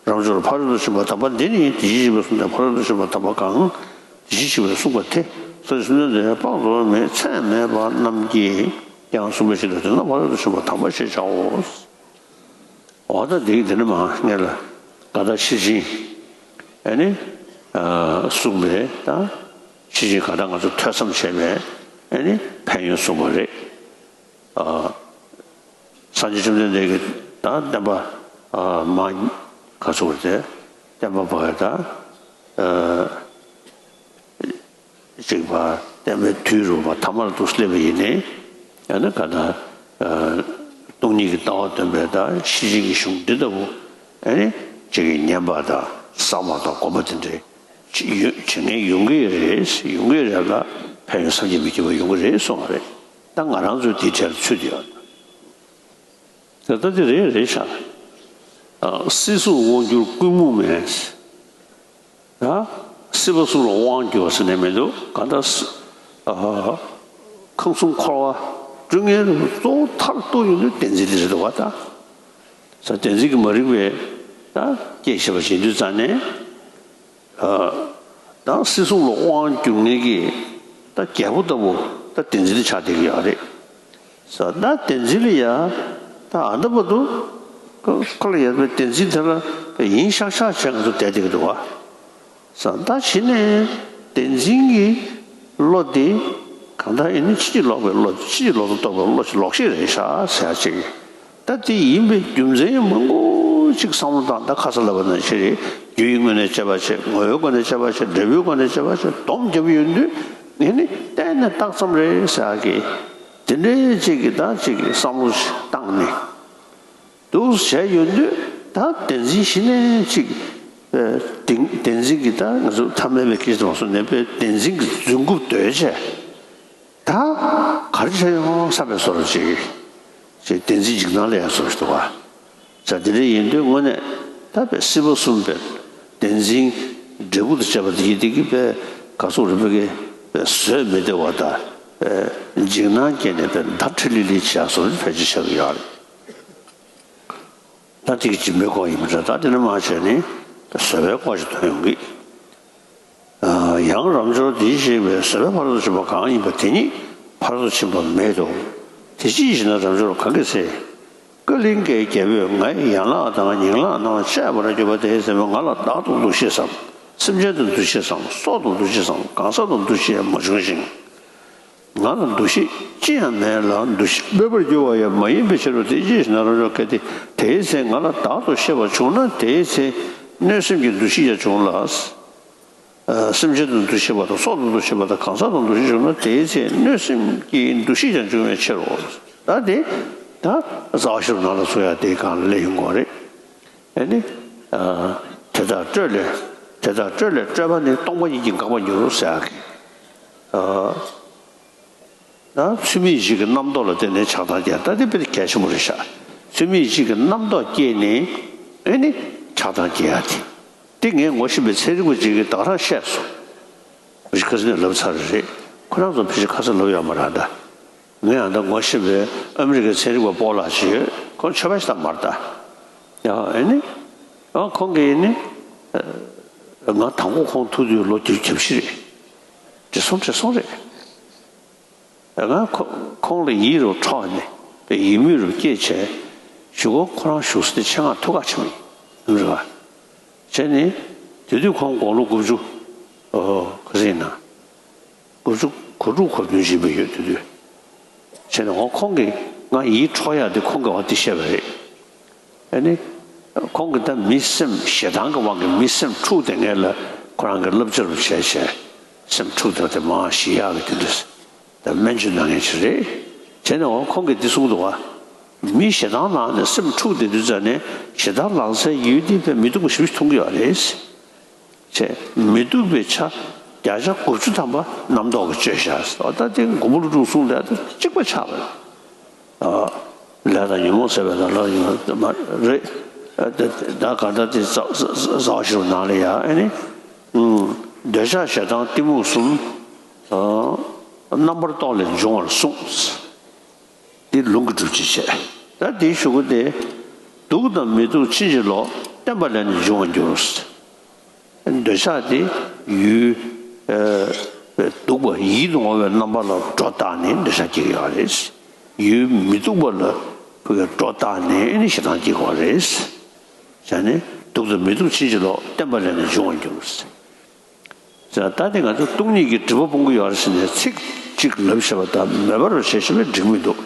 རབ་འབྱོར་ཕ་རོལ་ཏུ་ཕྱིན་པ་དག་པ་འདི་ནི་དེ་བཞིན་གཤེགས་པས་གསུངས་ཏེ། ཕ་རོལ་ཏུ་ཕྱིན་པ་དག་པ་གང་དེ་བཞིན་གཤེགས་པས་གསུངས་པ་དེ་ སངས་རྒྱས་བཅོམ་ལྡན་འདས་དཔག་ཏུ་མེད་ཚད་མེད་པ་རྣམས་ཀྱིས་ཀྱང་གསུངས་པའི་ཕྱིར་དུ་དེ་རྣམས་ཕ་རོལ་ཏུ་ཕྱིན་པ་དམ་པ་ཞེས་བྱའོ། འོ་ད་འདི་འདི་ནི་མ་ངེས་ལ་ག་ད་ཕྱི་ཆིངས་ཨེ་ནི་གསུངས་པའི་ད་ཕྱི་ཆིངས་ག་ད་ང་ཚོ་ཐོས་བསམ་བྱས་པའི་ཨེ་ནི་ཕན་ཡོན་གསུངས་པ་རེད། སངས་རྒྱས་བཅོམ་ལྡན་འདས་ཀྱིས་ད་བསྟན་པ་མ་ག་ཚོད་རེད་དེ་བསྟན་པ་བ་ད། ཅིག་པ་བསྟན་པའི་དུས་རུ་བ་ཐ་མར་དུ་སླེབས་པ་ཡིན་ནའི་ཡང་ན་ག་ད་སྟོང་ཉིད་ཀྱི་ལྟ་བ་སྟོན་པའི་ད་ཤེར་ཕྱིན་གྱི་གཞུང་འདི་ལྟ་བུ་ཨ་ནི་ཅིག་གི་ཉན་པ་དང་བསམ་པ་དང་སྒོམ་པ་དེ་འདྲའི་ཅིག་ཡོད་བྱེད་མཁན་ཡོང་གི་རེད། ཡོང་གི་རེད་ལ་ཕན་ཡོན་བསམ་གྱིས་མི་ཁྱབ་པ་ཡོང་གི་རེད་གསུངས་པ་རེད། ད་ང་རང་ཚོའི་འདིའི་གྲས་ལ་ཚུད་དེ་ཡོད། ད་ལྟ་དེ་རེད་རེད་ཤག་སྲིད་གསུམ་དབང་བསྒྱུར་ཀུན་རྨོངས་མེད། ད་སྲིད་པ་གསུམ་ལ་དབང་བསྒྱུར་བ་ཟེར་ནས་མི་འདུག་གང་ལྟར་ཁམས་གསུམ་འཁོར་བ་སྤྲུལ་མཁན་གཙོ་བོ་མཐར་གཏུགས་ཡོང་དུས་བདེན་འཛིན་དེ་རེད་འདུག་བ་ད། ས་བདེན་འཛིན་གྱི་མ་རིག་པའི་ད་སྐྱེ་ཤེས་པ་བྱེད་དུས་ཙང་ནས། ད་སྲིད་གསུམ་ལ་དབང་བསྒྱུར་མཁན་གྱི་ད་རྒྱལ་པོ་ལྟ་བུ་ད་བདེན་འཛིན་དེ་ཆགས་བསྡད་ཀྱི་ཡོད་རེད། ས་ད་བདེན་འཛིན་ལ་ཡ་ད་ཨ་ད་བར་དུ་ཁོ་ལ་ཡ་བདེན་འཛིན་དེ་ལ་ཡིན་ཤག་ཤག་བྱས་ང་ཚོ་བསྡད་བསྡད་ཀྱི་འདུག་བ། ས་ད་གཞི་ནས་བདེན་འཛིན་གྱི་བློ་དེ་གང་ལྟར་ཨེ་ནི་ཕྱིན་ཅི་ལོག་པའི་བློ་ཕྱིན་ཅི་ལོག་ཏུ་རྟོགས་པའི་བློ་ཞིག་ལོག་ཤེས་རེད་ཤག་ཟེར་ཡ་ཅིག་ད་དེ་ཡིན་པའི་རྒྱུ་མཚན་ཡང་མང་པོ་ཅིག་བསམ་བློ་བཏང་། ད་ཁ་ས་ལབ་པ་ནང་བཞིན་རེད། རྒྱུ་ཡི་ངོས་ནས་དཔྱད་པ་བྱེད། ངོ་བོའི་སྒོ་ནས་དཔྱད་པ་བྱེད། འབྲས་བུའི་སྒོ་ནས་དཔྱད་པ་བྱེད། སྡོམ་རྒྱབ་ཡོང་དུས་ངས་ནི་གཏན་ནས་རྟགས་ཙམ་རེད་ཟེར་ཡ་གི་དེ་འདྲའི་ཅིག་གི་ད་ཅིག་གི་བསམ་བློ་ཞིག་བཏང་ནས། འདུག་བྱས་ཡོང་དུས་ད་བདེན་འཛིན་གཞི་ནས་ཅིག་ཨ་བདེན་བདེན་འཛིན་གྱི་ད་ང་ཚོ་ཐ་མལ་པའི་སྐད་ཆ་དུ་མ་སོང་ནས་པའི་བདེན་འཛིན་གྱི་རྫུན་རྐུབ་བརྡོལ་བྱས་ད་ག་རེ་བྱས་ཡོང་བསམ་པའི་བཟོ་འདྲ་ཅིག་ཅིག་བདེན་འཛིན་འཇིགས་སྣང་སླེབས་ཡ་བཟོ་འདྲ་ཞིག་འདུག་བ། ས་དེ་འདྲ་ཡིན་དུས་དངོས་གནས་ད་པའི་སྲིད་པ་གསུམ་པའི་བདེན་འཛིན་འབྲས་བུ་དང་བཅས་པ་དེ་ཡིན་དེ་གི་པའི་ག་ཚོད་རིག་པའི་གི་པའི་བཟོད་མི་བདེ་བ་དང་པའི་འཇིགས་སྣང་སྐྱེས་ནས་པའི་མདའ་ཁྲི་ལི་ལི་བྱས་བཟོ་འདྲ་ཕལ་ཆེར་ཆགས་ཀྱི་ཡོད་རེད། ད་དེ་གི་སྦྱིན་པའི་སྐོར་ཡིན་པ་འདྲ། ད་དེ་ནས་མ་བྱས་ནས་བཟོད་པའི་སྐོར་ཞིག་ཐོན་ཡོང་གི། ཡང་རབ་འབྱོར་འདིས་གཤེགས་པའི་བཟོད་པ་ཕ་རོལ་ཏུ་ཕྱིན་པ་གང་ཡིན་པ་དེ་ཉིད་ཕ་རོལ་ཏུ་ཕྱིན་པ་མེད་དོ། དེ་ཅི་ཞེ་ན། རབ་འབྱོར་གང་གི་ཚེ། ཀ་ལི་ཀའི་རྒྱལ་པོས་ང་ཡི་ཡན་ལག་དང་ཉིང་ལག་རྣམས་བཅད་པར་གྱུར་པ་དེའི་ཚེ་ང་ལ་བདག་ཏུ་འདུ་ཤེས་སམ། སེམས་ཅན་དུ་འདུ་ཤེས་སམ། སྲོག་ཏུ་འདུ་ཤེས་སམ། གང་ཟག་ཏུ་འདུ་ཤེས་མ་བྱུང་ཞིང་། ང་ལ་འདུ་ཤེས་ཅི་ཡང་མེད་ལ། འདུ་ཤེས་མེད་པར་གྱུར་པ་ཡང་མ་ཡིན་པའི་ཕྱིར་རོ། དེ་ཅི་ཞེ་ན། རབ་འབྱོར་གལ་ཏེ་དེའི་ཚེ་ང་ལ་བདག་ཏུ་ཤེས་པ་བྱུང་ན། དེའི་ཚེ་གནོད་སེམས་ཀྱི་འདུ་ཤེས་ཀྱང་འབྱུང་ལ། སེམས་ཅན་དུ་འདུ་ཤེས་པ་དང་། སྲོག་ཏུ་འདུ་ཤེས་པ་དང་། གང་ཟག་ཏུ་འདུ་ཤེས་བྱུང་ན། དེའི་ཚེ་གནོད་སེམས་ཀྱི་འདུ་ཤེས་ཀྱང་འབྱུང་བའི་ཕྱིར་རོ། ད་དེ་ད་རྩ་བ་ཤེས་རབ་ནང་ལ་ཚུད་ཡ་དེའི་སྒང་ལ་སླེབས་ཡོང་གི་རེད། ཨེ་ནི། དེ་དག་སྤྲོས་ལས། དེ་དག་སྤྲོས་ལས་སྤྲོས་པ་ནི། སྟོང་པ་ཉིད་ཀྱིས་འགག་པར་འགྱུར་ཟེར་ཡག་གི། ད་ཚུལ་མིན་ཡིད་བྱེད་ཀྱི་རྣམ་རྟོག་ལ་བརྟེན་ནས་ཆགས་སྡང་སྐྱེ། ད་དེ་དཔེ་གལ་ཆེན་པོ་རེད་ཤག་ཚུལ་མིན་ཡིད་བྱེད་ཀྱི་རྣམ་རྟོག་སྐྱེས་ནས་ཨེ་ནི་ཆགས་སྡང་སྐྱེ་ཡ་དེ། དེ་ངས་ངོ་ཤེས་པའི་ཚན་རིག་པ་ཅིག་གིས་ད་ག་རང་བཤད་སོང་། ཁ་སང་ནས་ལབ་ཚར་རེད། ཁོ་རང་ཚོ་ཕལ་ཆེར་ཁ་སང་ལབ་ཡོད་མ་རེད་ད། ངས་ཡང་ད་ངོ་ཤེས་པའི་ཨ་མི་རི་ཀའི་ཚན་རིག་པ་སྤོ་ལགས་ཅིག་ཡོད། ཁོ་ཆོས་པ་ཞིག་ད་མ་རེད་ད། ཡང་ཨེ་ནི། ཨ་ཁོང་གིས་ནི། ང་དང་པོ་ཁོང་ཐུག་དུས་ལོ་བརྒྱད་ཅུ་གྱ་བཞི་རེད། བགྲེས་སོང་བགྲེས་སོང་རེད། ང་ཁོ་ཁོང་ལ་ཡིད་རུ་འཕྲོག་ནས་ཡིད་མོས་རུ་སྐྱེས་བྱས། གཞུག་གུ་ཁོ་རང་བཞུགས་ས་དེ་ཆེད་མངགས་ཐུག་ག་ཕྱིན་པ་ཡིན། རེད་བ། བྱས་ནས་དེ་དུས་ཁོང་དགུང་ལོ་དགུ་བཅུ། ཨོ་ག་ཚོད་ཡིན་ན། དགུ་བཅུ་གོ་དྲུག་གོ་བདུན་ཡིན་པ་ཡོད་དེ་དུས། བྱས་ནས་འོ་ཁོང་གིས་ང་ཡིད་འཕྲོག་ཡག་དེ་ཁོང་གིས་འོ་དེ་བཤད་པ་རེད། ཨ་ནི། ཁོང་གིས་ད་མི་སེམས་ཞེ་སྡང་གི་དབང་གིས་མི་སེམས་འཁྲུགས་བསྡད་མཁན་ལ་ཁོ་རང་གིས་བསླབ་བྱ་རུ་བྱས་བྱས། སེམས་འཁྲུགས་བསྡད་དེ་མར་ཞི་ཡག་གི་དེ་འདྲ། ད་སྨན་བཅོས་གནང་མཁན་ཅིག་རེད། བྱས་ནས་འོ་ཁོང་གིས་འདི་གསུངས་འདུག་བ། མི་ཞེ་སྡང་ལངས་ནས་སེམས་འཁྲུགས་བསྡད་དུས་ཙམ་ནས་ཞེ་སྡང་ལངས་སའི་ཡུལ་དེ་དཔེ་མི་སྡུག་པ་ཞེ་པོ་ཅིག་མཐོང་གི་ཡོད་རེད། བྱས། མི་སྡུག་པའི་ཆ་བརྒྱ་ཆ་དགུ་བཅུ་ཐམ་པ་རྣམ་རྟོག་གིས་བཅོས་བཞག་ཟེར་བ། ད་དེ་མགོན་པོ་ཀླུ་སྒྲུབ་གསུངས་དེ་ད་གཅིག་པ་ཆགས་པ་རེད། ཨ། ལས་དང་ཉོན་མོངས་ཟད་པ་དང་། ལས་དང་ཉོན་མོངས་མ་རེད། ཨ་དེ་ད་ག་ད་དེ་ཟ་ཟ་ཟ་བ་ཞིག་ནང་ལ་ཡ་ཨེ་ནི། ཨུམ། འདོད་ཆགས་ཞེ་སྡང་གཏི་མུག་གསུམ། ཨ། རྣམ་པར་རྟོག་ལས་འབྱུང་བར་གསུངས། འདི་ལུང་གིས་སྒྲུབ་ཅི་བྱེད། ད་འདིའི་གཞུག་གུ་དེ། སྡུག་དང་མི་སྡུག་ཕྱིན་ཅི་ལོག་བརྟེན་པ་ལས་ནི་འབྱུང་བར་འགྱུར། འདོད་ཆགས་དེ་ཡུལ། ཨ། སྡུག་པ་ཡིད་དུ་འོང་བའི་རྣམ་པ་ལ་སྒྲོ་བཏགས་ནས་འདོད་ཆགས་སྐྱེ་གི་ཡོད་རེད། ཡུལ་མི་སྡུག་པ་ལ་ཕ་གིའི་སྒྲོ་བཏགས་ནས་ཨེ་ནི་ཞེ་སྡང་སྐྱེ་གི་ཡོད་རེད། བྱས་ནས་སྡུག་དང་མི་སྡུག་ཕྱིན་ཅི་ལོག་བརྟེན་པ་ལས་ནི་འབྱུང་བར་འགྱུར། ད་ལྟ་དེ་ང་ཚོ་སྟོང་ཉིད་ཀྱི་སྒྲིབ་པ་སྤོང་གི་ཡོད་རེད་ཟེར་ནས་ཚིག་གཅིག་ལབ་བཞག་པ་དང་མེད་པར་བྱས་བཞག་པས་འགྲིག་མི་འདུག་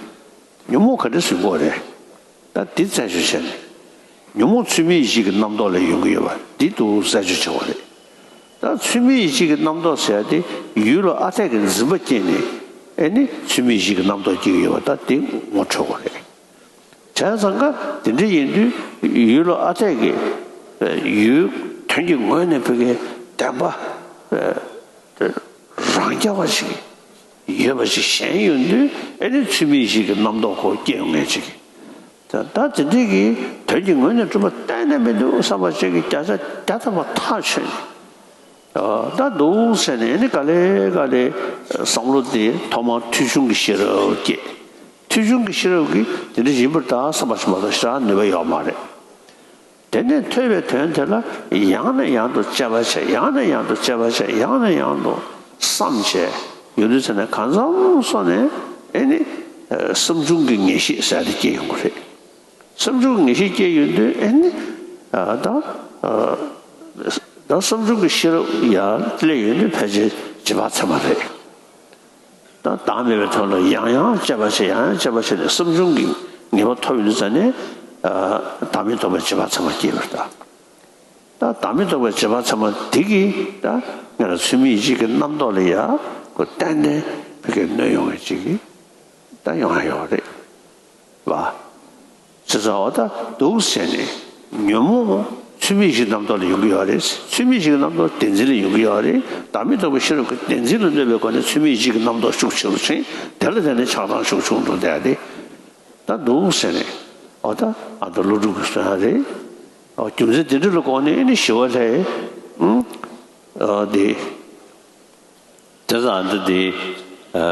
ཉོན་མོངས་ག་འདྲས་ཟིན་གྱི་ཡོད་རེད། ད་འདི་རྩད་གཅོད་བྱས་ནས། ཉོན་མོངས་ཚུལ་མིན་ཡིད་བྱེད་ཀྱི་རྣམ་རྟོག་ལས་ཡོང་གི་ཡོད་པ་འདི་འདུག་རྩད་གཅོད་བྱེད་དགོས་རེད། ད་ཚུལ་མིན་ཡིད་བྱེད་ཀྱི་རྣམ་རྟོག་ཟེར་ཡ་དེ་ཡུལ་ལ་ཨ་འཐས་ཀྱི་འཛིན་པ་སྐྱེས་ནས་ཨེ་ནི་ཚུལ་མིན་ཡིད་བྱེད་ཀྱི་རྣམ་རྟོག་སྐྱེ་གི་ཡོད་པ་ད་དེ་ངོ་འཕྲོད་དགོས་རེད། བྱས་ཙང་ཀ་དེ་འདྲ་ཡིན་དུས་ཡུལ་ལ་ཨ་འཐས་ཀྱི་ཡུལ་དོན་གྱི་ངོས་ནས་ཕ་གིའི་བདེན་པ་རང་རྐྱ་བ་ཞིག་ཡོད་པ་ཞིག་ཞེན་ཡོང་དུས་ཨེ་ནི་ཚུལ་མིན་ཡིད་བྱེད་ཀྱི་རྣམ་རྟོག་ཁོ་སྐྱེ་ཡོང་ངེས་ཅིག་ད་ད་དེ་འདྲའི་གི་དོན་གྱི་ངོས་ནས་གྲུབ་པ་གཏན་ནས་མི་འདུག་བསམ་པ་ཅིག་གི་བརྒྱ་ཆ་བརྒྱ་ཐམ་པ་ཐག་ཆོད་ནས། ད་འདུག་ཟེར་ནས་ཨེ་ནི་ག་ལེ་ག་ལེ་བསམ་བློ་དེ་ཐོག་མར་ཐོས་བྱུང་གི་ཤེས་རབ་སྐྱེས། ཐོས་བྱུང་གི་ཤེས་རབ་ཀྱིས་དེ་འདྲ་ཡིན་པར་ཐལ་བསམ་པ་ཞིག་མ་གཏོགས་ཞེ་དྲག་ནུས་པ་ཡོད་མ་རེད། དེ་ནས་ཐོས་པའི་དོན་དེ་ལ་ཡང་ནས་ཡང་དུ་དཔྱད་པ་བྱས། ཡང་ནས་ཡང་དུ་དཔྱད་པ་བྱས། ཡང་ནས་ཡང་དུ་བསམ་བྱས་ཡོང་དུས་ཚེ་ནས་གང་འཚམ་སོང་ནས་ཨེ་ནི་བསམ་བྱུང་གི་ངེས་ཤེས་ཟེར་དེ་སྐྱེ་ཡོང་གི་རེད། བསམ་བྱུང་གི་ངེས་ཤེས་སྐྱེ་ཡོང་དུས་ཨེ་ནི་ད་ད་བསམ་བྱུང་གི་ཤེས་རབ་ཡར་སླེབས་ཡོང་དུས་ཕལ་ཆེར་རྗེས་དཔག་ཚད་མ་རེད། ད་བདག་མེད་པའི་དོན་ལ་ཡང་ཡང་དཔྱད་པ་བྱས། ཡང་ཡང་དཔྱད་པ་བྱས་ནས་བསམ་བྱུང་གི་ངེས་པ་ཐོབ་ཡོང་དུས་ཙ་ནས་བདག་མེད་རྟོགས་པའི་རྗེས་དཔག་ཚད་མ་སྐྱེས་པར་ཐལ། ད་བདག་མེད་རྟོགས་པའི་རྗེས་དཔག་ཚད་མ་འདི་གིས་ད་ང་ལ་ཚུལ་མིན་ཡིད་བྱེད་ཀྱི་རྣམ་རྟོག་ལ་ཡང་ཁོ་ཏན་ཏན་ཕ་གིར་གནོད་ཡོང་བའི་ཅིག་གི་ད་ཡོང་ཡ་ཡོད་རེད་བ། བྱས་ཙང་འོ་ད་འདུག་ཟེར་ནས་ཉོན་མོངས་ཚུལ་མིན་ཡིད་བྱེད་རྣམ་རྟོག་ལ་ཡོང་གི་ཡོད་རེད། ཚུལ་མིན་ཡིད་བྱེད་ཀྱི་རྣམ་རྟོག་བདེན་འཛིན་ལ་ཡོང་གི་ཡོད་རེད། བདག་མེད་རྟོགས་པའི་ཤེས་རབ་ཀྱི་བདེན་འཛིན་ལ་གནོད་པའི་སྒོ་ནས་ཚུལ་མིན་ཡིད་བྱེད་ཀྱི་རྣམ་རྟོག་ཤུགས་ཆེ་རུ་ཕྱིན། དེ་ལ་བརྟེན་ནས་ཆགས་སྡང་ཤུགས་ཆུང་དུ་བསྡད་དེ། ད་འདུག་ཟེར་ནས་འོ་ད་ཨ་ད་ཀླུ་སྒྲུབ་ཀྱིས་གསུངས་ཡ་རེད། འོ་རྒྱུ་མཚན་དེ་འདྲ་ལ་དགོངས་ནས་ཨེ་ནི་ཞི་བ་ལྷས་ཨ་དེ། དེ་ཙང་འདི་དེ་ཨ་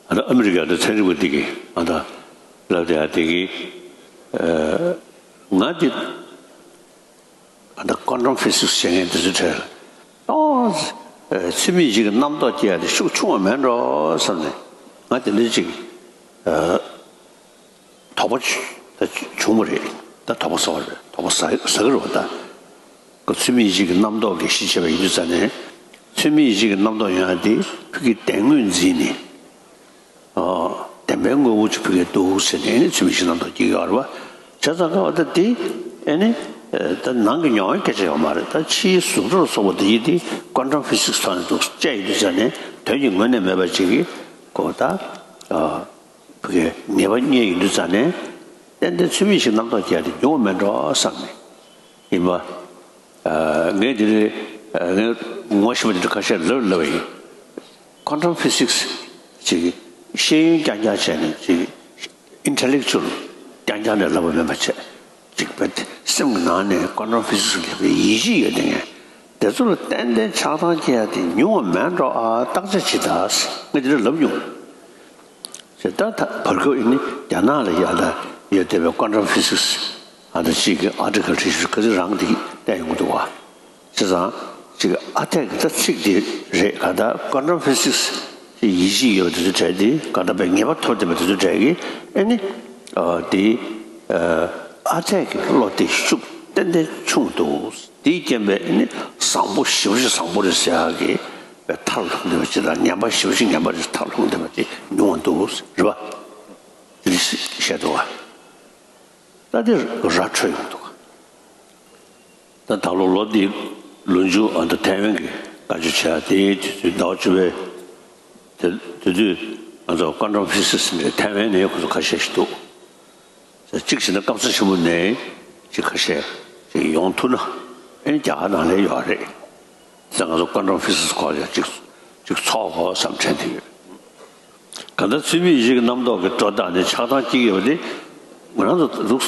ཨ་ཨ་མི་རི་ཀའི་ཚན་རིག་པ་འདི་གིས་ཨ་ད་ལབ་དེ་ཨ་དེ་གིས་ཨ་ང་འདི་ཨ་ད་ཀོན་ཊམ་ཕི་སིག་སི་བྱེད་མཁན་དེ་ཚོའི་གྲས་ལ་ཨོ་ཚུལ་མིན་ཡིད་བྱེད་ཀྱི་རྣམ་རྟོག་སྐྱེ་ཡ་དེ་ཤུགས་ཆུང་བ་མེད་འགྲོ་བསམ་ནས་ང་དེ་འདྲ་ཅིག་ཨ། དོགས་པ་ད་བྱུང་བ་རེད། ད་དོགས་པ་ཟ་བ་རེད། དོགས་པ་ཟ་ཟ་གི་རེད་བ། ད་ཁོ་ཚུལ་མིན་ཡིད་བྱེད་ཀྱི་རྣམ་རྟོག་གི་གཞི་བྱས་པ་ཡིན་དུས་ཙ་ནས་ཚུལ་མིན་ཡིད་བྱེད་ཀྱི་རྣམ་རྟོག་ཡོང་ཡ་དེ་ཕ་གིའི་བདེན་དངོས་འཛིན་ནས་ཨོ་བདེན་པའི་དངོས་པོ་ཅིག་ཕ་གིར་འདུག་ཟེར་ནས་ཨེ་ནི་ཚུལ་མིན་ཡིད་བྱེད་རྣམ་རྟོག་སྐྱེ་གི་ཡོད་རེད་བ། བྱས་ཙང་ཀ་བ་ད་དེ་ཨེ་ནི་ད་ནང་གི་མྱོང་བའི་སྐད་ཆ་ཡོད་མ་རེད། ད་ཕྱིའི་གཟུགས་སྒྲ་ལ་སོགས་པ་དེ་ཡིན་དེ་ཀོན་ཊམ་ཕི་སིག་སི་ཐོག་ནས་འདུག་དཔྱད་ཡོང་དུས་ཙ་ནས་དོན་གྱི་ངོས་ནས་མེད་པ་ཅིག་གི་གོ་ད་ཨོ། ཕ་གིའི་ངེས་པ་རྙེད་ཡོང་དུས་ཙ་ནས་ཏན་ཏན་ཚུལ་མིན་ཡིད་བྱེད་རྣམ་རྟོག་སྐྱེ་ཡ་དེ་ཉུང་བ་མེད་འགྲོ་བསམ་ནས་ཡིན་པ། ངས་འདི་རེད། ངས་ངོ་ཤེས་པ་འདི་འདྲ་ཁ་ཤས་ལབ་ལབ་པ་ཡིན། ཀོན་ཊམ་ཕི་སིག་སི་ཅིག་ཤེས་ཡོན་རྐྱང་རྐྱང་བྱས་ནས་ཅིག་ཨིན་ཊེ་ལེག་ཅུ་ཨལ་རྐྱང་རྐྱང་ནས་ལབ་པ་མིན་པ་བྱས། ཅིག་པའི་སེམས་ཀྱི་ནང་ནས་ཀོན་ཊམ་ཕི་སིག་སི་ལ་ཡིད་ཆེས་ཡོད་དེ་ངས་དེ་ཚོ་ལ་ཏན་ཏན་ཆགས་སྡང་སྐྱེ་ཡ་དེ་ཉུང་བ་མེད་འགྲོ་ཨ། བརྟག་དཔྱད་བྱེད་ད། ངས་འདི་འདྲ་ལབ་མྱོང་། ཞེས་ད་ད་བར་སྐབས་ཨེ་ནི་རྒྱ་ནག་ལ་ཡ་ད་ཡོད་བསྡད་པའི་ཀོན་ཊམ་ཕི་སིག་སི་ཨ་ད་ཅིག་གི་ཨར་ཊི་ཀལ་བྲིས་ཤིག་ག་ཚོད་རང་དེ་བལྟས་ཡོང་གི་འདུག་བ། བྱས་ཙང་ཅིག་ཨ་འཐས་ཀྱི་ད་ཚིག་དེ་རེད་ག་ད་ཀོན་ཊམ་ཕི་སིག་སི་ཡིད་ཆེས་ཡོད་པ་དེ་ཚོ་གྲས་དེ་ག་ད་པའི་ངེས་པ་ཐོབ་བསྡད་པ་དེ་ཚོ་གྲས་ཀྱི་ཨེ་ནི་དེ་ཨ་འཐས་ཀྱི་བློ་དེ་ཤུགས་ཏན་ཏན་ཆུང་འདུག་དེའི་རྐྱེན་པས་ཨེ་ནི་བཟང་པོ་ཞེ་པོ་ཅིག་བཟང་པོ་རེད་ཟེར་ཡག་གི་པའི་མཐར་ལྷུང་བསྡད་པ་ཅིག་དང་ངན་པ་ཞེ་པོ་ཅིག་ངན་པ་རེད་མཐར་ལྷུང་བསྡད་པ་དེ་ཉུང་བ་འདུག་རེད་བ། དེ་འདྲ་བཤད་འདུག་བ། ད་དེ་ར་འཕྲོད་ཡོང་འདུག་ད་ད་ལོ་ལོ་འདི་ལོ་མཇུག་ཨ་ད་ཐའེ་ཝན་གྱི་བཀའ་ཆོས་བྱས་དེའི་དུས་ཚོད་ཟླ་བ་བཅུ་པའི་དེ་དེ་དུས་ང་ཚོ་ཀོན་ཊམ་ཕི་སིག་སི་འདྲའི་ཐའེ་ཝན་ནས་ཁོ་ཚོ་ཁ་ཤས་ཤིག་འདུག་གཅིག་བྱས་ན་སྐམ་ས་ཆེན་པོ་ནས་ཅིག་ཁ་ཤས་ཅིག་ཡོང་ཐུབ་ན་ཨེ་ནི་རྒྱ་གར་ནང་ལ་ཡོད་རེད། ད་ང་ཚོ་ཀོན་ཊམ་ཕི་སིག་སི་སྐོར་ལ་ཅིག་ཅིག་ཚོགས་དགོས་བསམ་དྲན་གྱི་ཡོད། གང་ལྟར་ཚུལ་མིན་ཡིད་བྱེད་ཀྱི་རྣམ་རྟོག་གི་སྒྲོ་བཏགས་ནས་ཆགས་སྡང་སྐྱེ་གི་ཡོད་པ་དེ་ང་རང་ཚོ་འདུག་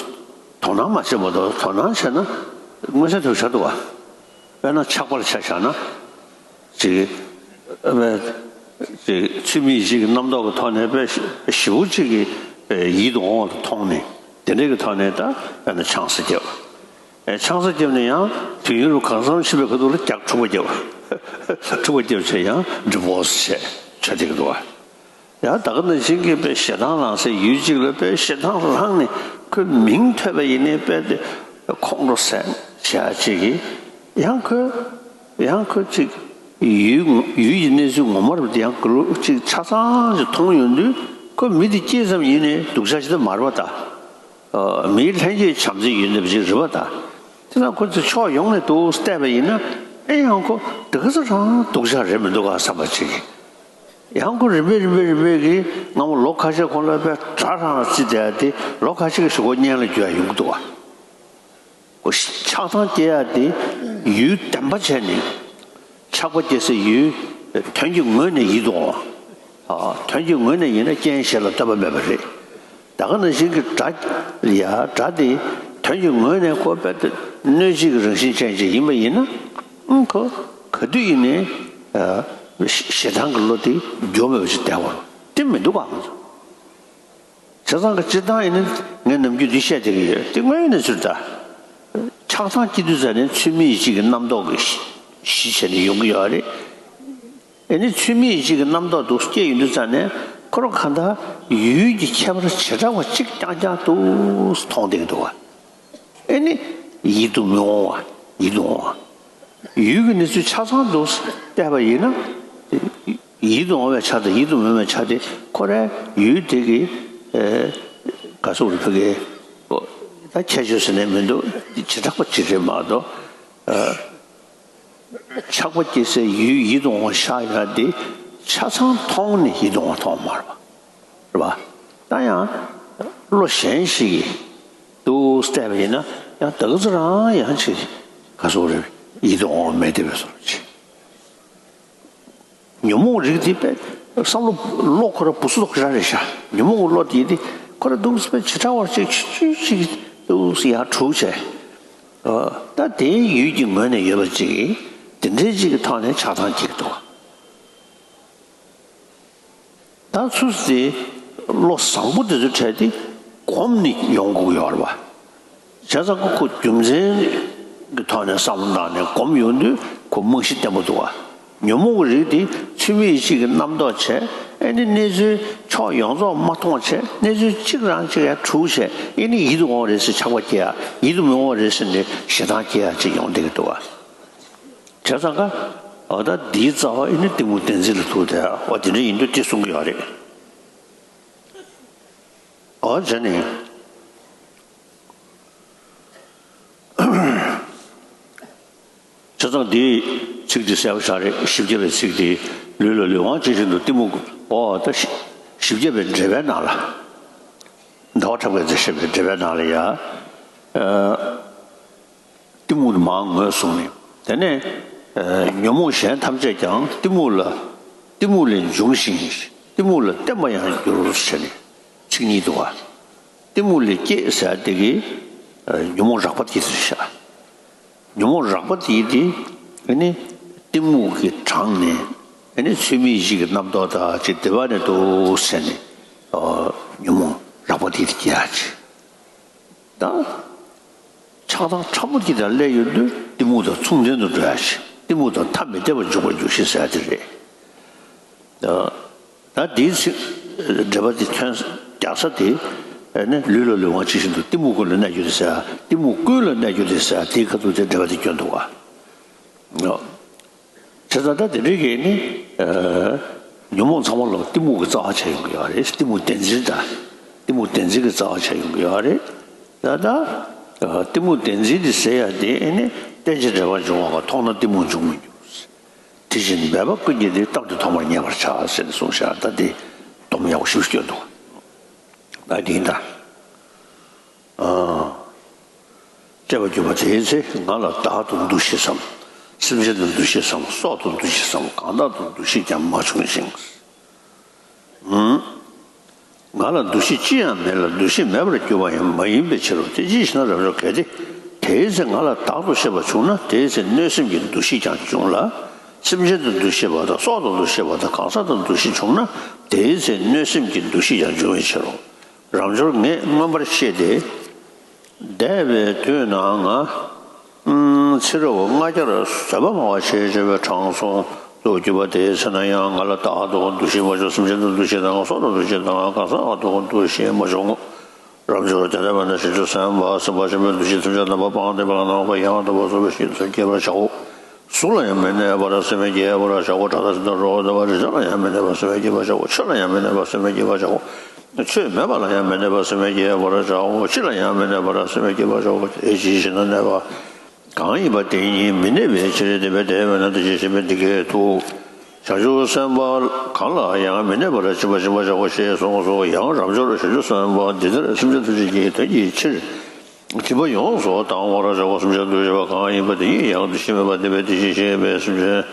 དོ་སྣང་མ་བྱས་མ་གཏོགས་དོ་སྣང་བྱས་ན་མངོན་གསལ་དོད་ཆགས་འདུག་བ། དཔེར་ན་ཆགས་པ་ལ་ཆ་བཞག་ན། ཅིག་ཨ་ཅིག་ཚུལ་མིན་ཡིད་བྱེད་ཀྱི་རྣམ་རྟོག་གི་ཐོག་ནས་དཔེ་ཞེ་པོ་ཅིག་གི་ཡིད་དུ་འོང་བ་མཐོང་ནས་དེ་འདྲའི་གི་ཐོག་ནས་ད་དཔེར་ན་ཆང་ས་བརྒྱབ། ཆང་ས་བརྒྱབ་ནས་ཡང་དུས་ཡུན་རིང་གང་འཚམ་ཕྱིན་པའི་ཁ་ཐུག་ལ་རྒྱགས་འཁྲུག་པ་བརྒྱབ། འཁྲུག་པ་བརྒྱབ་བྱས་ཡང་འགྲིག་པོ་བྱས་བྱ་བསྡད་ཀྱི་འདུག་བ། ཡང་ད་ག་ནང་བཞིན་གྱི་དཔེ་ཞེ་སྡང་ལངས་སའི་ཡུལ་གཅིག་ལ་དཔེ་ཞེ་སྡང་ལངས་ནས་ཁོའི་མིང་ཐོས་པ་ཡིན་ནའི་དཔེ་དེ་ཁོང་ཁྲོ་ཟ་བྱེད་ཡ་གཅིག་གིས། ཡང་ཁོས་ཡང་ཁོས་གཅིག་ཡུལ་ཡུལ་གྱི་གནས་ཚུལ་ངོ་མ་རུ་དེ་ཡང་ག་ལུ་གཅིག་ཆ་ཚང་ཞིག་མཐོང་ཡོང་དུས། ཁོ་མི་དེ་སྐྱེས་ཙམ་ཡིན་ནའི་སྡུག་ཅག་ཞིག་ད་མ་རེད་པ་ད། མིའི་ལྷན་སྐྱེས་བྱམས་བརྩེ་ཡོད་བསྡད་པ་ཅིག་རེད་པ་ད། དེ་ན་ཁོ་ཚོས་ཕྱོགས་ཡོངས་ནས་འདུག་བལྟས་པ་ཡིན་ན། ཨེ་ཡང་ཁོ་དེ་ག་ཚོད་རང་སྡུག་ཅག་རེད་མི་འདུག་ག་བསམ་པ་ཅིག་གིས། ཡང་ཁོ་རིམ་པས་རིམ་པས་རིམ་པས་ཀྱིས་སྔ་མོ་ལོ་ཁ་ཤས་གོང་ལ་དཔེ་དགྲ་རང་ལ་བརྩིས་བསྡད་ཡ་དེ་ལོ་ཁ་ཤས་ཀྱི་གཞུག་གུ་གཉེན་ལ་འགྱུར་ཡ་ཡོང་གི་འདུག་བ། ཁོ་ཆགས་སྡང་སྐྱེ་ཡ་དེ་ཡུལ་བདེན་པ་བྱས་ནས། ཆགས་པ་སྐྱེ་སའི་ཡུལ་དོན་གྱི་ངོས་ནས་ཡིད་དུ་འོང་བ། དོན་གྱི་ངོས་ནས་ཡིན་ན་རྐྱེན་གཞན་ལ་ལྟོས་པ་མེད་པ་རེད། ད་ག་ནང་བཞིན་གྱི་དགྲ་ཡ་དགྲ་དེ་དོན་གྱི་ངོས་ནས་ཁོ་དཔེ་དེ་གནོད་བྱེད་ཀྱི་རང་བཞིན་ཅན་ཅིག་ཡིན་པ་ཡིན་ན། ཨང་ཁོ་ག་དུས་ཡིན་ནའི་ཞེ་སྡང་གི་བློ་དེ་འགྱུར་མེད་པ་ཞིག་བསྡད་པ་དེ་མི་འདུག་ག་ང་ཚོ། བྱས་ཙང་གི་སྤྱིར་བཏང་ཡིན་ན་ངས་ནམ་རྒྱུན་འདི་བཤད་བསྡད་ཀྱི་ཡོད། དེ་དངོས་ཡོད་གནས་ཚུལ་ད། ཆགས་སྡང་སྐྱེ་དུས་ཙམ་ནས་ཚུལ་མིན་ཡིད་བྱེད་ཀྱི་རྣམ་རྟོག་གི་གཞི་བྱས་ནས་ཡོང་གི་ཡོད་རེད། ཨེ་ནི་ཚུལ་མིན་ཡིད་བྱེད་ཀྱི་རྣམ་རྟོག་འདུག་སྐྱེ་ཡོང་དུས་ཙམ་ནས་ཁོ་རང་གང་ལྟར་ཡུལ་གྱི་ཁྱད་པར་བྱེ་བྲག་པ་གཅིག་རྐྱང་རྐྱང་འདུག་མཐོང་བསྡད་ཀྱི་འདུག་བ། ཨེ་ནི་ཡིད་དུ་མི་འོང་བ། ཡིད་དུ་འོང་བ། ཡུལ་གྱི་གནས་ཚུལ་ཆ་ཚང་དུ་བལྟས་པ་ཡིན་ན། ཡིད་དུ་འོང་བའི་ཆ་དང་ཡིད་དུ་མི་འོང་བའི་ཆ་དེ་ཁོ་རའི་ཡུལ་དེ་གི་ཨེ་ག་སོགས་རེ་ཕ་གི་ད་ཁྱད་ཆོས་ཟེར་ནས་མི་འདུག་བྱེ་བྲག་པ་ཅིག་རེད་མ་གཏོགས། ཨ་ཆགས་པ་སྐྱེ་སའི་ཡུལ་ཡིད་དུ་འོང་བ་ཤར་ཡོང་དེ་ཆ་ཚང་མཐོང་ནས་ཡིད་དུ་འོང་བ་མཐོང་མ་རེད་པ། རེད་པ། ད་ཡང་བློ་གཞན་ཞིག་གིས་འདུག་བལྟས་པ་ཡིན་ན་ཡང་ད་ག་ཚོད་རང་ཡང་ཅིག་ག་སོགས་རེད། ཡིད་དུ་འོང་བ་མེད་བསྡད་པའི་བཟོ་འདྲ་ཅིག་ཉོན་མོངས་རིགས་དེ་དཔེ་བསམ་བློ་བློ་ཁོ་ར་བུ་སུ་དོག་ར་རེད་ཤག་ཉོན་མོངས་བློ་དེ་དེ་ཁོ་ར་འདུག་སེ་དཔེ་བྱེ་བྲག་པ་ཅིག་ཆུ་ཆུ་ཅིག་འདུག་སེ་ཡར་གྲུབ་བྱས། ཨ་ད་དེའི་ཡུལ་གྱི་ངོས་ནས་ཡོད་པ་ཅིག་གིས་དེ་འདྲའི་ཅིག་གི་ཐོག་ནས་ཆགས་སྡང་སྐྱེ་གི་འདུག་ད་ཚུལ་དེ་བློ་བཟང་པོ་དེ་ཚོའི་གྲས་དེ་གོམས་ནས་ཡོང་དགོས་ཀྱི་ཡོད་རེད་པ། བྱས་ཙང་ཁོ་ཁོ་རྒྱུ་མཚན་གྱི་ཐོག་ནས་བསམ་བློ་བཏང་ནས་གོམས་ཡོང་དུས་ཁོ་རྨང་གཞི་བརྟན་པོ་འདུག་བ། ཉོན་མོངས་ཀྱི་རིགས་དེ་ཚུལ་མིན་ཡིད་བྱེད་ཀྱི་རྣམ་རྟོག་བྱས། ཨེ་ནི་གནས་ཚུལ་ཕྱོགས་ཡོངས་རྫོགས་མ་མཐོང་བྱས། གནས་ཚུལ་གཅིག་རང་གཅིག་ཡར་གྲུབ་བྱས། ཨེ་ནི་ཡིད་དུ་འོང་བ་རེད་ཟེར་ཆགས་པ་སྐྱེ་ཡ། ཡིད་དུ་མི་འོང་བ་རེད་ཟེར་ནས་ཞེ་སྡང་སྐྱེ་ཡ་ཅིག་ཡོང་བསྡད་ཀྱི་འདུག་བ། བྱས་ཙང་ཀ་འོ་ད་འདིའི་རྩ་བ་ཨེ་ནི་གཏི་མུག་བདེན་འཛིན་ལ་ཐུག་སྟེ། འོ་དེ་འདྲ་ཡིན་དུས་དེ་གསུང་གི་ཡོད་རེད། འོ་བྱས་ནས། བྱས་ཙང་འདིའི་ཚིག་འདི་གསལ་པོ་ཞིག་རེད། བཞི་བརྒྱ་པའི་ཚིག་འདི། ལུས་ལ་ལུས་དབང་ཇི་བཞིན་དུ་གཏི་མུག་གི། འོ་ད་བཞི་བཞི་བརྒྱ་པའི་འགྲེལ་པའི་ནང་ལ། ཟླ་བ་གྲགས་པས་མཛད་བཞག་པའི་འགྲེལ་པའི་ནང་ལ་ཡ། ཨ་གཏི་མུག་ནི་མར་ངོས་བཟུང་ནས། དེ་ནས་ཨ་ཉོན་མོངས་གཞན་ཐམས་ཅད་ཀྱང་གཏི་མུག་ལ། གཏི་མུག་ལས་འབྱུང་ཞིང་། གཏི་མུག་ལ་བརྟེན་པར་ཡང་འགྱུར་ཞེས་ནས། ཚིག་གཉིས་འདུག་བ། གཏི་མུག་ལས་སྐྱེས་ཟེར་དེ་གི་ཨ་ཉོན་མོངས་རགས་པ་དེ་རེད་ཤག་ཉོན་མོངས་རགས་པ་དེ་དེ་ཨ་ནི་གཏི་མུག་གིས་དྲངས་ནས། ཨ་ནི་ཚུལ་མིན་ཡིད་བྱེད་ཀྱི་རྣམ་རྟོག་དང་ཅིག་དེ་བ་ནས་འདུག་ཟེར་ནས། ཨ་ཉོན་མོངས་རགས་པ་དེ་དེ་སྐྱེ་ཡ་ཅིག་ད་ཆགས་སྡང་ཕྲ་མོ་དེ་དང་སླེབས་ཡོང་དུས་གཏི་མུག་དང་མཚུངས་ལྡན་དུ་འགྲོ་ཡ་ཞིག་གཏི་མུག་དང་ཐ་མི་དད་པར་འཇུག་པར་འགྱུར་ཞེས་ཟེར་ཡ་དེ་རེད། ད་འདིའི་ཚིག་འགྲེལ་པ་དེ་ཐོན་རྒྱག་ས་དེ། ཨ་ནི་ལུས་ལ་ལུས་དབང་ཇི་བཞིན་དུ། གཏི་མུག་ཀུན་ལ་གནས་གྱུར་ཏེ་ཟེར། གཏི་མུག་ཀུན་ལ་གནས་གྱུར་ཏེ་ཟེར། དེའི་ཁ་ཐུག་དེ་འགྲེལ་པ་དེ་བསྐྱོན་འདུག་བ། བྱས་ཙང་ད་དེ་འདྲའི་གི་ནི་ཨ་ཉོན་མོངས་ཚང་མ་ལ་གཏི་མུག་གི་རྩ་བ་ཆགས་ཡོང་གི་ཡོད་རེད། གཏི་མུག་བདེན་འཛིན་དང་། གཏི་མུག་བདེན་འཛིན་གྱི་རྩ་བ་ཆགས་ཡོང་གི་ཡོད་རེད། ད་ད་ཨ་གཏི་མུག་བདེན་འཛིན་དེ་ཟེར་ཡ་དེ་ཨ་ནི་རྟེན་ཅིང་འབྲེལ་པར་འབྱུང་བ་གང་། མཐོང་ན་གཏི་མུག་འབྱུང་མི་འགྱུར། དེ་བཞིན་མེད་པ་ཀུན་གྱི་དེ། རྟག་ཏུ་མཐོང་བར་ངེས་པར་བྱ། ཟེར་ནས་གསུངས་ཤག་ད་དེ་སྡོམ་ཡག་པོ་ཞིག་བསྐྱོན་འདུག་ད་དེ་ཡིན་ད། ཨ། བསྐྲད་པར་གྱུར་པ་དེའི་ཚེ། ང་ལ་བདག་ཏུ་འདུ་ཤེས་སམ། སེམས་ཅན་དུ་འདུ་ཤེས་སམ། སྲོག་ཏུ་འདུ་ཤེས་སམ། གང་དག་ཏུ་འདུ་ཤེས་ཀྱང་མ་བྱུང་ཞིང་། ང་ལ་འདུ་ཤེས་ཅི་ཡང་མེད་ལ། འདུ་ཤེས་མེད་པར་གྱུར་པ་ཡང་མ་ཡིན་པའི་ཕྱིར་རོ། དེ་ཅི་ཞེ་ན། རབ་འབྱོར་གལ་ཏེ་དེའི་ཚེ་ང་ལ་བདག་ཏུ་ཤེས་པ་བྱུང་ན། དེའི་ཚེ་གནོད་སེམས་ཀྱི་འདུ་ཤེས་ཀྱང་འབྱུང་ལ། སེམས་ཅན་དུ་འདུ་ཤེས་པ་དང་། སྲོག་ཏུ་འདུ་ཤེས་པ་དང་། གང་ཟག་ཏུ་འདུ་ཤེས་བྱུང་ན། དེའི་ཚེ་གནོད་སེམས་ཀྱི་འདུ་ཤེས་ཀྱང་འབྱུང་བའི་ཕྱིར་རོ། རབ་འབྱོར་ངས་མངོན་པར་ཤེས་ཏེ། འདས་པའི་དུས་ན་ང་། ཨུམ། ཚེ་རབས་ལྔ་བརྒྱར་བཟོད་པ་སྨྲ་བ་ཞེས་བྱ་བའི་དྲང་སྲོང་དུ་གྱུར་པ་དེའི་ཚེ་ན་ཡང་ང་ལ་བདག་ལྟ་བུ་འདུ་ཤེས་མ་བྱུང་། སེམས་ཅན་ལ་འདུ་ཤེས་དང་སྲོག་ལ་འདུ་ཤེས་དང་གང་ཟག་ལ་འདུ་ཤེས་མ་བྱུང་། རབ་འབྱོར་དེ་ལྟ་བས་ན་བྱང་ཆུབ་སེམས་དཔའ་སེམས་དཔའ་ཆེན་པོའི་འདུ་ཤེས་ཐམས་ཅད་རྣམ་པར་སྤངས་ཏེ་བར་སྣང་བ་ཡང་དག་པར་རྫོགས་པའི་ཤིན་ཏུ་བསྐྱེད་པར་བྱའོ། གཟུགས་ལ་ཡང་མི་གནས་པར་སེམས་བསྐྱེད་པར་བྱའོ། སྒྲ་དང་ཞིང་དང་རོ་དང་རེག་བྱ་ལ་ཡང་མི་གནས་པར་སེམས་བསྐྱེད་པར་བྱའོ། ཆོས་ལ་ཡང་མི་གནས་པར་སེམས་བསྐྱེད་པར་བྱའོ། ཆོས་མེད་པ་ལ་ཡང་མི་གནས་པར་སེམས་བསྐྱེད་པར་བྱའོ། ཕྱི་ལ་ཡང་མི་གནས་པར་སེམས་བསྐྱེད་པར་བྱའོ། དེ་ཇི་ཞིག་ན་གནས་པ་གང་ཡིན་པ་དེ་ཉིད་མི་གནས་པའི་ཕྱིར། དེ་བས་དེ་བས་ན་དེ་བཞིན་གཤེགས་པས་འདི་སྐད་དུ། བྱང་ཆུབ་སེམས་དཔའ་གང་ལ་ཡང་མི་གནས་པར་སྦྱིན་པ་སྦྱིན་པར་བྱའོ་ཞེས་གསུངས་སོ། ཡང་རབ་འབྱོར་བྱང་ཆུབ་སེམས་དཔའ་འདི་ལྟར་སེམས་ཅན་ཐམས་ཅད་ཀྱི་དོན་གྱི་ཕྱིར། སྦྱིན་པ་ཡོངས་སུ་བཏང་བར་བྱའོ། སེམས་ཅན་འདུ་ཤེས་པ་གང་ཡིན་པ་དེ་ཉིད་ཡང་འདུ་ཤེས་མེད་པ་སྟེ། དེ་བས་དེ་བཞིན་གཤེགས་པས་སེམས་ཅན་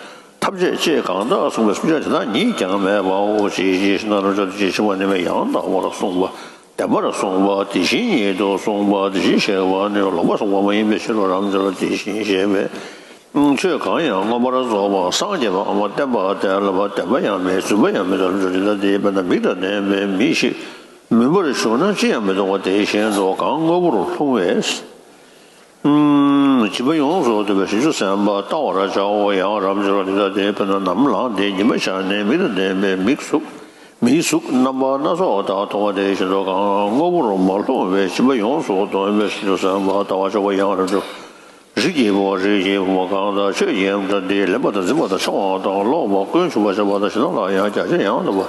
ཐམས་ཅད་ཅེས་གང་དག་གསུངས་པའི་སེམས་ཅན་དེ་དག་ཉིད་ཀྱང་མེད་པའོ། ཇི་ཞིག་ན་རབ་འབྱོར་དེ་ཇི་ཞིག་ནི་ཡང་དག་པར་གསུངས་པ། བདེན་པར་གསུངས་པ་དེ་བཞིན་ཉིད་དུ་གསུངས་པ་དེ་བཞིན་གཤེགས་པ་ནི་ལོག་པར་གསུངས་པ་མ་ཡིན་པའི་ཕྱིར་རོ། རབ་འབྱོར་དེ་བཞིན་གཤེགས་པས། ཆོས་གང་ཡང་མངོན་པར་རྫོགས་པ་སངས་རྒྱས་པའམ་བསྟན་པ་དེ་ལ་བདེན་པ་ཡང་མེད། རྫུན་པ་ཡང་མེད། རབ་འབྱོར་དེ་ལྟ་སྟེ། དཔེར་ན་མིག་དང་ལྡན་པའི་མིག་ཤེས་མུན་པར་ཞུགས་ན་ཅི་ཡང་མི་མཐོང་བ་དེ་བཞིན་དུ་གང་སྔོན་པོར་ལྷུང་བས། སྦྱིན་པ་ཡོངས་སུ་བཏང་བའི་བྱང་ཆུབ་སེམས་དཔའ་བལྟ་བར་བྱའོ། ཡང་རབ་འབྱོར་དེ་ལྟ་སྟེ། དཔེར་ན་ནམ་ལངས་ཏེ་ཉི་མ་ཤར་ནས་མིག་དང་ལྡན་པའི་མིག་གཟུགས་མིག་གཟུགས་རྣམ་པ་སྣ་ཚོགས་དག་མཐོང་བ་དེ་བཞིན་དུ་གང་སྔོན་པོར་མ་ལྷུང་བའི་སྦྱིན་པ་ཡོངས་སུ་བཏང་བའི་བྱང་ཆུབ་སེམས་དཔའ་བལྟ་བར་བྱའོ། ཡང་རབ་འབྱོར་རིགས་ཀྱི་བུ་རིགས་ཀྱི་བུ་མོ་གང་དག་ཆོས་ཀྱི་དབྱངས་སྒྲ་འདི་ལེན་པ་དང་འཛིན་པ་དང་འཆང་བ་དང་ཀློག་པ་ཀུན་ཆུབ་པར་བྱ་བ་དང་གཞན་དག་ལ་ཡང་རྒྱ་ཆེར་ཡང་དག་པར་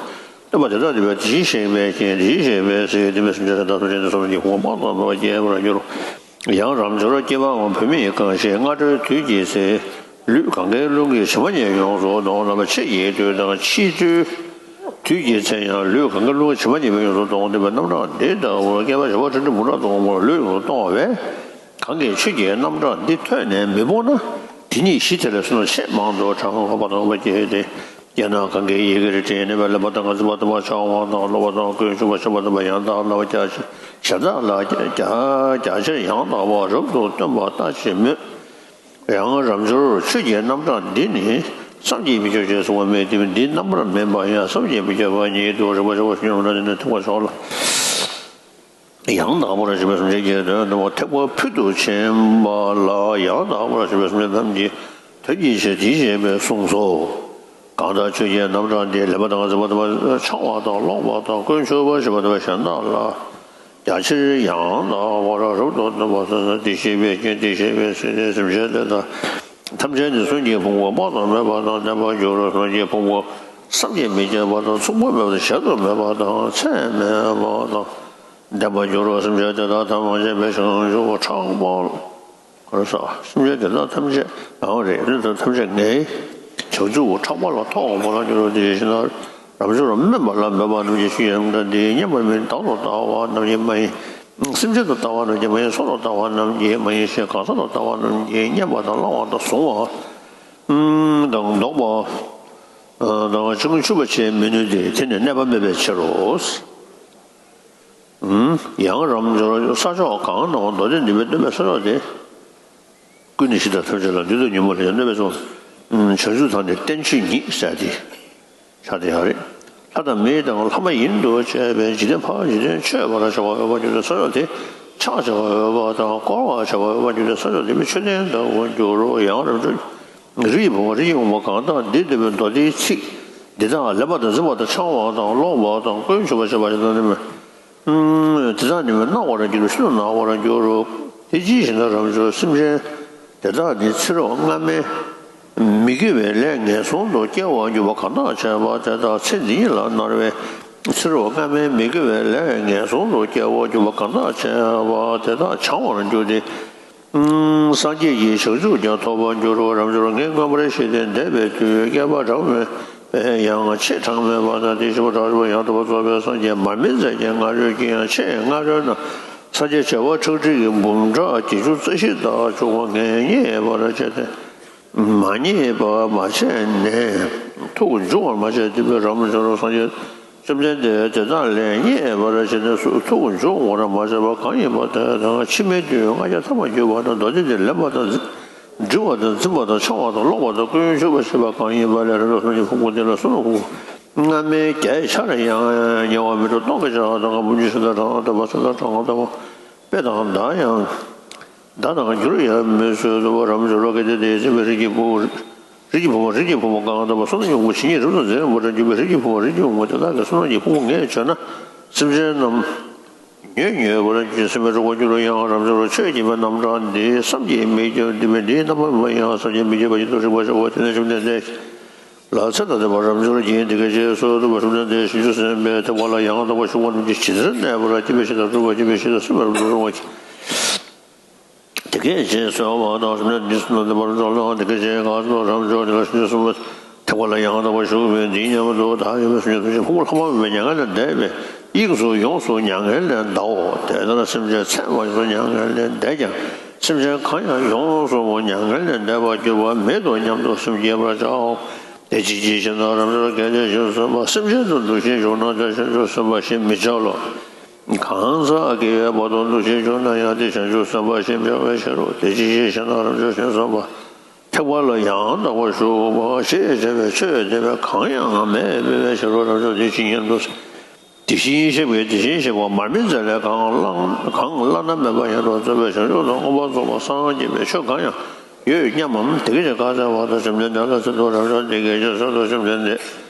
སྟོན་པ་དེ་དག་འདི་བས་དེ་བཞིན་གཤེགས་པའི་མཁྱེན། དེ་བཞིན་གཤེགས་པའི་མཁྱེན། དེ་བས་སེམས་ཅན་དེ་དག་ཐམས་ཅད་ནི་སངས་རྒྱས་ཀྱི་གོ་འཕང་དང་མོས་པ་སྐྱེ་བར་འགྱུར། ཡང་རབ་འབྱོར་སྐྱེ་བའམ་བུད་མེད་གང་ཞིག་སྔ་དྲོའི་དུས་ཀྱི་ཚེ། ལུས་གང་གཱའི་ཀླུང་གི་བྱེ་མ་སྙེད་ཡོངས་སུ་གཏོང་ལ། ཕྱི་ཡི་དུས་དང་ཕྱི་དྲོའི་དུས་ཀྱི་ཚེ་ཡང་ལུས་གང་གཱའི་ཀླུང་གི་བྱེ་མ་སྙེད་པ་ཡོངས་སུ་གཏོང་སྟེ། རྣམ་གྲངས་འདི་ལྟ་བུར་བསྐལ་པ་བྱེ་བ་ཁྲི་ཁྲི་འབུམ་ཕྲག་དུ་མར་ལུས་ཡོངས་སུ་གཏོང་བས། གང་གིས་ཆོས་ཀྱི་རྣམ་གྲངས་འདི་ཐོས་ནས་མི་ཕོངས་ན། དེ་ཉིད་གཞི་དེ་ལས་བསོད་ནམས་ཆེས་མང་དུ་བགྲང་བར་འོས་པ་སྐྱེས་ཏེ། དེས་ན་གང་གིས་ཡི་གེར་བྲིས་ནས་ལེན་པ་དང་འཛིན་པ་དང་འཆང་བ་དང་ཀློག་པ་དང་ཀུན་ཆུབ་པར་བྱེད་པ་དང་ཡང་དག་པར་རྒྱ་ཆེ་གཞན་དག་ལ་རྒྱ་ཆེར་ཡང་དག་པར་རབ་ཏུ་སྟོན་པ་ལྟ་ཅི་སྨོས། ཡང་རབ་འབྱོར་ཆོས་ཀྱི་རྣམ་གྲངས་འདི་ནི་བསམ་གྱིས་མི་ཁྱབ་ཅེས་གསུངས་པ་སྨོས་ཏེ། འདི་རྣམ་པར་སྨིན་པ་ཡང་བསམ་གྱིས་མི་ཁྱབ་པ་ཉིད་དུ་རིག་པར་བྱ་བ་ཞིག་ཡོང་ན་དེ་ནི་ཐེག་པ་མཆོག་ལ། ཡང་དག་པར་བྱེད་པའི་སེམས་ཅན་གྱི་དོན་དུ་ཐེག་པ་ཕུལ་དུ་ཕྱིན་པ་ལ་ཡང་དག་པར་བྱེད་པའི་སེམས་ཅན་ཐམས་ཅད་དོན་གྱི་ཕྱིར་དེ་བཞིན་གཤེགས་པས་གསུངས་སོ། གང་དག་ཆོས་ཀྱི་རྣམ་གྲངས་འདི་ལེན་པ་དང་འཛིན་པ་དང་འཆང་བ་དང་ཀློག་པ་དང་ཀུན་ཆུབ་པར་བྱེད་པ་དང་གཞན་དག་ལ་རྒྱ་ཆེར་ཡང་དག་པར་རབ་ཏུ་སྟོན་པ་ལྟ་ཅི་སྨོས། དེ་བཞིན་གཤེགས་པས་མཁྱེན། དེ་བཞིན་གཤེགས་པས་མཁྱེན། དེ་བཞིན་གཤེགས་པས་མཁྱེན། དེ་དག་ཐམས་ཅད་ནི་གསུམ་གྱི་ཕུང་པོ་དཔག་ཏུ་མེད་པ་དང་ལྡན་པར་འགྱུར་རོ། གསུམ་གྱི་ཕུང་པོ་བསམ་གྱིས་མི་ཁྱབ་པ་དང་མཚུངས་པ་མེད་པ་དང་གཞལ་དུ་མེད་པ་དང་ཚད་མེད་པ་དང་ལྡན་པར་འགྱུར་རོ། སེམས་ཅན་དེ་དག་ཐམས་ཅད་པའི་བྱང་ཆུབ་ཕྲག་པ་ལ་ཟ། སེམས་ཅན་དེ་དག་ཐམས་ཅད་ཡང་རེ་རེ་དང་ཐམས་ཅད་ངའི་བྱང་ཆུབ་ཕྲག་པ་ལ་ཐོགས་པ་ལ་འགྱུར་རོ། དེ་བཞིན་རབ་འབྱོར་སྨོན་པ་ལ་མོས་པ་རྣམས་ཀྱིས་ཆོས་ཀྱི་རྣམ་གྲངས་འདི་མཉན་པར་མི་བདག་ཏུ་ལྟ་བ་རྣམས་ཀྱིས་མ་ཡིན། སེམས་ཅན་དུ་ལྟ་བ་རྣམས་ཀྱིས་མ་ཡིན། སྲོག་ཏུ་ལྟ་བ་རྣམས་ཀྱིས་མ་ཡིན་ཞིང་། གང་ཟག་ཏུ་ལྟ་བ་རྣམས་ཀྱིས་མཉན་པ་དང་བླང་བ་དང་གཟུང་བ་དང་བཟློག་པ་དང་ཆུང་ཆུང་བ་བྱེད་མི་ནུས་ཏེ། དེ་ནི་གནས་པ་མེད་པའི་ཕྱིར་རོ། ཡང་རབ་འབྱོར་ས་ཕྱོགས་གང་ན་མདོ་སྡེ་འདི་པའི་སྟོན་པའི་ས་ཕྱོགས་དེ། ཀུན་ནས་ཤིང་རྟ་ཐམས་ཅད་ལ་འདུད་དོ་ཉོན་མོངས་ལས་སྐྱོབ་སྟོན་པའི་ཚུལ། བྱང་ཆུབ་དང་ནི་རྟེན་ཆོས་ཉིད་ཟེར་ཏེ། ཆ་དེ་ཡང་རེད། ལྷ་དང་མི་དང་ལྷ་མ་ཡིན་དུ་བཅས་པའི་འཇིག་རྟེན་ཕར་འཇིག་རྟེན་མཆོད་པར་བྱ་བར་འོས་པར་འགྱུར་ཏེ། ས་ཕྱོགས་དེ་ཕྱག་བྱ་བར་འོས་པ་དང་བསྐོར་བར་བྱ་བར་འོས་པར་འགྱུར་ཏེ། ས་ཕྱོགས་དེ་མི་མཆོད་རྟེན་ལྟ་བུར་འགྱུར་རོ། ཡང་རབ་འབྱོར་རིགས་ཀྱི་བུ་མོ་རིགས་ཀྱི་བུ་མོ་གང་དག་འདི་སྟོན་པའི་མདོ་སྡེའི་ཚིག་འདི་དག་ལེན་པ་དང་འཛིན་པ་དང་འཆང་བ་དང་ཀློག་པ་དང་ཀུན་ཆུབ་པར་བྱེད་པ་ཞིག་དང་ནི། དེ་དག་ནི་མི་སྣང་བར་འགྱུར་རོ། ཤིན་ཏུ་སྣང་བར་འགྱུར་རོ། དེ་ཅི་ཞིག་ན་རབ་འབྱོར་སེམས་ཅན་དེ་དག་ནི་ཚེ་རབས་སྔ་མའི་མི་དགེ་བའི་ལས་ངན་སོང་དུ་སྐྱེ་བར་འགྱུར་བ་གང་དག་བྱས་པ་དེ་དག་ཚེ་འདི་ཉིད་ལ་མནར་བས། ཚེ་རབས་སྔ་མའི་མི་དགེ་བའི་ལས་ངན་སོང་དུ་སྐྱེ་བར་འགྱུར་བ་གང་དག་བྱས་པ་དེ་དག་བྱང་བར་འགྱུར་ཏེ། སངས་རྒྱས་ཀྱི་བྱང་ཆུབ་ཀྱང་ཐོབ་པར་འགྱུར་རོ། རབ་འབྱོར་ངས་མངོན་པར་ཤེས་ཏེ་འདས་པའི་དུས་བསྐལ་པ་གྲངས་མེད་པའི་ཡང་ཆེས་གྲངས་མེད་པ་དང་དེ་བཞིན་གཤེགས་པ་ཕྲག་པ་ཡང་དག་པར་རྫོགས་པའི་སངས་རྒྱས་མར་མེ་མཛད་ཀྱི་སྔ་དྲོའི་དཀྱིལ་ཡང་ཆེས་སྔ་དྲོའི་ནང་སངས་རྒྱས་བྱེ་བ་ཁྲག་ཁྲིག་གི་འབུམ་ཕྲག་བརྒྱད་ཅུ་རྩ་བཞི་དག་བྱུང་བ་ངས་རྙེད་པར་བྱས་ཏེ། མ་རྙེད་པར་མ་བྱས་ནས་ཐུགས་འཇུག་པར་མ་བྱས་ཏེ། རབ་འབྱོར་སངས་རྒྱས་བཅོམ་ལྡན་འདས་དེ་དག་ལས་རྙེད་པར་བྱས་ནས་སུ་ཐུགས་འཇུག་པར་མ་བྱས་པ་གང་ཡིན་པ་དེ་དང་ཕྱི་མའི་དུས་ལྔ་བརྒྱ་ཐམ་པར་གྱུར་པ་དང་མདོ་སྡེ་འདི་ལེན་པ་དང་འཛིན་པ་དང་འཛིན་པ་དང་འཆང་བ་དང་ཀློག་པ་དང་ཀུན་ཆུབ་པར་བྱེད་པ་གང་ཡིན་པ་ལས་རབ་འབྱོར་སངས་རྒྱས་ཕུང་པོ་འདི་ལ་གསུམ་ལ་ཕུང་པོ་སྔ་མའི་བརྒྱའི་ཆར་ཡང་ཉེ་བར་མི་འགྲོ། སྟོང་གི་ཆར་དང་ཁ་འབུམ་གྱི་ཤིང་རྟ་གྲངས་དང་པ་ཤིང་རྟ་གྲངས་དང་པ་དཔེ་དང་བརྡ་ཡང་ བདག་དང་འགྱུར་ཡང་མི་བཟོད་དོ། རབ་འབྱོར་རོ། གལ་ཏེ་དེ་ཚེ་རིགས་ཀྱི་བུ། རིགས་ཀྱི་བུ་མོ། རིགས་ཀྱི་བུ་མོ་གང་དག་པ། བསོད་ནམས་ཀྱི་དབང་པོ་ཇི་སྙེད་རབ་ཏུ་འཛིན་པར་འགྱུར་བའི་རིགས་ཀྱི་བུ་མོ། རིགས་ཀྱི་བུ་མོ་དེ་དག་གི་བསོད་ནམས་ཀྱི་ཕུང་པོ་ངས་མཆོད་ན། སེམས་ཅན་རྣམས་ཉོས་ཉོས་པར་འགྱུར། སེམས་པའི་གྲོགས་པོ་འགྱུར་རོ། ཡང་རབ་འབྱོར་རོ། ཆོས་བགྱིས་པའི་རྣམ་གྲངས་འདི་བསམ་གྱིས་མི་ཁྱབ་འདུས་པས། འདིའི་རྣམ་པར་སྨིན་པ་ཡང་བསམ་གྱིས་མི་ཁྱབ་པ་ཡིན་ཏོ། རིག་པ་ཆེ་བ་དེ་ནི་བཅོམ་ལྡན་འདས་ལ་ཚེ་དང་ལྡན་པ་རབ་འབྱོར་གྱིས་འདི་སྐད་ཅེས་གསོལ་ཏོ། བཅོམ་ལྡན་འདས་ཞིང་བཅུ་གསུམ་པའི་ཐེག་པ་ལ་ཡང་དག་པར་ཞུགས་པ་རྣམས་ཀྱིས་ཇི་ལྟར་གནས་པ་ལ་སྐྱིད་པའི་ཞིང་དང་སྤྲོ་བའི་སྐྱིད་པའི་ཞིང་དང་སེམས་པ་རབ་ཏུ་རུང་བ། དེ་སྐད་ཅེས་གསོལ་བ་དང་། བཅོམ་ལྡན་འདས་ཞིང་བཅུ་གསུམ་པའི་ཐེག་པ་རབ་འབྱོར་ལའང་འདི་སྐད་ཅེས་བཀའ་སྩལ་ཏོ། རབ་འབྱོར་དེ་ལ་ཞིང་བཅུ་གསུམ་པའི་ཐེག་པ་ལ་ཡང་དག་པར་ཞུགས་པའི་འདི་སྙམ་དུ་བདག་གིས་སྨྲས་སོ། ཉན་ཏོ། ཕུང་པོ་ལྷག་མ་མེད་པའི་མྱ་ངན་ལས་འདས་པའི་དབྱིངས་སུ་ཡོངས་སུ་མྱ་ངན་ལས་འདའོ། དེ་ལྟར་སེམས་ཅན་ཚད་མེད་པ་ཡོངས་སུ་མྱ་ངན་ལས་འདས་ཀྱང་། སེམས་ཅན་གང་ཡང་ཡོངས་སུ་མྱ་ངན་ལས་འདས་པར་གྱུར་པ་མེད་དོ་སྙམ་དུ་སེམས་བསྐྱེད་པར་བྱའོ། དེ་ཅིའི་ཕྱིར་ཞེ་ན། རབ་འབྱོར། གལ་ཏེ་ཞིང་བཅུ་གསུམ་པ་སེམས་ཅན་དུ་འདུ་ཤེས་བྱུང་ན་དེ་བྱང་ཆུབ་སེམས་དཔའ་ཞེས་མི་བྱ་ལོ། གང་ཟག་སྐྱེ་བའི་བར་དུ་འདུ་ཤེས་བྱུང་ན་ཡང་དེ་བྱང་ཆུབ་སེམས་དཔའ་ཞེས་མི་བྱ་བའི་ཕྱིར་རོ། དེ་ཅིའི་ཕྱིར་ཞེ་ན། རབ་འབྱོར། ཞིང་བཅུ་གསུམ་པ་ཐེག་པ་ལ་ཡང་དག་པར་ཞུགས་པ་ཞེས་བྱ་བའི་ཆོས་དེ་བས་གང་ཡང་མེད་པའི་ཕྱིར་རོ། རབ་འབྱོར། དེ་ཅི་སྙམ་དུ། དེ་བཞིན་གཤེགས་པའི་དེ་བཞིན་གཤེགས་པ་མར་མེ་མཛད་ལས་གང་བླ་གང་བླ་ན་མེད་པ་ཡང་དག་རྫོགས་པའི་བྱང་ཆུབ་ཏུ་མངོན་པར་རྫོགས་པར་སངས་རྒྱས་པའི་ཆོས་གང་ཡང་ཡོད་སྙམ་མམ། དེ་སྐད་ཅེས་བཀའ་སྩལ་པ་དང་། བཅོམ་ལྡན་འདས་ལ་ཟེར་ཏོ། རབ་འབྱོར། དེ་སྐད་ཅེས་གསོལ་ཏོ། བཅོམ་ལྡན་འདས། དེ་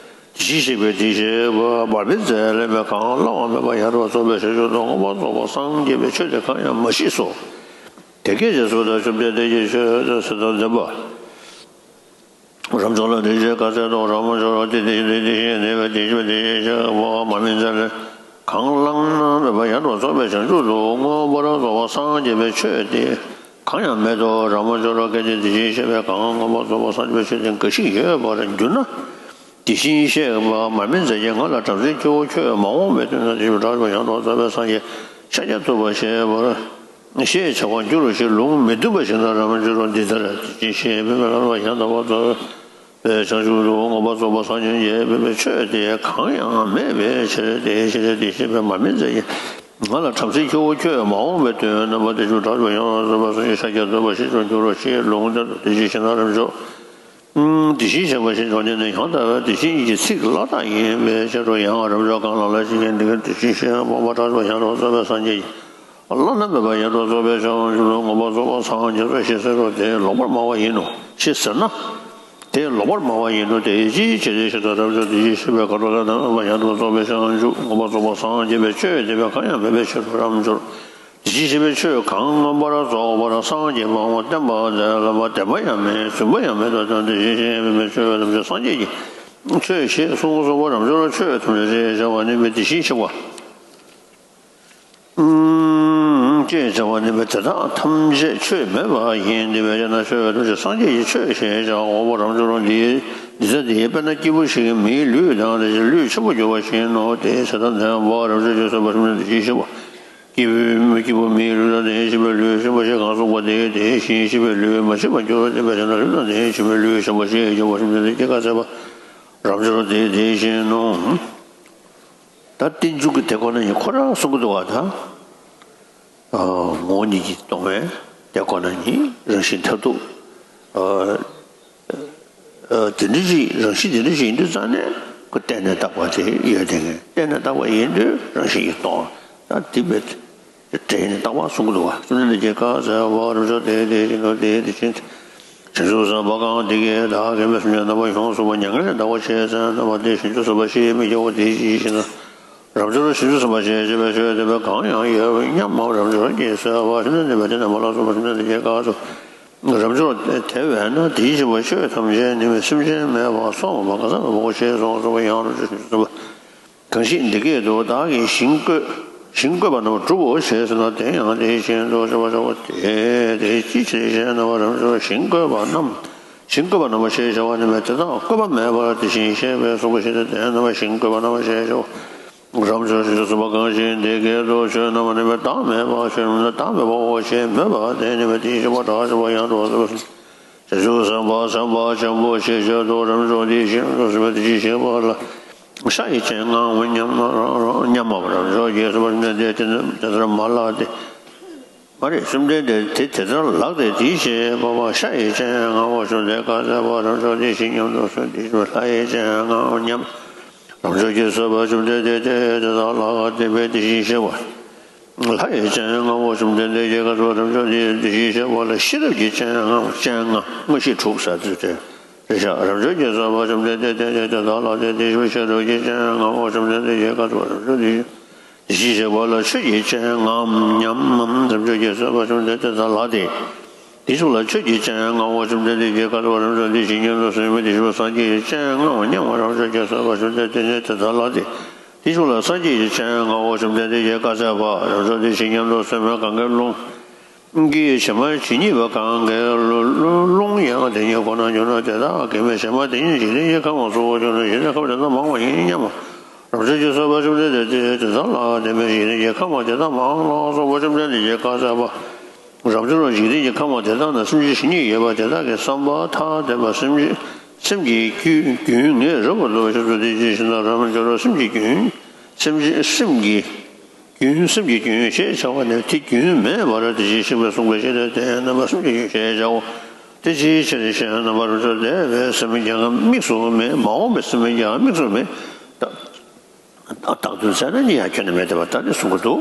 བཞིན་གཤེགས་པའི་དེ་བཞིན་གཤེགས་པ་མར་མེ་མཛད་ལས་མེད་གང་བླ་ན་མེད་པ་ཡང་དག་རྫོགས་པའི་བྱང་ཆུབ་ཏུ་མངོན་པར་རྫོགས་པར་སངས་རྒྱས་པའི་ཆོས་དེ་གང་ཡང་མ་མཆིས་སོ། དེ་སྐད་ཅེས་གསོལ་ཏོ། བཅོམ་ལྡན་འདས་ཀྱིས་ཆོས་ཚུལ་དང་ལྡན་པ། རབ་འབྱོར་ལ་འདི་སྐད་ཅེས་བཀའ་སྩལ་ཏོ། རབ་འབྱོར། དེ་དེ་བཞིན་དེ་དེ་བཞིན་གཤེགས་པ་མར་མེ་མཛད་ལས་གང་བླ་ན་མེད་པ་ཡང་དག་རྫོགས་པའི་བྱང་ཆུབ་ཏུ་མངོན་པར་རྫོགས་པར་སངས་རྒྱས་པའི་ཆོས་དེ་གང་ཡང་མེད་དོ། རབ་འབྱོར། གལ་ཏེ་དེ་བཞིན་གཤེགས་པས་གང་མངོན་པར་རྫོགས་པར་སངས་རྒྱས་པའི་ཆོས་དེ་འགའ་ཞིག་ཡོད་པར་འགྱུར་ན། དེ་བཞིན་གཤེགས་པ་མར་མེ་མཛད་ཀྱིས་ང་ལ་བྲམ་ཟེའི་ཁྱེའུ་ཁྱོད་མ་འོངས་པའི་དུས་ན་དེ་བཞིན་གྲགས་པ་ཡང་དག་རྫོགས་པའི་སངས་རྒྱས་ཤཱཀྱ་ཐུབ་པ་ཞེས་པར་ཞེས་བྱ་བར་འགྱུར་རོ་ཞེས་ལུང་མི་བསྟན་པ་ཞིག་ན། རབ་འབྱོར། འདི་ལྟར་དེ་བཞིན་གཤེགས་པས་མར་མེ་མཛད་ལས་ཡང་དག་པར་རྫོགས་པའི་བྱང་ཆུབ་ཏུ་མངོན་པར་རྫོགས་པར་སངས་རྒྱས་པའི་ཆོས་དེ་གང་ཡང་མེད་པའི་ཕྱིར། དེའི་ཕྱིར་དེ་བཞིན་གཤེགས་པས་མར་མེ་མཛད་ཀྱིས་ང་ལ་བྲམ་ཟེའི་ཁྱེའུ་ཁྱོད་མ་འོངས་པའི་དུས་ན་དེ་བཞིན་གྲགས་པ་ཡང་དག་རྫོགས་པའི་སངས་རྒྱས་ཤཱཀྱ་ཐུབ་པ་ཞེས་བྱ་བར་འགྱུར་རོ་ཞེས་ལུང་བསྟན་ཏོ། དེ་ཅིའི་ཕྱིར་ཞེ་ན། རབ་འབྱོར། དེ་བཞིན་གཤེགས་པ་ཞེས་བྱ་བ་འདི་ནི་ཡང་དག་པའི་དེ་བཞིན་གྱི་ཚིག་ལ་བཏགས་ཡིན་པའི་ཕྱིར་རོ། ཡང་རབ་འབྱོར། གང་ལ་ལ་ཞིག་གིས་འདི་སྐད་དེ་བཞིན་གཤེགས་པ་མངོན་པར་གྲགས་པ་ཡང་དག་རྫོགས་པའི་སངས་རྒྱས་ཀྱིས་བླ་ན་མེད་པ་ཡང་དག་རྫོགས་པའི་བྱང་ཆུབ་ཏུ་མངོན་པར་རྫོགས་པར་སངས་རྒྱས་སོ་ཞེས་ཟེར་རོ། དེ་ལོག་པར་སྨྲ་བ་ཡིན་ནོ་ཞེས་ཟེར་ན། དེ་ལོག་པར་སྨྲ་བ་ཡིན་ནོ། དེ་ཅིའི་ཕྱིར་ཞེ་ན། རབ་འབྱོར། དེ་བཞིན་གཤེགས་པས་གང་རུང་བླ་ན་མེད་པ་ཡང་དག་རྫོགས་པའི་བྱང་ཆུབ་མངོན་པར་རྫོགས་པར་སངས་རྒྱས་པའི་ཆོས་དེ་བས་གང་ཡང་མེད་པའི་ཕྱིར་རོ། རབ་འབྱོར། དེ་བཞིན་གཤེགས་པའི་ཆོས་གང་མངོན་པར་རྫོགས་པར་སངས་རྒྱས་པའང་བསྟན་པ་དེ་ལ་བདེན་པ་ཡང་མེད། རྫུན་པ་ཡང་མེད་དོ། དེ་བཞིན་གཤེགས་པའི་ཆོས་ཐམས་ཅད་སངས་རྒྱས་ཀྱི་ཆོས་ཞེས་གསུངས་སོ། རབ་འབྱོར། ཆོས་ཐམས་ཅད་ཅེས་བྱ་བ་ནི་དེ་བཞིན་གཤེགས་པ་ཅེས་བྱ་བ་ནི་དེ་དག་ཐམས་ཅད་ཆོས་མེད་པ་ཡིན། དེ་བས་ན་ཆོས་ཐམས་ཅད་སངས་རྒྱས་ཀྱི་ཆོས་ཞེས་བྱའོ། རབ་འབྱོར། འདི་འདི་ལྟ་སྟེ། དཔེར་ན་སྐྱེས་བུ་ཞིག་མིའི་ལུས་དང་དེ་བཞིན་ལུས་ཆེན་པོ་གྱུར་པ་བཞིན་ནོ། དེ་ཚེ་དང་ལྡན་པ་རབ་འབྱོར་གྱིས་གསོལ་པ། བཅོམ་ལྡན་འདས་ཀྱིས་ཞེས་པ། སྐྱེས་བུ་སྐྱེས་བུ་མིའི་ལུས་དང་དེ་བཞིན་གཤེགས་པའི་ལུས་ཆེན་པོ་ཞེས་གང་གསུངས་པ་དེ་དེ་བཞིན་གཤེགས་པའི་ལུས་མ་མཆིས་པར་འགྱུར་རོ། དེ་བས་ན་ལུས་དང་དེ་བཞིན་གཤེགས་པའི་ལུས་ཆེན་པོ་ཞེས་བརྗོད་པ་བཞིན་དུ་སྐྱེ་བར་མཛད་པ། རབ་འབྱོར། དེ་དེ་བཞིན་ནོ། ད་རྟེན་འབྱུང་གི་དེ་ཁོ་ན་ཉིད་ཁོ་རང་གསུང་གི་འདུག་བ། ད་ངོ་བོ་ཉིད་ཀྱིས་སྟོང་བའི་དེ་ཁོ་ན་ཉིད་རང་བཞིན་མཐར་ཐུག་དེ་འདྲ་ཞིག་རང་བཞིན་དེ་འདྲ་ཞིག་ཡིན་དུས་ཙང་ནས་ཁོ་བརྟེན་ནས་བཏགས་པ་དེ་ཡོད་དེ། བརྟེན་ནས་བཏགས་པ་ཡིན་དུས་རང་བཞིན་གྱིས་སྟོང་། ད་དེ་བས་དེ་བརྟེན་ནས་བཏགས་པ་གསུང་གི་འདུག་བ། བཅོམ་ལྡན་འདས་ཀྱིས་བཀའ་སྩལ་པ། རབ་འབྱོར། དེ་དེ་བཞིན་དུ་དེ་དེ་བཞིན་དུ་བྱང་ཆུབ་སེམས་དཔའ་གང་དེ་སྐད་བདག་གིས་སྨྲས་སོ། སེམས་ཅན་རྣམ་པ་ཡོངས་སུ་རྫོགས་པ་མྱ་ངན་ལས་འདའ་བར་བྱེད་ཅེས་བསྟན་པ་དེ་བཞིན་དུ་བྱང་ཆུབ་སེམས་དཔའ་ཞེས་མི་བྱའོ། དེ་ཅིའི་ཕྱིར་ཞེ་ན། རབ་འབྱོར། བྱང་ཆུབ་སེམས་དཔའ་ཞེས་བྱ་བའི་ཆོས་དེ་བས་གང་ཡང་ཡོད་སྙམ་མམ། རབ་འབྱོར་གྱིས་གསོལ་པ། བཅོམ་ལྡན་འདས་ཀྱིས་དེ་ནས་མ་ལ་གསུངས་པ། བཅོམ་ལྡན་འདས་ཀྱིས་བཀའ་སྩལ་པ། རབ་འབྱོར། དེ་བས་ན་དེ་བཞིན་གཤེགས་པ་ཆོས་ཐམས་ཅད་ནི་སེམས་ཅན་མེད་པ་སོགས་མ་གང་ཟག་མེད་པའོ་ཞེས་གསུངས་སོ། ཡང་རབ་འབྱོར། བྱང་ཆུབ་སེམས་དཔའ་གང་ཞིག་འདི་སྐད་དུ་བདག་གིས་ཞིང་བཀོད་ཞིང་བཀོད་པ་རྣམས་བསྒྲུབ་བོ་ཞེས་ཟེར་ན། དེ་ཡང་དེ་བཞིན་དུ་བྱ་བ་བྱའོ། དེ་དེ་ཅིའི་ཕྱིར་ཞེ་ན། རབ་འབྱོར། ཞིང་བཀོད་པ་རྣམས་ཞིང་བཀོད་པ་རྣམས་ཞེས་བྱ་བ་ནི་དེ་དག་བཀོད་པ་མེད་པར་དེ་བཞིན་གཤེགས་པས་གསུངས་པའི་ཕྱིར་ཏེ། དེ་རྣམས་ཞིང་བཀོད་པ་རྣམས་ཞེས་བྱའོ། རབ་འབྱོར། བྱང་ཆུབ་སེམས་དཔའ་གང་ཞིག་འདི་སྐད་དུ་ཆོས་རྣམས་ནི་བདག་མེད་པ་ཆོས་རྣམས་ནི་བདག་མེད་པའོ་ཞེས་མོས་པ་དེ་ནི་དེ་བཞིན་གཤེགས་པ་བྱང་ཆུབ་སེམས་དཔའ་ཡང་དག་རྫོགས་པའི་སེམས། བྱང་ཆུབ་སེམས་དཔའ་སེམས་དཔའ་ཆེན་པོ་ཞེས་བརྗོད་དོ། རབ་འབྱོར། དེ་བཞིན་གཤེགས་པ་ལ་ཤ་ཡི་སྤྱན་མངའ་འོ་སྙམ་སྙམ་མོ། རབ་འབྱོར་གྱིས་གསོལ་པ། བཅོམ་ལྡན་འདས་དེ་དེ་ལྟར་མ་ལགས་ཏེ། མ་རེད། བཅོམ་ལྡན་འདས་དེ་དེ་ལྟར་ལགས་ཏེ། དེ་ཞེས་པ་ཤ་ཡི་སྤྱན་མངའ་འོ། བཅོམ་ལྡན་འདས་བཀའ་སྩལ་པ། རབ་འབྱོར། དེ་བཞིན་སྙམ་དུ་གསོལ་ཏེ། ལྷ་ཡི་སྤྱན་མངའ་འོ་སྙམ། རབ་འབྱོར་གྱིས་གསོལ་པ། བཅོམ་ལྡན་འདས་དེ་དེ་ལྟར་ལགས་ཏེ། དེ་བཞིན་གཤེགས་པ། ལྷ་ཡི་སྤྱན་སྔ་བོ་བཅོམ་ལྡན་འདས་ཀྱིས་བཀའ་སྩལ་པ། རབ་འབྱོར་དེ་ཡི་དེ་བཞིན་གཤེགས་པ་ལ་ཤེས་རབ་ཀྱི་སྤྱན་སྔ་བོ། སྤྱན་སྔ་མངོན་ཤེས་དྲུག་ཟེར་དུས་དེ་རེད་བཞག་རབ་འབྱོར་གྱིས་གསོལ་པ། བཅོམ་ལྡན་འདས་དེ་ནས་དེ་དག་ལ་དེ་དེ་བཞིན་གཤེགས་པའི་ཤེས་རབ་ཀྱི་སྤྱན་སྔ་བོ་བཅོམ་ལྡན་འདས་ཀྱིས་བཀའ་སྩལ་པ། རབ་འབྱོར་དེ་བཞིན་དེ་བཞིན་གཤེགས་པ་ལ་ཆོས་ཀྱི་སྤྱན་སྔའམ་སྙམ་མམ། རབ་འབྱོར་གྱིས་གསོལ་པ། བཅོམ་ལྡན་འདས་དེ་དག་ལ་དེ་དེ་ཚོ་ལ་ཆོས་ཀྱི་སྤྱན་སྔ་བོ་བཅོམ་ལྡན་འདས་ཀྱིས་བཀའ་སྩལ་པ། རབ་འབྱོར་དེ་བཞིན་ཉིད་དུ་གསུངས་པའི་དེ་བཞིན་གཤེགས་པ་སངས་རྒྱས་ཀྱི་སྤྱན་སྔའམ་སྙམ་མམ། རབ་འབྱོར་གྱིས་གསོལ་པ། བཅོམ་ལྡན་འདས་དེ་ནས་དེ་དག་ལ་དེ་དེ་ཚོ་ལ་སངས་རྒྱས་ཀྱི་སྤྱན་སྔ་བོ་བཅོམ་ལྡན་འདས་ཀྱིས་བཀའ་སྩལ་པ། རབ་འབྱོར་དེ་བཞིན་ཉིད་དུ་གསུངས་པའི་གངྒཱའི་ཀླུང་གི་བྱེ་མ་ཇི་སྙེད་པ་གང་གི་ཀླུང་ཡང་དེ་ཉིད་ཁོ་ནར་གྱུར་ན། དེ་དག་གི་མེ་བྱེ་མ་དེ་ཉིད་འཇིག་རྟེན་གྱི་ཁམས་སུ་གྱུར་ན། འཇིག་རྟེན་ཁམས་དེ་དག་མང་བ་ཡིན་སྙམ་མམ། རབ་འབྱོར་གྱིས་གསོལ་པ། བཅོམ་ལྡན་འདས་དེ་དེ་དག་ལ་དེ་མེ་འཇིག་རྟེན་གྱི་ཁམས་དེ་དག་མང་ལ་སོགས་པ་བཅོམ་ལྡན་འདས་ཀྱིས་བཀའ་སྩལ་པ། རབ་འབྱོར་འཇིག་རྟེན་གྱི་ཁམས་དེ་དག་ན་སེམས་ཅན་ཇི་སྙེད་ཡོད་པ་དེ་དག་གི་བསམ་པ་ཐ་དད་པ་སེམས་ཅན་སེམས་ཀྱི་རྒྱུ་རྒྱུན་ངེས་རབ་ཏུ་ཞུགས་སོ། དེ་ཅི་ཞེ་ན། རབ་འབྱོར་སེམས་ཀྱི་རྒྱུན་སེམས་ཅན་སེམས་ཀྱི་རྒྱུན་སེམས་ཀྱི་རྒྱུན་ཞེས་བྱ་བ་ནི་དེ་རྒྱུན་མེད་པར་དེ་བཞིན་གཤེགས་པས་གསུངས་པའི་ཕྱིར་ཏེ། དེ་རྣམ་པ་སེམས་ཀྱི་རྒྱུན་ཞེས་བྱའོ། དེ་ཅིའི་ཕྱིར་ཞེ་ན། རྣམ་པར་གྲོལ་བདེ་བའི་སེམས་ཀྱང་དམིགས་སུ་མེད། མ་འོངས་པའི་སེམས་ཀྱང་དམིགས་སུ་མེད། བདག་བདག་ཏུ་འཛིན་ན་ནི་ཡང་ཁྱོན་ནས་མེད་དེ་བ་ལྟར་ནི་གསུང་གི་འདུག་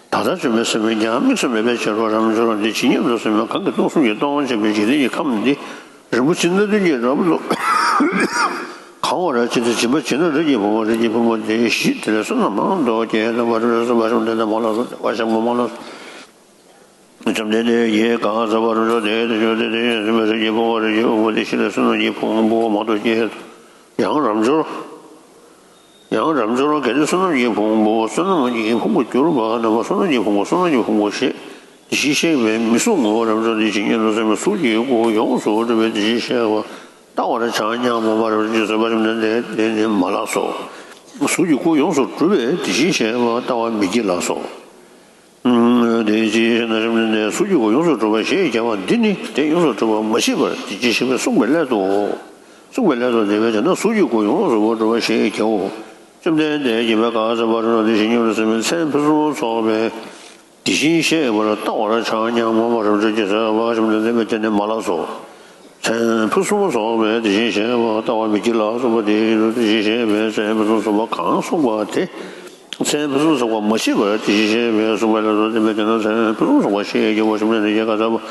ད་ལྟར་བྱོན་པའི་སེམས་ཀྱང་དམིགས་སུ་མེད་པའི་ཕྱིར་རོ། རབ་འབྱོར་འདི་ཇི་སྙེད་དུ་གསུངས་པའི་གང་གིས་སྟོང་གསུམ་གྱི་སྟོང་ཆེན་པོའི་འཇིག་རྟེན་གྱི་ཁམས་འདི་རིན་པོ་ཆེ་སྣ་བདུན་གྱིས་རབ་ཏུ་གང་བར་བྱས་ཏེ། སྦྱིན་པ་བྱས་ན་རིགས་ཀྱི་བུ་མོ། རིགས་ཀྱི་བུ་མོ་དེ་བཞི་དེ་ལས་བསོད་ནམས་མང་དུ་སྐྱེས། རྣམ་པར་གྲོལ་བའི་སེམས་དཔའ་བཅོམ་ལྡན་འདས་མ་ལགས་སོ། བདེ་བར་གཤེགས་པ་མ་ལགས་སོ། བཅོམ་ལྡན་འདས་ཀྱིས་བཀའ་སྩལ་པ། རབ་འབྱོར་དེ་ཡི་དེ་བཞིན་དེ་དེ་བཞིན་གཤེགས་པའི་རིགས་ཀྱི་བུ་མོ། རིགས་ཀྱི་བུ་མོ་དེ་བཞི་ལས་བསོད་ནམས་ཀྱི་ཕུང་པོ་མང་དུ་སྐྱེས། ཡང་རབ་འབྱོར། ཡང་རབ་འབྱོར་གལ་ཏེ་བསོད་ནམས་ཀྱི་ཕུང་པོ་བསོད་ནམས་ཀྱི་ཕུང་པོར་གྱུར་པ་རྣམས་ལ་བསོད་ནམས་ཀྱི་ཕུང་པོ་བསོད་ནམས་ཀྱི་ཕུང་པོ་ཞེས་དེ་བཞིན་གཤེགས་པས་མི་གསུང་ངོ་། རབ་འབྱོར་དེ་ཇི་སྙེད་དུ་གསུངས་པའི་གཟུགས་ཀྱི་སྐུ་ཡོངས་སུ་གྲུབ་པའི་དེ་བཞིན་གཤེགས་པ་ལྟ་བར་བྱ་སྙམ་མོ། རབ་འབྱོར་གྱིས་གསོལ་པ། བཅོམ་ལྡན་འདས་དེ་ནི་མ་ལགས་སོ། གཟུགས་ཀྱི་སྐུ་ཡོངས་སུ་གྲུབ་པའི་དེ་བཞིན་གཤེགས་པ་ལྟ་བར་མི་བགྱིད་ལགས་སོ། དེ་ཅིའི་ཕྱིར་ན་བཅོམ་ལྡན་འདས་གཟུགས་ཀྱི་སྐུ་ཡོངས་སུ་གྲུབ་པ་ཞེས་བྱ་བ་འདི་ནི་དེ་ཡོངས་སུ་གྲུབ་པ་མ་མཆིས་པར་དེ་ཅིའི་ཕྱིར་གསུངས་པའི་སླད་དུ། གསུངས་པའི་སླད་དུ་དེ་བས་ན་གཟུགས་ཀྱི་སྐུ་ཡོངས་སུ་གྲུབ་པ་ཞེས་བྱའོ། བཅོམ་ལྡན་འདས་ཀྱིས་བཀའ་སྩལ་པ། རབ་འབྱོར་དེ་ཇི་སྙེད་དུ་གསུངས་པའི་མཚན་ཕུན་སུམ་ཚོགས་པའི་དེ་བཞིན་གཤེགས་པ་ལ་ལྟ་བར་བྱ་སྙམ་མོ། རབ་འབྱོར་གྱིས་གསོལ་པ། བཅོམ་ལྡན་འདས་དེ་ནི་མ་ལགས་སོ། མཚན་ཕུན་སུམ་ཚོགས་པའི་དེ་བཞིན་གཤེགས་པ་ལྟ་བར་མི་བགྱིད་ལ་སོགས་པ་དེ་ཡིན་ནོ། དེ་བཞིན་གཤེགས་པས་མཚན་ཕུན་སུམ་ཚོགས་པ་གང་གསུངས་པ་དེ། མཚན་ཕུན་སུམ་ཚོགས་པ་མ་མཆིས་པར་དེ་བཞིན་གཤེགས་པས་གསུངས་པ་ལ་སོགས་དེ་མེད་དེ་ན་མཚན་ཕུན་སུམ་ཚོགས་པ་ཞེས་བགྱི་བ་བཅོམ་ལྡན་འདས་ཀྱིས་བཀའ་སྩལ་པ།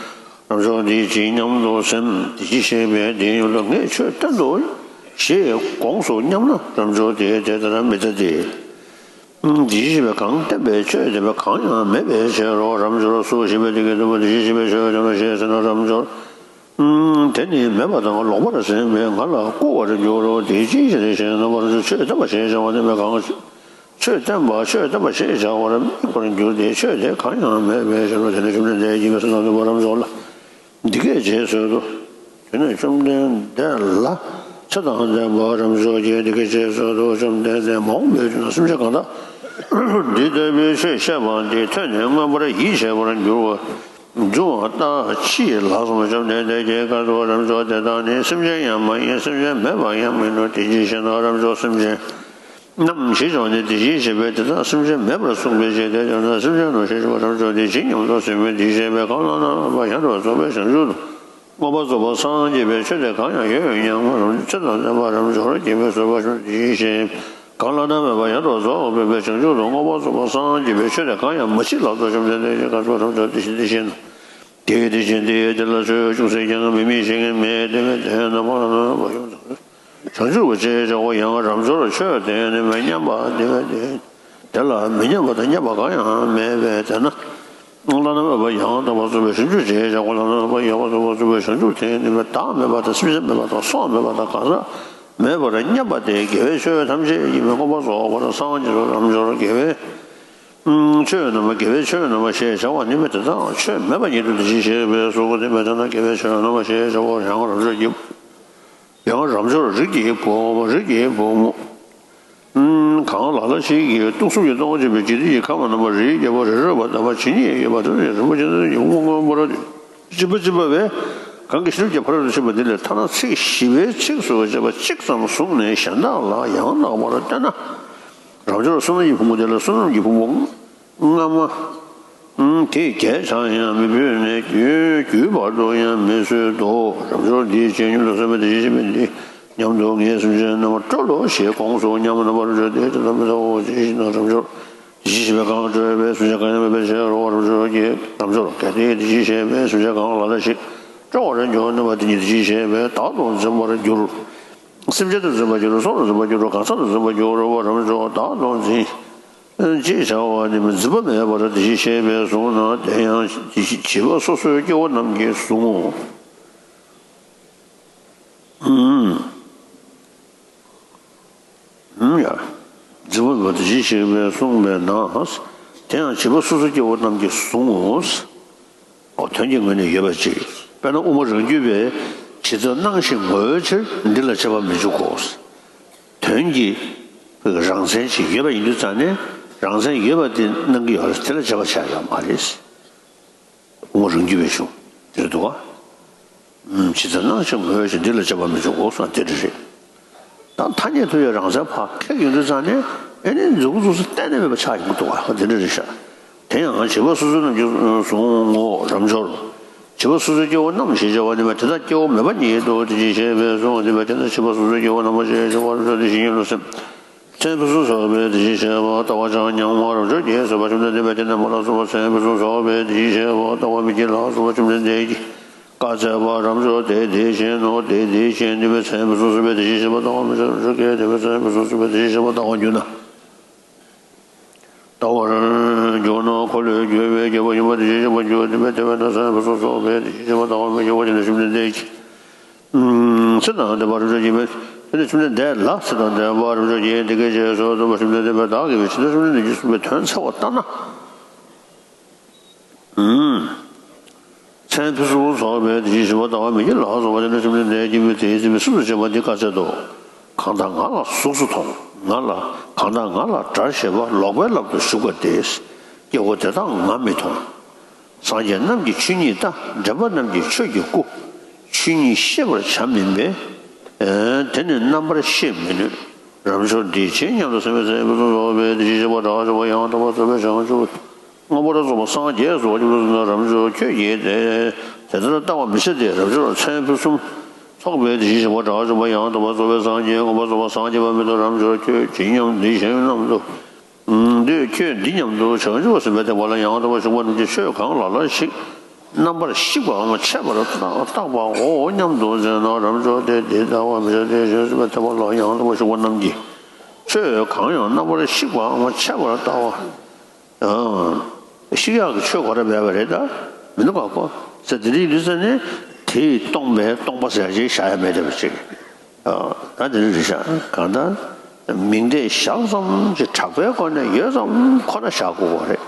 རབ་འབྱོར་འདི་ཇི་སྙམ་དུ་སེམས། དེ་བཞིན་གཤེགས་པས་འདི་སྙམ་དུ་ངས་ཆོས་བསྟན་ཏོ། ཞེས་དགོངས་སོ་སྙམ་ན་རབ་འབྱོར་དེས་དེ་ལྟར་མི་ལྟ་སྟེ། དེ་བཞིན་གཤེགས་པས་གང་བསྟན་པའི་ཆོས་བསྟན་པ་གང་ཡང་མེད་པའི་ཕྱིར་རོ། རབ་འབྱོར་སུ་ཞིག་པས་དེ་སྐད་དུ་བ་དེ་བཞིན་གཤེགས་པའི་ཆོས་བསྟན་ནོ་ཞེས་ཟེར་ན། རབ་འབྱོར། དེ་ནི་མེད་པ་དང་ལོག་པར་ཟིན་པས་ང་ལ་བསྐུར་བར་འགྱུར་རོ། དེ་ཅིའི་ཕྱིར་ཞེ་ན། རབ་འབྱོར་ཆོས་བསྟན་པ་ཞེས་བྱ་བ་ནི་མེད། གང་ཆོས་བསྟན་པ་ཆོས་བསྟན་པ་ཞེས་བྱ་བར་དམིགས་པར་འགྱུར་ཏེ་ཆོས་དེ་གང་ཡང་མེད་པའི་ཕྱིར་རོ། དེ་ནས་བཅོམ་ལྡན་འདས་ཀྱིས་མི་གསོད་དང་སྡུག་པ་རབ་འབྱོར་ལ། འདི་སྐད་ཅེས་གསོལ་ཏོ། དེ་ནས་བཅོམ་ལྡན་འདས་ལ་ཚེ་དང་ལྡན་པ་རབ་འབྱོར་གྱིས་འདི་སྐད་ཅེས་གསོལ་ཏོ། བཅོམ་ལྡན་འདས་མ་འོངས་པའི་དུས་ན་སེམས་ཅན་གང་དག་འདི་ལྟ་བུའི་ཆོས་བཤད་པ་འདི་ཐོས་ནས་མངོན་པར་ཡིད་ཆེས་པར་འགྱུར་བ་འབྱུང་བ་ལྟ་ཅི་ལགས་སོ། བཅོམ་ལྡན་འདས་ཀྱིས་བཀའ་སྩལ་པ། རབ་འབྱོར་དེ་དག་ནི་སེམས་ཅན་ཡང་མ་ཡིན། སེམས་ཅན་མེད་པ་ཡང་མིན་ནོ། དེ་ཅིའི་ཕྱིར་ན་རབ་འབྱོར་སེམས་ཅན་རྣམས་ཞེས་བྱ་བ་ནི་དེ་བཞིན་གཤེགས་པས་དེ་དག་སེམས་ཅན་མེད་པར་གསུངས་པའི་ཕྱིར་ཏེ། དེས་ན་སེམས་ཅན་ནོ་ཞེས་བྱ་བ་རབ་འབྱོར་འདི་ཇི་སྙམ་དུ་སེམས་པས་འདི་བཤད་པས་གང་བླ་ན་མེད་པ་ཡང་དག་པར་རྫོགས་པའི་བྱང་ཆུབ་ཏུ་མངོན་པར་རྫོགས་པར་སངས་རྒྱས་པའི་ཆོས་དེ་གང་ཡང་ཡོད་སྙམ་མོ། ཚེ་དང་ལྡན་པ་རབ་འབྱོར་གྱིས་མི་གསོད་པ་བཅོམ་ལྡན་འདས་ཀྱིས་གང་བླ་ན་མེད་པ་ཡང་དག་པར་རྫོགས་པའི་བྱང་ཆུབ་ཏུ་མངོན་པར་རྫོགས་པར་སངས་རྒྱས་པའི་ཆོས་དེ་གང་ཡང་མ་མཆིས་ལགས་སོ། བཅོམ་ལྡན་འདས་ཀྱིས་བཀའ་སྩལ་པ། རབ་འབྱོར་དེ་བཞིན་དེ་བཞིན་ནོ། དེ་ཡི་དེ་བཞིན་དེ་ཡི་དེ་ལ་ཆོས་ཅུང་ཟད་ཀྱང་མི་དམིགས་ཤིང་མེད་དེ་མེད་དེ་ན་བླ་ན་མེད་པ་ཡང་དག་པར་བྱང་ཆུབ་ཅེས་བྱ་བ་ཡང་རབ་འབྱོར་ཆོས་དེ་ནི་མི་མཉམ་པ་དེ་མེད་དེ། དེ་ལ་མི་མཉམ་པ་དང་མཉམ་པ་གང་ཡང་མེད་པས་དེས་ན། བླ་ན་མེད་པ་ཡང་དག་པར་རྫོགས་པའི་བྱང་ཆུབ་ཅེས་བྱ་བ་བླ་ན་མེད་པ་ཡང་དག་པར་རྫོགས་པའི་བྱང་ཆུབ་དེ་ནི་མི་བདག་མེད་པ་དང་སེམས་ཅན་མེད་པ་དང་སོགས་མེད་པ་དང་གང་ཟག་མེད་པར་མཉམ་པ་སྟེ། དགེ་བའི་ཆོས་ཐམས་ཅད་ཀྱིས་མི་མངོན་པར་རྫོགས་པར་སངས་རྒྱས་སོ། རབ་འབྱོར་དགེ་བའི་ཆོས་རྣམ་པ་དགེ་བའི་ཆོས་རྣམ་པ་ཞེས་བྱ་བ་ནི་མི་དེ་དག་ཆོས་མེད་པ་ཉིད་དུ་དེ་བཞིན་གཤེགས་པས་གསུངས་པ་དེ་མེད་དེ་ན་དགེ་བའི་ཆོས་རྣམ་པ་ཞེས་བྱ་བ་ཡང་རབ་འབྱོར་གྱི། ཡང་རབ་འབྱོར་རིགས་ཀྱི་བུ་མོ་རིགས་ཀྱི་བུ་མོ། གང་ལ་ལ་ཞིག་གིས་སྟོང་གསུམ་གྱི་སྟོང་ཆེན་པོའི་འཇིག་རྟེན་གྱི་ཁམས་རྣམ་པར་རིགས་བརྒྱ་པོ་རེ་རེ་བ་ལྡན་པ་ཇི་སྙེད་ཡོད་པ་དེ་ཚོ་རིན་པོ་ཆེ་ཚོ་ཡོངས་མངོན་པར་སྦྱིན་པ་སྦྱིན་པ་བས་གང་གི་ཤེས་རབ་ཀྱི་ཕ་རོལ་ཏུ་ཕྱིན་པ་འདི་ལས་ཐ་ན་ཚིག་བཞི་པའི་ཚིགས་སུ་བཅད་པ་གཅིག་ཙམ་བཟུང་ནས་གཞན་དག་ལ་ཡང་དག་པར་སྟོན་ན། རབ་འབྱོར་བསོད་ནམས་ཀྱི་ཕུང་པོ་དེ་ལ་བསོད་ནམས་ཀྱི་ཕུང་པོ་སྔ་མ། དེས་བརྒྱ་ཆར་ཡང་མི་ཕུལ་ནས་རྒྱུན་རྒྱུན་བར་དུ་ཡང་མི་བཟོད་དོ། རབ་འབྱོར་འདི་ཇི་སྙམ་དུ་སེམས་པས་འདི་ཞེས་པས་འདི་སྙམ་དུ་ངས་སེམས་ཅན་རྣམས་སྒྲོལ་ལོ་ཞེས་དགོངས་སོ་སྙམ་ན་རྣམ་པར་གྲོལ་ཏེ་དེ་ལྟར་མི་ལྟའོ། ཇི་ཞེ་ན། རབ་འབྱོར་ དེ་བཞིན་གཤེགས་པས་གང་སྤྲོས་པའི་སེམས་ཅན་གང་ཡང་མེད་པའི་ཕྱིར་རོ། རབ་འབྱོར་གྱི་རབ་འབྱོར་གལ་ཏེ་དེ་བཞིན་གཤེགས་པའི་སེམས་ཅན་གང་ལ་ལ་ཞིག་སྤྲོ་བར་གྱུར་ན་བ་དེ་ཉིད་དེ་བཞིན་གཤེགས་པས་བདག་ཏུ་འཛིན་པར་འགྱུར། སེམས་ཅན་དུ་འཛིན་པར་འགྱུར་རོ། སྲོག་ཏུ་འཛིན་པར་འགྱུར་རོ། གང་ཟག་ཏུ་འཛིན་པར་འགྱུར་རོ། རབ་འབྱོར་བདག་ཏུ་འཛིན་ཅེས་བྱ་བ་ནི་འཛིན་པ་མེད་པར་དེ་བཞིན་གཤེགས་པས་གསུངས་ན། དེ་ཡང་བྱིས་པ་སོ་སོའི་སྐྱེ་བོ་རྣམས་ཀྱིས་གསུང་ངོ་། ཨུམ། ཡ། འཛིན་པ་མེད་པར་དེ་བཞིན་གཤེགས་པས་གསུངས་པས་ན། དེ་ཡང་བྱིས་པ་སོ་སོའི་སྐྱེ་བོ་རྣམས་ཀྱིས་གསུང་ངོ་། ཨོ། དོན་གྱི་ངོས་ནས་ཡོད་པ་ཅིག་དཔེར་ན་དབུ་མ་རང་རྒྱུད་པས་ཇི་ལྟར་སྣང་ཞིང་ངོ་བོའི་ཕྱིར་འདི་ལ་དཔྱད་པ་མི་འཇུག་གོ། དོན་གྱི་རང་མཚན་ཅིག་ཡོད་པ་ཡིན་དུས་ཙང་ནས་རང་མཚན་ཡོད་པ་དེ་སྣང་གི་ཡོད་རེད། དེ་ལ་དཔྱད་པ་བྱ་ཡ་མ་རེད། དབུ་མ་རང་རྒྱུད་པའི་གཞུང་དེ་རེད་འདུག་ག་ཇི་ལྟར་སྣང་ཞིང་ངོ་བོའི་ཕྱིར་འདི་ལ་དཔྱད་པ་མི་འཇུག་གོ་གསུངས་དེ་འདྲ་རེད། ད་ཐ་སྙད་དུ་ཡང་རང་མཚན་ཕར་ཁེགས་ཡོང་དུས་ཙང་ནས་ཨེ་ནི་མཛུབ་གུ་ཚུགས་སུ་གཏན་ནས་མེད་པ་ཆགས་ཡོང་གི་འདུག་ག་དེ་འདྲ་རེད་ཤག་དེ་ཡང་བྱིས་པ་སོ་སོ་རྣམས་ཀྱིས་གསུང་ངོ་། རབ་འབྱོར། བྱིས་པ་སོ་སོའི་སྐྱེ་བོ་རྣམས་ཞེས་བྱ་བ་ནི་མ་དེ་དག་སྐྱེ་བོ་མེད་པ་ཉིད་དོ། དེ་བཞིན་གཤེགས་པས་གསུངས་པ་འདི་མ་དེ་ན་བྱིས་པ་སོ་སོའི་སྐྱེ་བོ་རྣམས་ཞེས་བྱ་བ་རབ་འབྱོར་དེ་བཞིན་ཉིད་ལ་སེམས། མཚན་ཕུན་སུམ་ཚོགས་པས་དེ་བཞིན་གཤེགས་པ་ལྟ་བ་ཅང་སྙམ་མ། རབ་འབྱོར་གྱིས་ཟེར་བ་བཅོམ་ལྡན་འདས་དཔལ་ལྡན་མ་ལ་སོགས་པ་མཚན་ཕུན་སུམ་ཚོགས་པས་དེ་བཞིན་གཤེགས་པ་ལྟ་བ་མི་བགྱིད་ལ་སོགས་པ་བཅོམ་ལྡན་འདས་ཀྱིས་བཀའ་སྩལ་པ། རབ་འབྱོར་དེ་དེ་བཞིན་ནོ། དེ་དེ་བཞིན་ནུས་པའི་མཚན་ཕུན་སུམ་ཚོགས་པས་དེ་བཞིན་གཤེགས་པ་ལྟ་བ་མི་བགྱིད་ལ། རབ་འབྱོར་གྱིས་དེ་བས་མཚན་ཕུན་སུམ་ཚོགས་པས་དེ་བཞིན་གཤེགས་པ་ལྟ་བར་འགྱུར་ན། ལྟ་བར་འགྱུར་ན་འཁོར་ལོས་སྒྱུར་བའི་རྒྱལ་པོ་ཡིན་པ་དེ་བཞིན་གཤེགས་པར་འགྱུར། དེ་བས་དེ་བས་ན་མཚན་ཕུན་སུམ་ཚོགས་པས་དེ་བཞིན་གཤེགས་པ་ལྟ་བར་མི་འགྱུར་བ་ཅི་ན་བཅོམ་ལྡན་འདས་ཀྱིས། ཚེ་དང་ལྡན་པ་རབ་འབྱོར་གྱིས་མེད་དེ་ནི་བཅོམ་ལྡན་འདས་ལ་ཚེ་དང་ལྡན་པ་རབ་འབྱོར་གྱིས་འདི་སྐད་ཅེས་གསོལ་ཏོ། བཅོམ་ལྡན་འདས་དཔལ་བདག་གིས་ཇི་ལྟར་བཅོམ་ལྡན་འདས་ཀྱིས་གསུངས་པའི་དོན་འཚལ་བ་ལྟར་ན། མཚན་ཕུན་སུམ་ཚོགས་པས་དེ་བཞིན་གཤེགས་པ་ལྟ་བ་མི་བགྱིད་ལ་སོགས་པ་དེ་ནི་བཅོམ་ལྡན་འདས་ཀྱིས་མི་དེའི་ཚེ་མི་སུ་དང་བཅས་པ་འདི་བཀའ་སྩལ་ཏོ། གང་དག་ང་ལ་གཟུགས་སུ་མཐོང་ང་ལ་གང་དག་ང་ལ་དགྲར་བྱེད་པ་ལོག་པའི་བློ་ལ་ཞུགས་པ་སྟེ། སྐྱེ་བོ་དེ་དག་ང་མི་མཐོང་། སངས་རྒྱས་རྣམས་ཀྱི་ཆོས་ཉིད་ལྟ། འདྲེན་པ་རྣམས་ཀྱི་ཆོས་ཀྱི་སྐུ། ཆོས་ཉིད་ཤེས་པར་བྱ་མིན་པས། དེ་ནི་རྣམ་པར་ཤེས་མི་ནུས། རབ་འབྱོར་འདི་ཅི་སྙམ་དུ་སེམས་པའི་མཚན་ཕུན་སུམ་ཚོགས་པས་དེ་བཞིན་གཤེགས་པ་དགྲ་བཅོམ་པ་ཡང་དག་པར་རྫོགས་པའི་བྱང་ཆུབ་མངོན་པར་རྫོགས་པར་སངས་རྒྱས་སོ། ཁྱོད་ཀྱིས་དེ་དེ་ལྟར་ལྟ་བར་མི་བྱ་སྟེ། རབ་འབྱོར་མཚན་ཕུན་སུམ་ཚོགས་པས་དེ་བཞིན་གཤེགས་པ་དགྲ་བཅོམ་པ་ཡང་དག་པར་རྫོགས་པའི་སངས་རྒྱས་མངོན་པར་རྫོགས་པར་སངས་རྒྱས་པ་མི་འདོར། རབ་འབྱོར་ཁྱོད་ཇི་སྙམ་འདི་གཞན་རྣམས་སུ་འདོད། ཁྱོད་འདི་སྙམ་དུ་བྱང་ཆུབ་སེམས་དཔའི་ཐེག་པ་ལ་ཡང་དག་པར་ཞུགས་པ་རྣམས་ཀྱིས་ཆོས་གང་ལ་ལ་ཞིག་རྣམ་པར་ཤེས་པའམ་ཆད་པར་བརྟག་པའོ་སྙམ་དུ་འཛིན་ན། རབ་འབྱོར་དེ་འདི་ལྟ་བར་མི་བྱ་སྟེ། བྱང་ཆུབ་སེམས་དཔའི་ཐེག་པ་ལ་ཡང་དག་པར་ཞུགས་པ་རྣམས་ཀྱིས་ཆོས་གང་ཡང་རྣམ་པར་ཤེས་པའམ་ཆད་པར་བརྟག་པ། ཤེས་ཡག་གི་ཆོས་གོ་ར་བས་པ་རེད་ད། མི་འདུག་ག་གོ། ཟེར་དེ་འདྲའི་ཡིན་དུས་ཙང་ནས་དེས་སྟོང་པའི་སྟོང་པ་ཟེར་ཡག་ཅིག་བཞག་ཡ་མེད་བསྡད་པ་ཅིག་ད་དེ་འདྲ་རེད་ཤག་གང་ལྟར་མིང་བརྡས་བཞག་ཙམ་གྱི་གྲགས་པའི་སྒོ་ནས་ཡོད་ཙམ་ཁོ་ན་བཞག་དགོས་པ་རེད།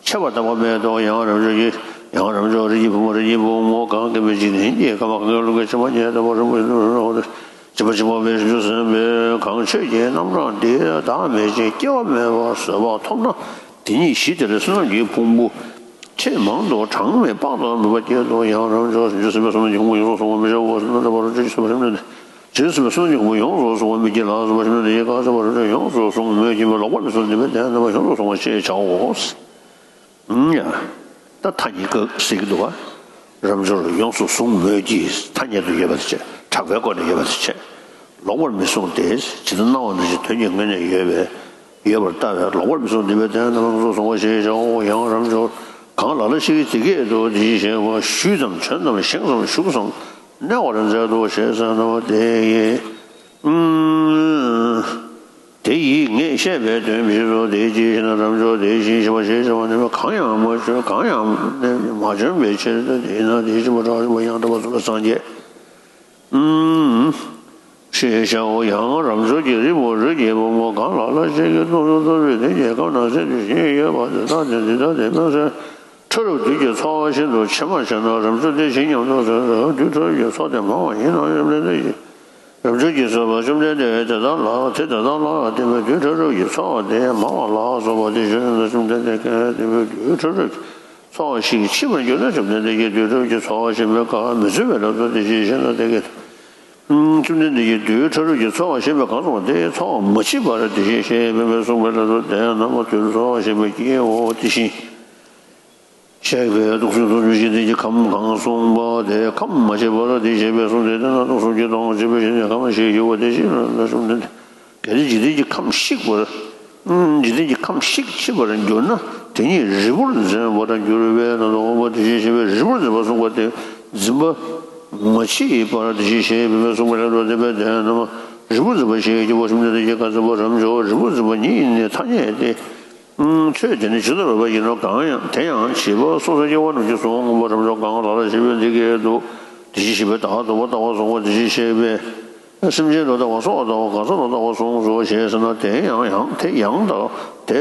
ཆད་པར་བརྟག་པ་མེད་དོ། ཡང་རབ་འབྱོར་གྱིས། ཡང་རབ་འབྱོར་རིགས་ཀྱི་བུ་མོ་རིགས་ཀྱི་བུ་མོ་གང་སྐད་པའི་འཇིག་རྟེན་གྱི་ཁམས་གང་གི་ལུས་ཀྱི་ཕྱི་མ་ཉིད་ལྟ་བུ་རིན་པོ་ཆེ་ལ་རོལ་ཏེ། བྱིས་པ་བྱིས་པ་མེད་བཞིན་དུ་སེམས་པས་གང་ཆོས་ཀྱི་རྣམ་གྲངས་འདི་དག་མེད་ཅིང་སྐྱེ་བ་མེད་པར་བཟོད་པ་ཐོབ་ན། དེ་ཉིད་ཞི་དེར་བསོད་ནམས་ཀྱི་ཕུང་པོ་ཆེས་མང་དུ་གྲངས་མེད་དཔག་ཏུ་མེད་པ་སྐྱེད་དོ། ཡང་རབ་འབྱོར་ཇི་སྲིད་པའི་བསོད་ནམས་ཀྱི་ཕུང་པོ་ཡོངས་སུ་བསྲུང་བར་མི་བྱའོ་ཟེར་ན། ལྟ་བུ་རབ་འབྱོར་གྱིས་ཟེར་བ་རིམ་གྲོ་ནས། ཇི་སྲིད་པའི་བསོད་ནམས་ཀྱི་ཕུང་པོ་ཡོངས་སུ་བསྲུང་བར་མི་བགྱིད་ལ་སོགས་པ་བཅོམ་ལྡན་འདས་ཀྱིས་བཀའ་སྩལ་པ་རབ་འབྱོར་ཡོངས་སུ་བསྲུང་མོས་བགྱིད་པའི་ལོག་པར་མི་བཟུང་འདུན་པའི་དོན་རྣམ་པ་ཡོངས་སུ་བསྲུང་བ་ཞེས་བྱའོ། ཡ། ད་ཐ་སྙད་ཀྱི་ཟེར་གྱི་འདུག་བ། རབ་འབྱོར་ཡོངས་སུ་བཟུང་མོད་ཀྱི་ཐ་སྙད་དུ་ཡོད་པ་དེ་བྱས། གྲགས་པའི་སྒོ་ནས་ཡོད་པ་དེ་བྱས། ལོག་པར་མི་བཟུང་སྟེ། ཇི་ལྟར་སྣང་བ་ནང་བཞིན་དོན་གྱི་ངོས་ནས་ཡོད་པའི་ཡོད་པར་ལྟ་བས་ལོག་པར་མི་བཟུང་འདུན་པའི་དོན་རྣམ་པ་ཡོངས་སུ་བཟུང་བ་ཞེས་བྱའོ། ཡང་རབ་འབྱོར་གང་ལ་ལ་ཞིག་གིས་དེ་སྐད་དུ་དེ་བཞིན་གཤེགས་པ་ཞུས་ཙམ་བྱོན་ཙམ་བཞེངས་ཙམ་བཞུགས་ཙམ་གནས་པར་མཛད་དོ་ཞེས་གསུངས་ན་དེ་ཡི། དེ་ཡིས་ངས་བཤད་པའི་དོན་བཞིན་དུ་དེ་ཅི་ཞེ་ན། རབ་འབྱོར་དེ་བཞིན་གཤེགས་པ་ཞེས་བྱ་བ་ནི་གང་ཡང་མ་བྱོན། གང་ཡང་མ་བྱོན་པའི་ཕྱིར་ཏོ། དེས་ན་དེ་བཞིན་གཤེགས་པ་དགྲ་བཅོམ་པ་ཡང་དག་པར་རྫོགས་པའི་སངས་རྒྱས་ཞེས་བྱའོ། ཡང་རབ་འབྱོར་གྱིས་རིགས་པོ་རིགས་ཀྱི་བུ་མོ་གང་ལ་ལ་ཞིག་གིས་སྟོང་གསུམ་རྡོ་རྗེ་གདན་གྱི་ཁམས་ན་སྲིད་དུ་ཞིང་ཡོད་པ་དེ་དག་སྟེ། འདི་ལྟ་སྟེ་མནོ་ཟེར། ཕྲ་རབ་བདུད་ཀྱི་ཚོགས་ཤིན་ཏུ་ཆེ་བ་བྱས་ན། རབ་འབྱོར་དེ་ཇི་སྙམ་དུ་ཟེར་ན། བདུད་ཕྲ་རབ་ཀྱི་ཚོགས་དེ་མང་བ་ཡིན་ནོ། བཅོམ་ལྡན་འདས་ཀྱིས། རབ་འབྱོར་གྱིས་ཟེར་བ་བཅོམ་ལྡན་འདས་དེ་དག་ལ་དེ་དེ་དག་ལ་བརྟེན་པའི་བདུད་ཕྲ་རབ་ཀྱི་ཚོགས་དེ་མང་བ་ལ་སོགས་པ་དེ་ཞུ་ན། བཅོམ་ལྡན་འདས་ཀྱིས་བརྟེན་པའི་བདུད་ཕྲ་རབ་ཀྱི་ཚོགས་ཤིག་མཆིས་པར་གྱུར་ན། བཅོམ་ལྡན་འདས་ཀྱིས་བདུད་ཕྲ་རབ་ཀྱི་ཚོགས་ཞེས་པའི་བཀའ་མི་སྩོལ་བས་ལབ་ཏོ། དེ་ཅི་ཞེ་ན། དེ་སྐད་དུ། བཅོམ་ལྡན་འདས་ཀྱིས་བདུད་ཕྲ་རབ་ཀྱི་ཚོགས་ཞེས་པའི་གང་གསུངས་པ་དེའི་ཚོགས་མ་མཆིས་པར་དེ་བཞིན་གཤེགས་པས་གསུངས་པས་ལ་སོགས་དེ་ཡང་ན་མ་བདུད་ཚོགས་ཞེས་པའི་སྐྱེའོ། དེ་བཞིན་གཤེགས་པས་སྟོང་གསུམ་རྡོ་རྗེ་གདན་གྱི་ཁམས་གང་གསུངས་པ་དེ་ཁམས་མ་མཆིས་པར་དེ་བཞིན་གཤེགས་པས་གསུངས་ཏེ། དེ་ན་སྟོང་གསུམ་གྱི་སྟོང་མཆིས་པའི་ཞིང་ནས་ཁམས་ཞིག་གྱུར་པ་དེ་ཞིག་ལ་གསུངས་ཏེ། གལ་ཏེ་འཇིག་རྟེན་གྱི་ཁམས་བཤིག་པར་ འཇིག་རྟེན་གྱི་ཁམས་ཤིག་ཕྱིས་པར་གྱུར་ན་དེ་ཉིད་རིལ་པོར་འཛིན་པར་འགྱུར་བས་ན། དང་པོ་དེ་བཞིན་གཤེགས་པས་རིལ་པོར་འཛིན་པ་གསུངས་པ་སྟེ། འཛིན་པ་མ་མཆིས་པར་དེ་བཞིན་གཤེགས་པས་གསུངས་པ་ལས་སློབ་སྟེ་བས་དེ་རྣམས་རིལ་པོར་འཛིན་པ་ཞེས་བགྱི་བ་གསུངས་ཏེ། དེ་སྐད་བཀའ་སྩལ་པ། རབ་འབྱོར། རིལ་པོར་འཛིན་པ་ཉིད་ནི་ཐ་སྙད་དེ། ཆོས་དེ་ནི་ཇི་ལྟར་འོས་པ་ཡིན་ནོ། གང་ཡང་དེ་ཡང་བྱིས་པ་སོ་སོ་སྐྱེ་བོ་རྣམས་ཀྱིས་གསུང་ངོ་། རབ་འབྱོར། གང་ལ་ལ་ཞིག་པོས་འདི་སྐད་དུ། དེ་བཞིན་གཤེགས་པས་བདག་ལྟ་བུ་ལྟ་བ་གསུངས་པ། དེ་བཞིན་གཤེགས་པས་སེམས་ཅན་ལ་ལྟ་བ་སོགས་ལྟ་བ་གང་ཟག་ལ་ལྟ་བ་གསུངས་སོ་ཞེས་ཟེར་ན། དེ་ཡང་ཡང་དེ་ཡང་དག་དེ་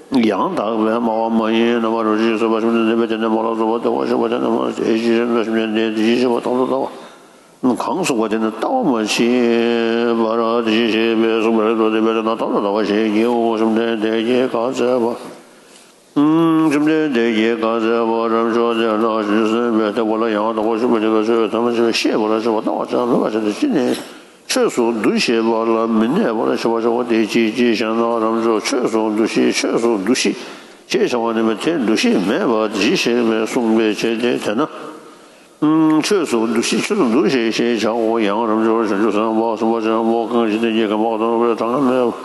ཡང་དག་པའི་སྨྲ་བ་མ་ཡིན། རྣམ་པར་རིག་པ་ཞེས་གསུངས་པ་གསུངས་ཏེ། འདི་སྦས་དེ་ནས་མ་ལ་སོགས་པ་ལྟ་བ་ཞེས་པ་དེ་ནི་མ་ལ་དེ་ཞེས་བྱ་བའི་སེམས་ཅན་དེ་དེ་བཞིན་གཤེགས་པ་བདག་ལྟ་བུ་ལྟ་བ། གང་གསུངས་པ་དེ་ནི་ལྟ་བ་མ་མཆིས་པར་དེ་བཞིན་གཤེགས་པས་གསུངས་པ་ལས་སློབ་སྟེ་བས་ན་བདག་ལྟ་བུ་ལྟ་བ་ཞེས་བགྱིའོ། བཅོམ་ལྡན་འདས་ཀྱིས་བཀའ་སྩལ་པ། བཅོམ་ལྡན་འདས་ཀྱིས་བཀའ་སྩལ་པ། རབ་འབྱོར། དེ་ལ་ཞེས་གསུངས་པས་ཐེག་པ་ལ་ཡང་དག་པར་ཞུགས་པའི་ཕྱིར་ཆོས་ཐམས་ཅད་ཤེས་པར་བྱ་བ་ལྟ་བར་བྱ་བ་མེད་པར་བྱ་སྟེ། ཅི་ནས་ཆོས་སུ་འདུ་ཤེས་པ་ལ་མི་གནས་པར་བྱ་བ་བྱ་བ་དེ་ཅི་ཅི་ཞེ་ན། རབ་འབྱོར། ཆོས་སུ་འདུ་ཤེས། ཆོས་སུ་འདུ་ཤེས་ཞེས་བྱ་བ་ནི་མེད་དེ། འདུ་ཤེས་མེད་པ་དེ་བཞིན་གཤེགས་པས་གསུངས་པའི་ཕྱིར་ཏེ། དེས་ན། ཆོས་སུ་འདུ་ཤེས། ཆོས་སུ་འདུ་ཤེས་ཞེས་བྱའོ། ཡང་རབ་འབྱོར། བྱང་ཆུབ་སེམས་དཔའ་གསུམ་པ་ཆེན་པོ་གང་ཞིག་བསྟན་གྱིས་ཁྱབ་པ་དང་གྲངས་མེད་པ་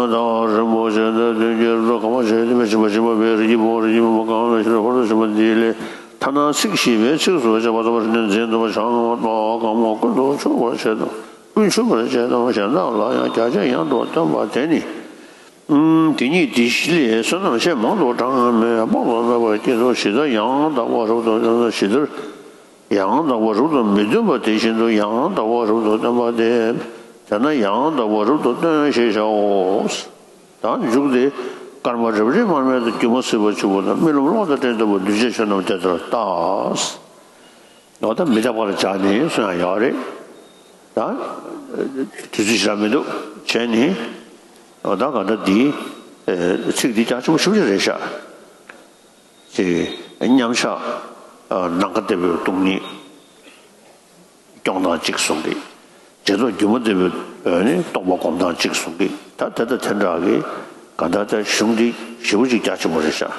དང་རིན་པོ་ཆེ་དང་ལྡན་གྱི་རིགས་དྲུག་གང་བ་ཞིག་སྟོན་པའི་བྱིན་པ་བྱིན་པ་པའི་རིགས་ཀྱི་བུ་རིགས་ཀྱི་བུ་མོ་གང་བའི་ཕྱིར་ཧོར་དུ་ཕྱིན་པ་འདི་ལས་ཐ་ན་ཚིག་ཞེས་པའི་ཚིགས་སུ་བཅད་པ་ཙམ་ཞིག་ནི་འཛིན་ཐུབ་པ་བྱ་ངོ་། ལྟ་བ་གང་མོ་ཀུན་ཏུ་ཆུབ་པར་བྱེད་དང་། ཀུན་ཆུབ་པར་བྱེད་དང་། གཞན་དག་ལ་ཡང་རྒྱ་ཆེར་ཡང་དུ་སྟོན་པ་དེ་ནི། དེ་ཉིད་དེ་བཞི་ལས་བསོད་ནམས་ཆེས་མང་དུ་གྲངས་མེད་དཔག་ཏུ་མེད་པ་སྐྱེད་དོ། ཇི་ལྟར་ཡང་དག་པར་རབ་ཏུ་བསྟན་ན། ཇི་ལྟར་ཡང་དག་པར་རབ་ཏུ་མི་སྟོན་པ་དེ་བཞིན་དུ་ཡང་དག་པར་རབ་ཏུ་སྟོན་པ་སྟེ། དེས་ན་ཡང་དག་པར་རབ་ཏུ་སྟོན་ཞེས་བྱའོ། ད་མཇུག་སྟེ། སྐར་མ་རབ་རིབ་མར་མེ་དང་སྒྱུ་མ་ཟིལ་པ་ཆུ་བུར་དང་། རྨི་ལམ་གློག་དང་སྤྲིན་ལྟ་བུ། འདུས་བྱས་ཆོས་རྣམས་དེ་ལྟར་བལྟ། འོ་ད་མི་རྟག་པ་ལ་སྦྱར་ནས་གསུང་ཡག་ཡོད་རེད། ད་དུས་ཚོད་ཞེ་དྲག་མི་འདུག་བྱས་ནས། འོ་ད་ག་ད་འདི་ཚིག་འདི་ཀྱང་ཆེན་པོ་ཞེ་པོ་ཅིག་རེད་ཤག་ཅེས་མཉམ་བཞག་ནམ་མཁའ་ལྟ་བུའི་སྟོང་ཉིད་སྐྱོང་སྟངས་གཅིག་གསུང་གི། རྗེས་ཐོབ་སྒྱུ་མ་ལྟ་བུའི་ནི་རྟོགས་པ་སྒོམ་སྟངས་གཅིག་གསུང་གི། ད་དེ་དང་དེ་འདྲ་གི་ག་ད་ལྟ་གཞུང་འདི་ཞེ་པོ་ཅིག་རྒྱ་ཆེན་པོ་རེད་ཤག་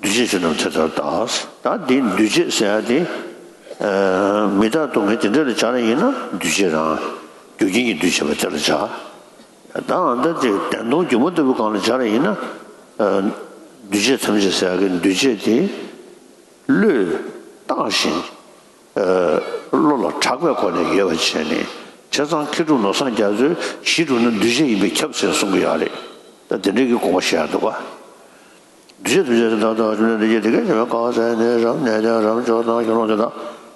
འདུས་བྱས་ཆོས་རྣམས་དེ་ལྟར་བལྟ། ད་འདི་འདུས་བྱས་ཟེར་ཡ་དེ། མི་རྟག་སྟོང་ཉིད་དེ་འདྲ་ལ་སྦྱར་ཡིན་ན་འདུས་བྱས་རང་རྒྱུ་རྐྱེན་གྱིས་འདུས་བྱས་པ་དེ་ལ་སྦྱར། ད་ཨ་ད་ཅིག་བདེན་སྟོང་སྒྱུ་མ་ལྟ་བུ་སྒང་ལ་སྦྱར་ཡིན་ན། འདུས་བྱས་ཐམས་ཅད་ཟེར་ཡ་གི་འདུས་བྱས་དེ་བློས་བཏང་ཞིང་། བློ་ལ་གྲགས་པའི་སྒོ་ནས་ཡོད་པ་བྱས་ནས། བྱས་ཙང་མཁས་གྲུབ་ནོར་བཟང་རྒྱ་མཚོས་གཞི་གྲུབ་ན་འདུས་བྱས་ཡིན་པས་ཁྱབ་ཟེར་གསུང་གི་ཡོད་རེད། ད་དེ་འདྲའི་གི་དགོངས་པ་བཞེས་ཡ་འདུག་ག་འདུས་བྱས་ཐམས་ཅད་དེ་ལྟར་བལྟ། བཅོམ་ལྡན་འདས་ཀྱིས་དེ་སྐད་ཅེས་པའི་བཀའ་སྩལ་ནས། རབ་གནས་དང་རབ་འབྱོར་དང་དགེ་སློང་དེ་དག་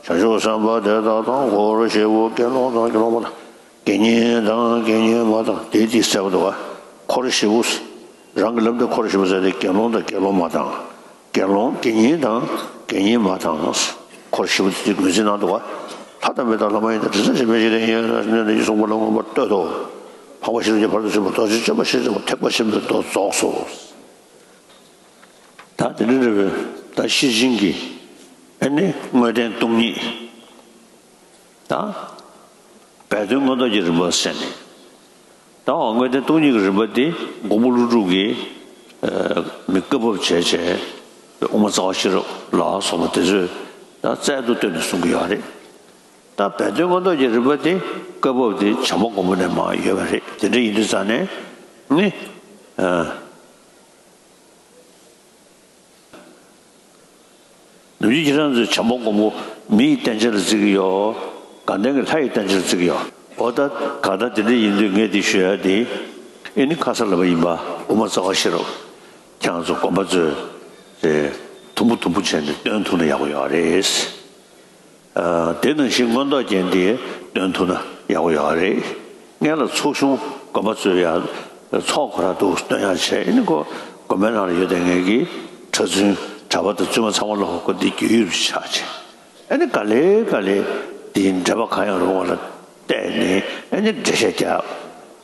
བྱང་ཆུབ་སེམས་དཔའ་དེ་དག་དང་། འཁོར་བཞི་པོ་དགེ་སློང་དང་དགེ་སློང་མ་དང་། དགེ་བསྙེན་དང་དགེ་བསྙེན་མ་དང་། དེའི་དེ་གསལ་པོ་འདུག་ག་འཁོར་བཞི་པོ། རང་གི་ལམ་དེ་འཁོར་བཞི་པོ་ཟེར་ཏེ་དགེ་སློང་དང་དགེ་སློང་མ་དང་། དགེ་སློང་དགེ་བསྙེན་དང་དགེ་བསྙེན་མ་དང་། འཁོར་བཞི་པོ་དེ་ངོས་འཛིན་གནང་འདུག་ག་ལྷ་དང་མི་དང་ལྷ་མ་ཡིན་དང་། དྲི་ཟར་ཆེན་པོའི་ཞིང་དུ་ཡིན་ཡང་། ཞེས་གསུངས་པ་ལ་མངོན་པར་བསྟོད་དོ། འཕགས་པ་བཞི་དང་ཁྱད་པར་དུ་གསུངས་པ། རྡོ་རྗེ་སྤྱོད་པ་བཞི་དང་ཐེག་པ་ཆེན་པོའི་མདོ་རྫོགས་སོ། ད་དེ་འདྲ་རེད་པས། ད་ཤེར་ཕྱིན་གྱི་ཨ་ནི་དངོས་བསྟན་སྟོང་ཉིད། ད་སྦས་དོན་མངོན་རྟོགས་ཀྱི་རིམ་པ་ཟེར་ནས། ད་འོ་དངོས་བསྟན་སྟོང་ཉིད་ཀྱི་རིམ་པ་འདི་མགོན་པོ་ཀླུ་སྒྲུབ་ཀྱིས་མི་བཀའ་བབས་བྱས་བྱས། དབུ་མ་རྩ་བ་ཤེས་རབ་ལ་སོགས་པ་དེ་ཚོས་ད་རྩལ་དུ་བཏོན་ནས་གསུང་གི་ཡོད་རེད། ད་སྦས་དོན་མངོན་རྟོགས་ཀྱི་རིམ་པ་འདི་བཀའ་བབས་འདི་བྱམས་པ་མགོན་པོ་ནས་མར་ཡོད་པ་རེད། དེ་འདྲ་ཡིན་དུས་ཙང་ནས་ནི། ནམ་རྒྱུན་ཁྱེད་རང་ཚོས་བྱམས་པ་མགོན་པོ་མི་ཡི་བསྟན་བྱ་ལ་བརྩི་གི་ཡོད། དགའ་ལྡན་གྱི་ལྷ་ཡི་བསྟན་བྱ་ལ་བརྩི་གི་ཡོད། འོ་ད་གང་ལྟར་དེ་འདྲ་ཡིན་དུས་ངས་འདི་ཞུ་ཡ་དེ། ཨེ་ནི་ཁ་ས་ལབ་པ་ཡིན་པ། དབུ་མ་རྩ་བ་ཤེས་རབ། ཁྱེད་རང་ཚོ་དགོན་པ་ཚོས་དེ་དུམ་བུ་དུམ་བུ་བྱས་ནས་བཏོན་ཐུབ་ན་ཡག་པོ་ཡོད་རེད། དེ་ནང་བཞིན་མངོན་རྟོགས་རྒྱན་དེ་བཏོན་ཐུབ་ན་ཡག་པོ་ཡོད་རེད། སྔོན་ལ་ཚོགས་ཆུང་དགོན་པ་ཚོས་ཡང་ཚོགས་ཁོ་རང་འདུག་སྟོན་ཡག་བྱས། ཨེ་ནི་ཁོ་དགོན་པའི་ནང་ལ་ཡོད་དེ་ངེད་ཀྱི་གྲྭ་བཙུན་གྲྭ་པ་དང་བཙུན་མ་ཚང་མ་ལ་ཧོ་ཁོ་འདི་རྒྱུས་ཡོད་པ་ཆགས་བྱས། ཨེ་ནི་ག་ལེ་ག་ལེ་དེའི་འགྲེལ་པ་གང་ཡང་རུང་བ་ལ་བལྟས་ནས། ཨེ་ནི་འགྲེལ་བཤད་རྒྱབ།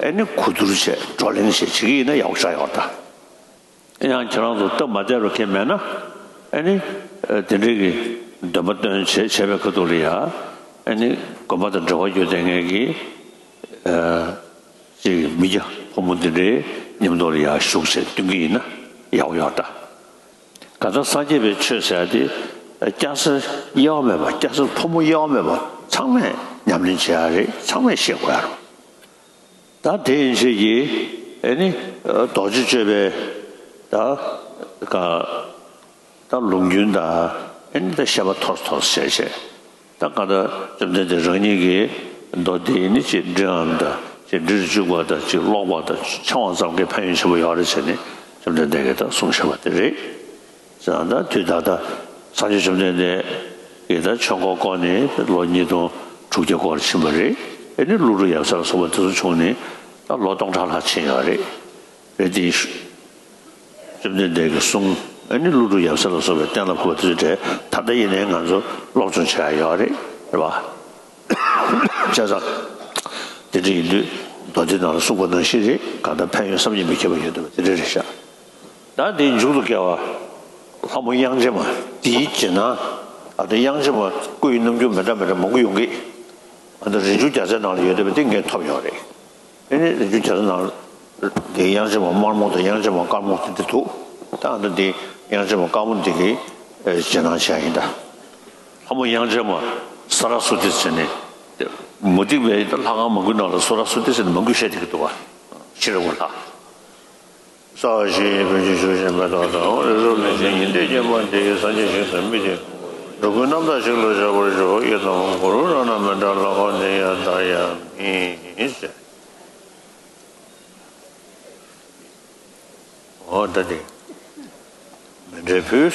ཨེ་ནི་གོ་བསྡུར་བྱས། བགྲོ་གླེང་བྱས་བྱེད་ཀྱི་ཡིན་ན་ཡག་པོ་ཆགས་ཡོད་ད། ཡང་ཁྱེད་རང་ཚོ་སྟབས་མ་བདེ་རུ་ཁྱེད་མེད་ན། ཨ་ནི་དེ་འདྲའི་གི་འདོན་པ་བཏོན་བྱས་བྱས་པའི་ཁ་ཐུག་ལ་ཡ། ཨ་ནི་དགོན་པ་དང་འབྲེལ་བ་ཡོད་དེ་ངེད་ཀྱི་ཅིག་མི་སྐྱ་ཕོ་མོ་འདི་འདྲའི་མཉམ་དུ་ལ་ཡ་བཞུགས་བྱས་སྟོན་གྱི་ཡིན་ན་ཡག་པོ་ཡོད་ད། གང་ལྟར་སངས་རྒྱས་པའི་ཆོས་ཟེར་ཡ་དེ་སྐྱ་སེར་དབྱེ་བ་མེད་པ། སྐྱ་སེར་ཕོ་མོ་དབྱེ་བ་མེད་པ། ཚང་མས་ཉམས་ལེན་བྱེད་ཡ་རེད། ཚང་མས་ཤེས་དགོས་ཡ་རེད། ད་དེ་ཡན་ཆད་ཀྱིས་ ཨེ་ནི་རྡོ་རྗེ་གཅོད་པའི་ད་ག་ད་ལུང་རྒྱུན་དང་ཨེ་ནི་ད་བཤད་པ་ཐོར་ཐོར་བྱས་བྱས། ད་གང་ལྟར་བཅོམ་ལྡན་འདས་རང་ཉིད་ཀྱིས་མདོ་འདི་ནི་ཅིག་འབྲིའམ་དང་ཅིག་འབྲིར་འཇུག་པ་དང་ཅིག་ཀློག་པ་དང་ཕྱེ་བ་ཙམ་གྱི་ཕན་ཡོན་ཆེན་པོ་ཡོད་རེད་ཟེར་ནས་བཅོམ་ལྡན་འདས་ཀྱིས་ད་གསུངས་བཞག་པ་དེ་རེད། ཟེར་ན་ད་དུས་ད་ལྟ་སངས་རྒྱས་བཅོམ་ལྡན་འདས་ཀྱིས་ད་ཆོས་འཁོར་བསྐོར་ནས་ལོ་ཉིས་སྟོང་དྲུག་བརྒྱ་སྐོར་ཕྱིན་པ་རེད། ཨེ་ནི་ཀླུ་སྒྲུབ་ཡབ་སྲས་ལ་སོགས་པ་དེ་ཚོ་བྱུང་ནས་ད་ལོ་སྟོང་ཕྲག་ལྷག་ཕྱིན་ཡོད་རེད། རེད་དེ། བཅོམ་ལྡན་འདས་ཀྱི་གསུང་ཨ་ནི་ཀླུ་སྒྲུབ་ཡབ་སྲས་ལ་སོགས་པའི་གཏན་ལ་ཕབ་པ་དེ་ཚོ་གྲས་ད་ལྟ་ཡིན་ནའི་ང་ཚོ་སློབ་སྦྱོང་བྱེད་ཡ་ཡོད་རེད། རེད་པ། བྱས་ཙང་། དེ་འདྲ་ཡིན་དུས་མདོ་སྡེ་ནང་ལ་གསུངས་པ་ནང་བཞིན་རེད། གང་ལྟར་ཕན་ཡོན་བསམ་གྱིས་མི་ཁྱབ་པ་ཡོད་འདུག་པ་དེ་འདྲ་རེད་ཤག་ད་དེའི་མཇུག་ཏུ་སྐྱེ་བ། ལྷ་མོ་དབྱངས་ཅན་མ། དེའི་རྗེས་ན། ཨ་ད་དབྱངས་ཅན་མ་སྐུ་ཡི་རྣམ་འགྱུར་མི་འདྲ་མི་འདྲ་མང་པོ་ཡོང་གི། ཨ་ད་རིན་འབྱུང་རྒྱལ་མཚན་ནང་ལ་ཡོད་བསྡད་པ་དེ་ངས་ཐོབ་ཡོད་རེད། ཨེ་ནི་རིན་འབྱུང་རྒྱལ་མཚན་ནང་དེ་དབྱངས་ཅན་མ་དམར་མོ་དང་དབྱངས་ཅན་མ་དཀར་མོ་དེ་འདྲ་འདུག་ད་ཨ་ད་དེ་དབྱངས་ཅན་མ་དཀར་མོ་འདི་གི་རྗེས་གནང་བྱས་ཡིན་ད། ལྷ་མོ་དབྱངས་ཅན་མ་ས་ར་སུ་ཏི་ཟེར་ནས། མུ་སྟེགས་པའི་ལྷ་ཁང་མང་པོའི་ནང་ལ་ས་ར་སུ་ཏི་ཟེར་ནས་མང་པོས་བཤད་བསྡད་ཀྱི་འདུག་བ། ཤེས་རབ་ཀྱི་ལྷ། ས་གཞི་བོན་གྱི་ཆུ་བཞིན་མེ་ཏོག་དང་། རི་རབ་ལེགས་བྱུང་ཉི་ཟླའི་རྒྱན་པ་འདི། སངས་རྒྱས་ཞིང་དུ་སྨིན་ཅིང་འགྲོ་ཀུན་རྣམ་དག་ཞིང་དུ་གཤེགས་པར་ཤོག་ཡི་དམ་གུ་རུ་རཏྣ་མཎྜལ་ཧོ། འདི་ཡང་བདག་ཡང་སྨིན་ཟེར། འོ་ད་དེ་མཎྜལ་ཕུལ།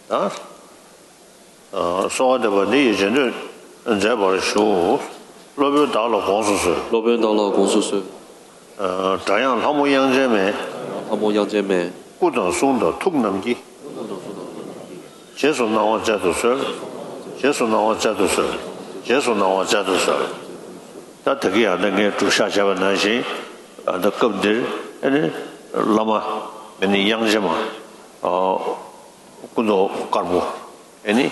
ད། གསོལ་བ་འདེབས་པ་འདི་ཡི་རྗེས་ཟློས་མཛད་པར་ཞུ། སློབ་དཔོན་བདག་ལ་དགོངས་སུ་གསོལ། སློབ་དཔོན་བདག་ལ་དགོངས་སུ་གསོལ། སྒྲ་དབྱངས་ལྷ་མོ་དབྱངས་ཅན་མའི། ལྷ་མོ་དབྱངས་ཅན་མའི། སྐུ་དང་གསུང་དང་ཐུགས་རྣམས་ཀྱིས། རྗེས་སུ་གནང་བ་སྩལ་དུ་གསོལ། རྗེས་སུ་གནང་བ་སྩལ་དུ་གསོལ། རྗེས་སུ་གནང་བ་སྩལ་དུ་གསོལ། ད་ད་གིན་ཡང་ད་ངས་སྒྲུབ་བཤགས་བྱས་པ་ནང་བཞིན། ད་སྐབས་འདིར་ཨ་ནི་བླ་མ་ཨ་ནི་དབྱངས་ཅན་མ། སྐུ་མདོག་དཀར་པོ། ཨེ་ནི།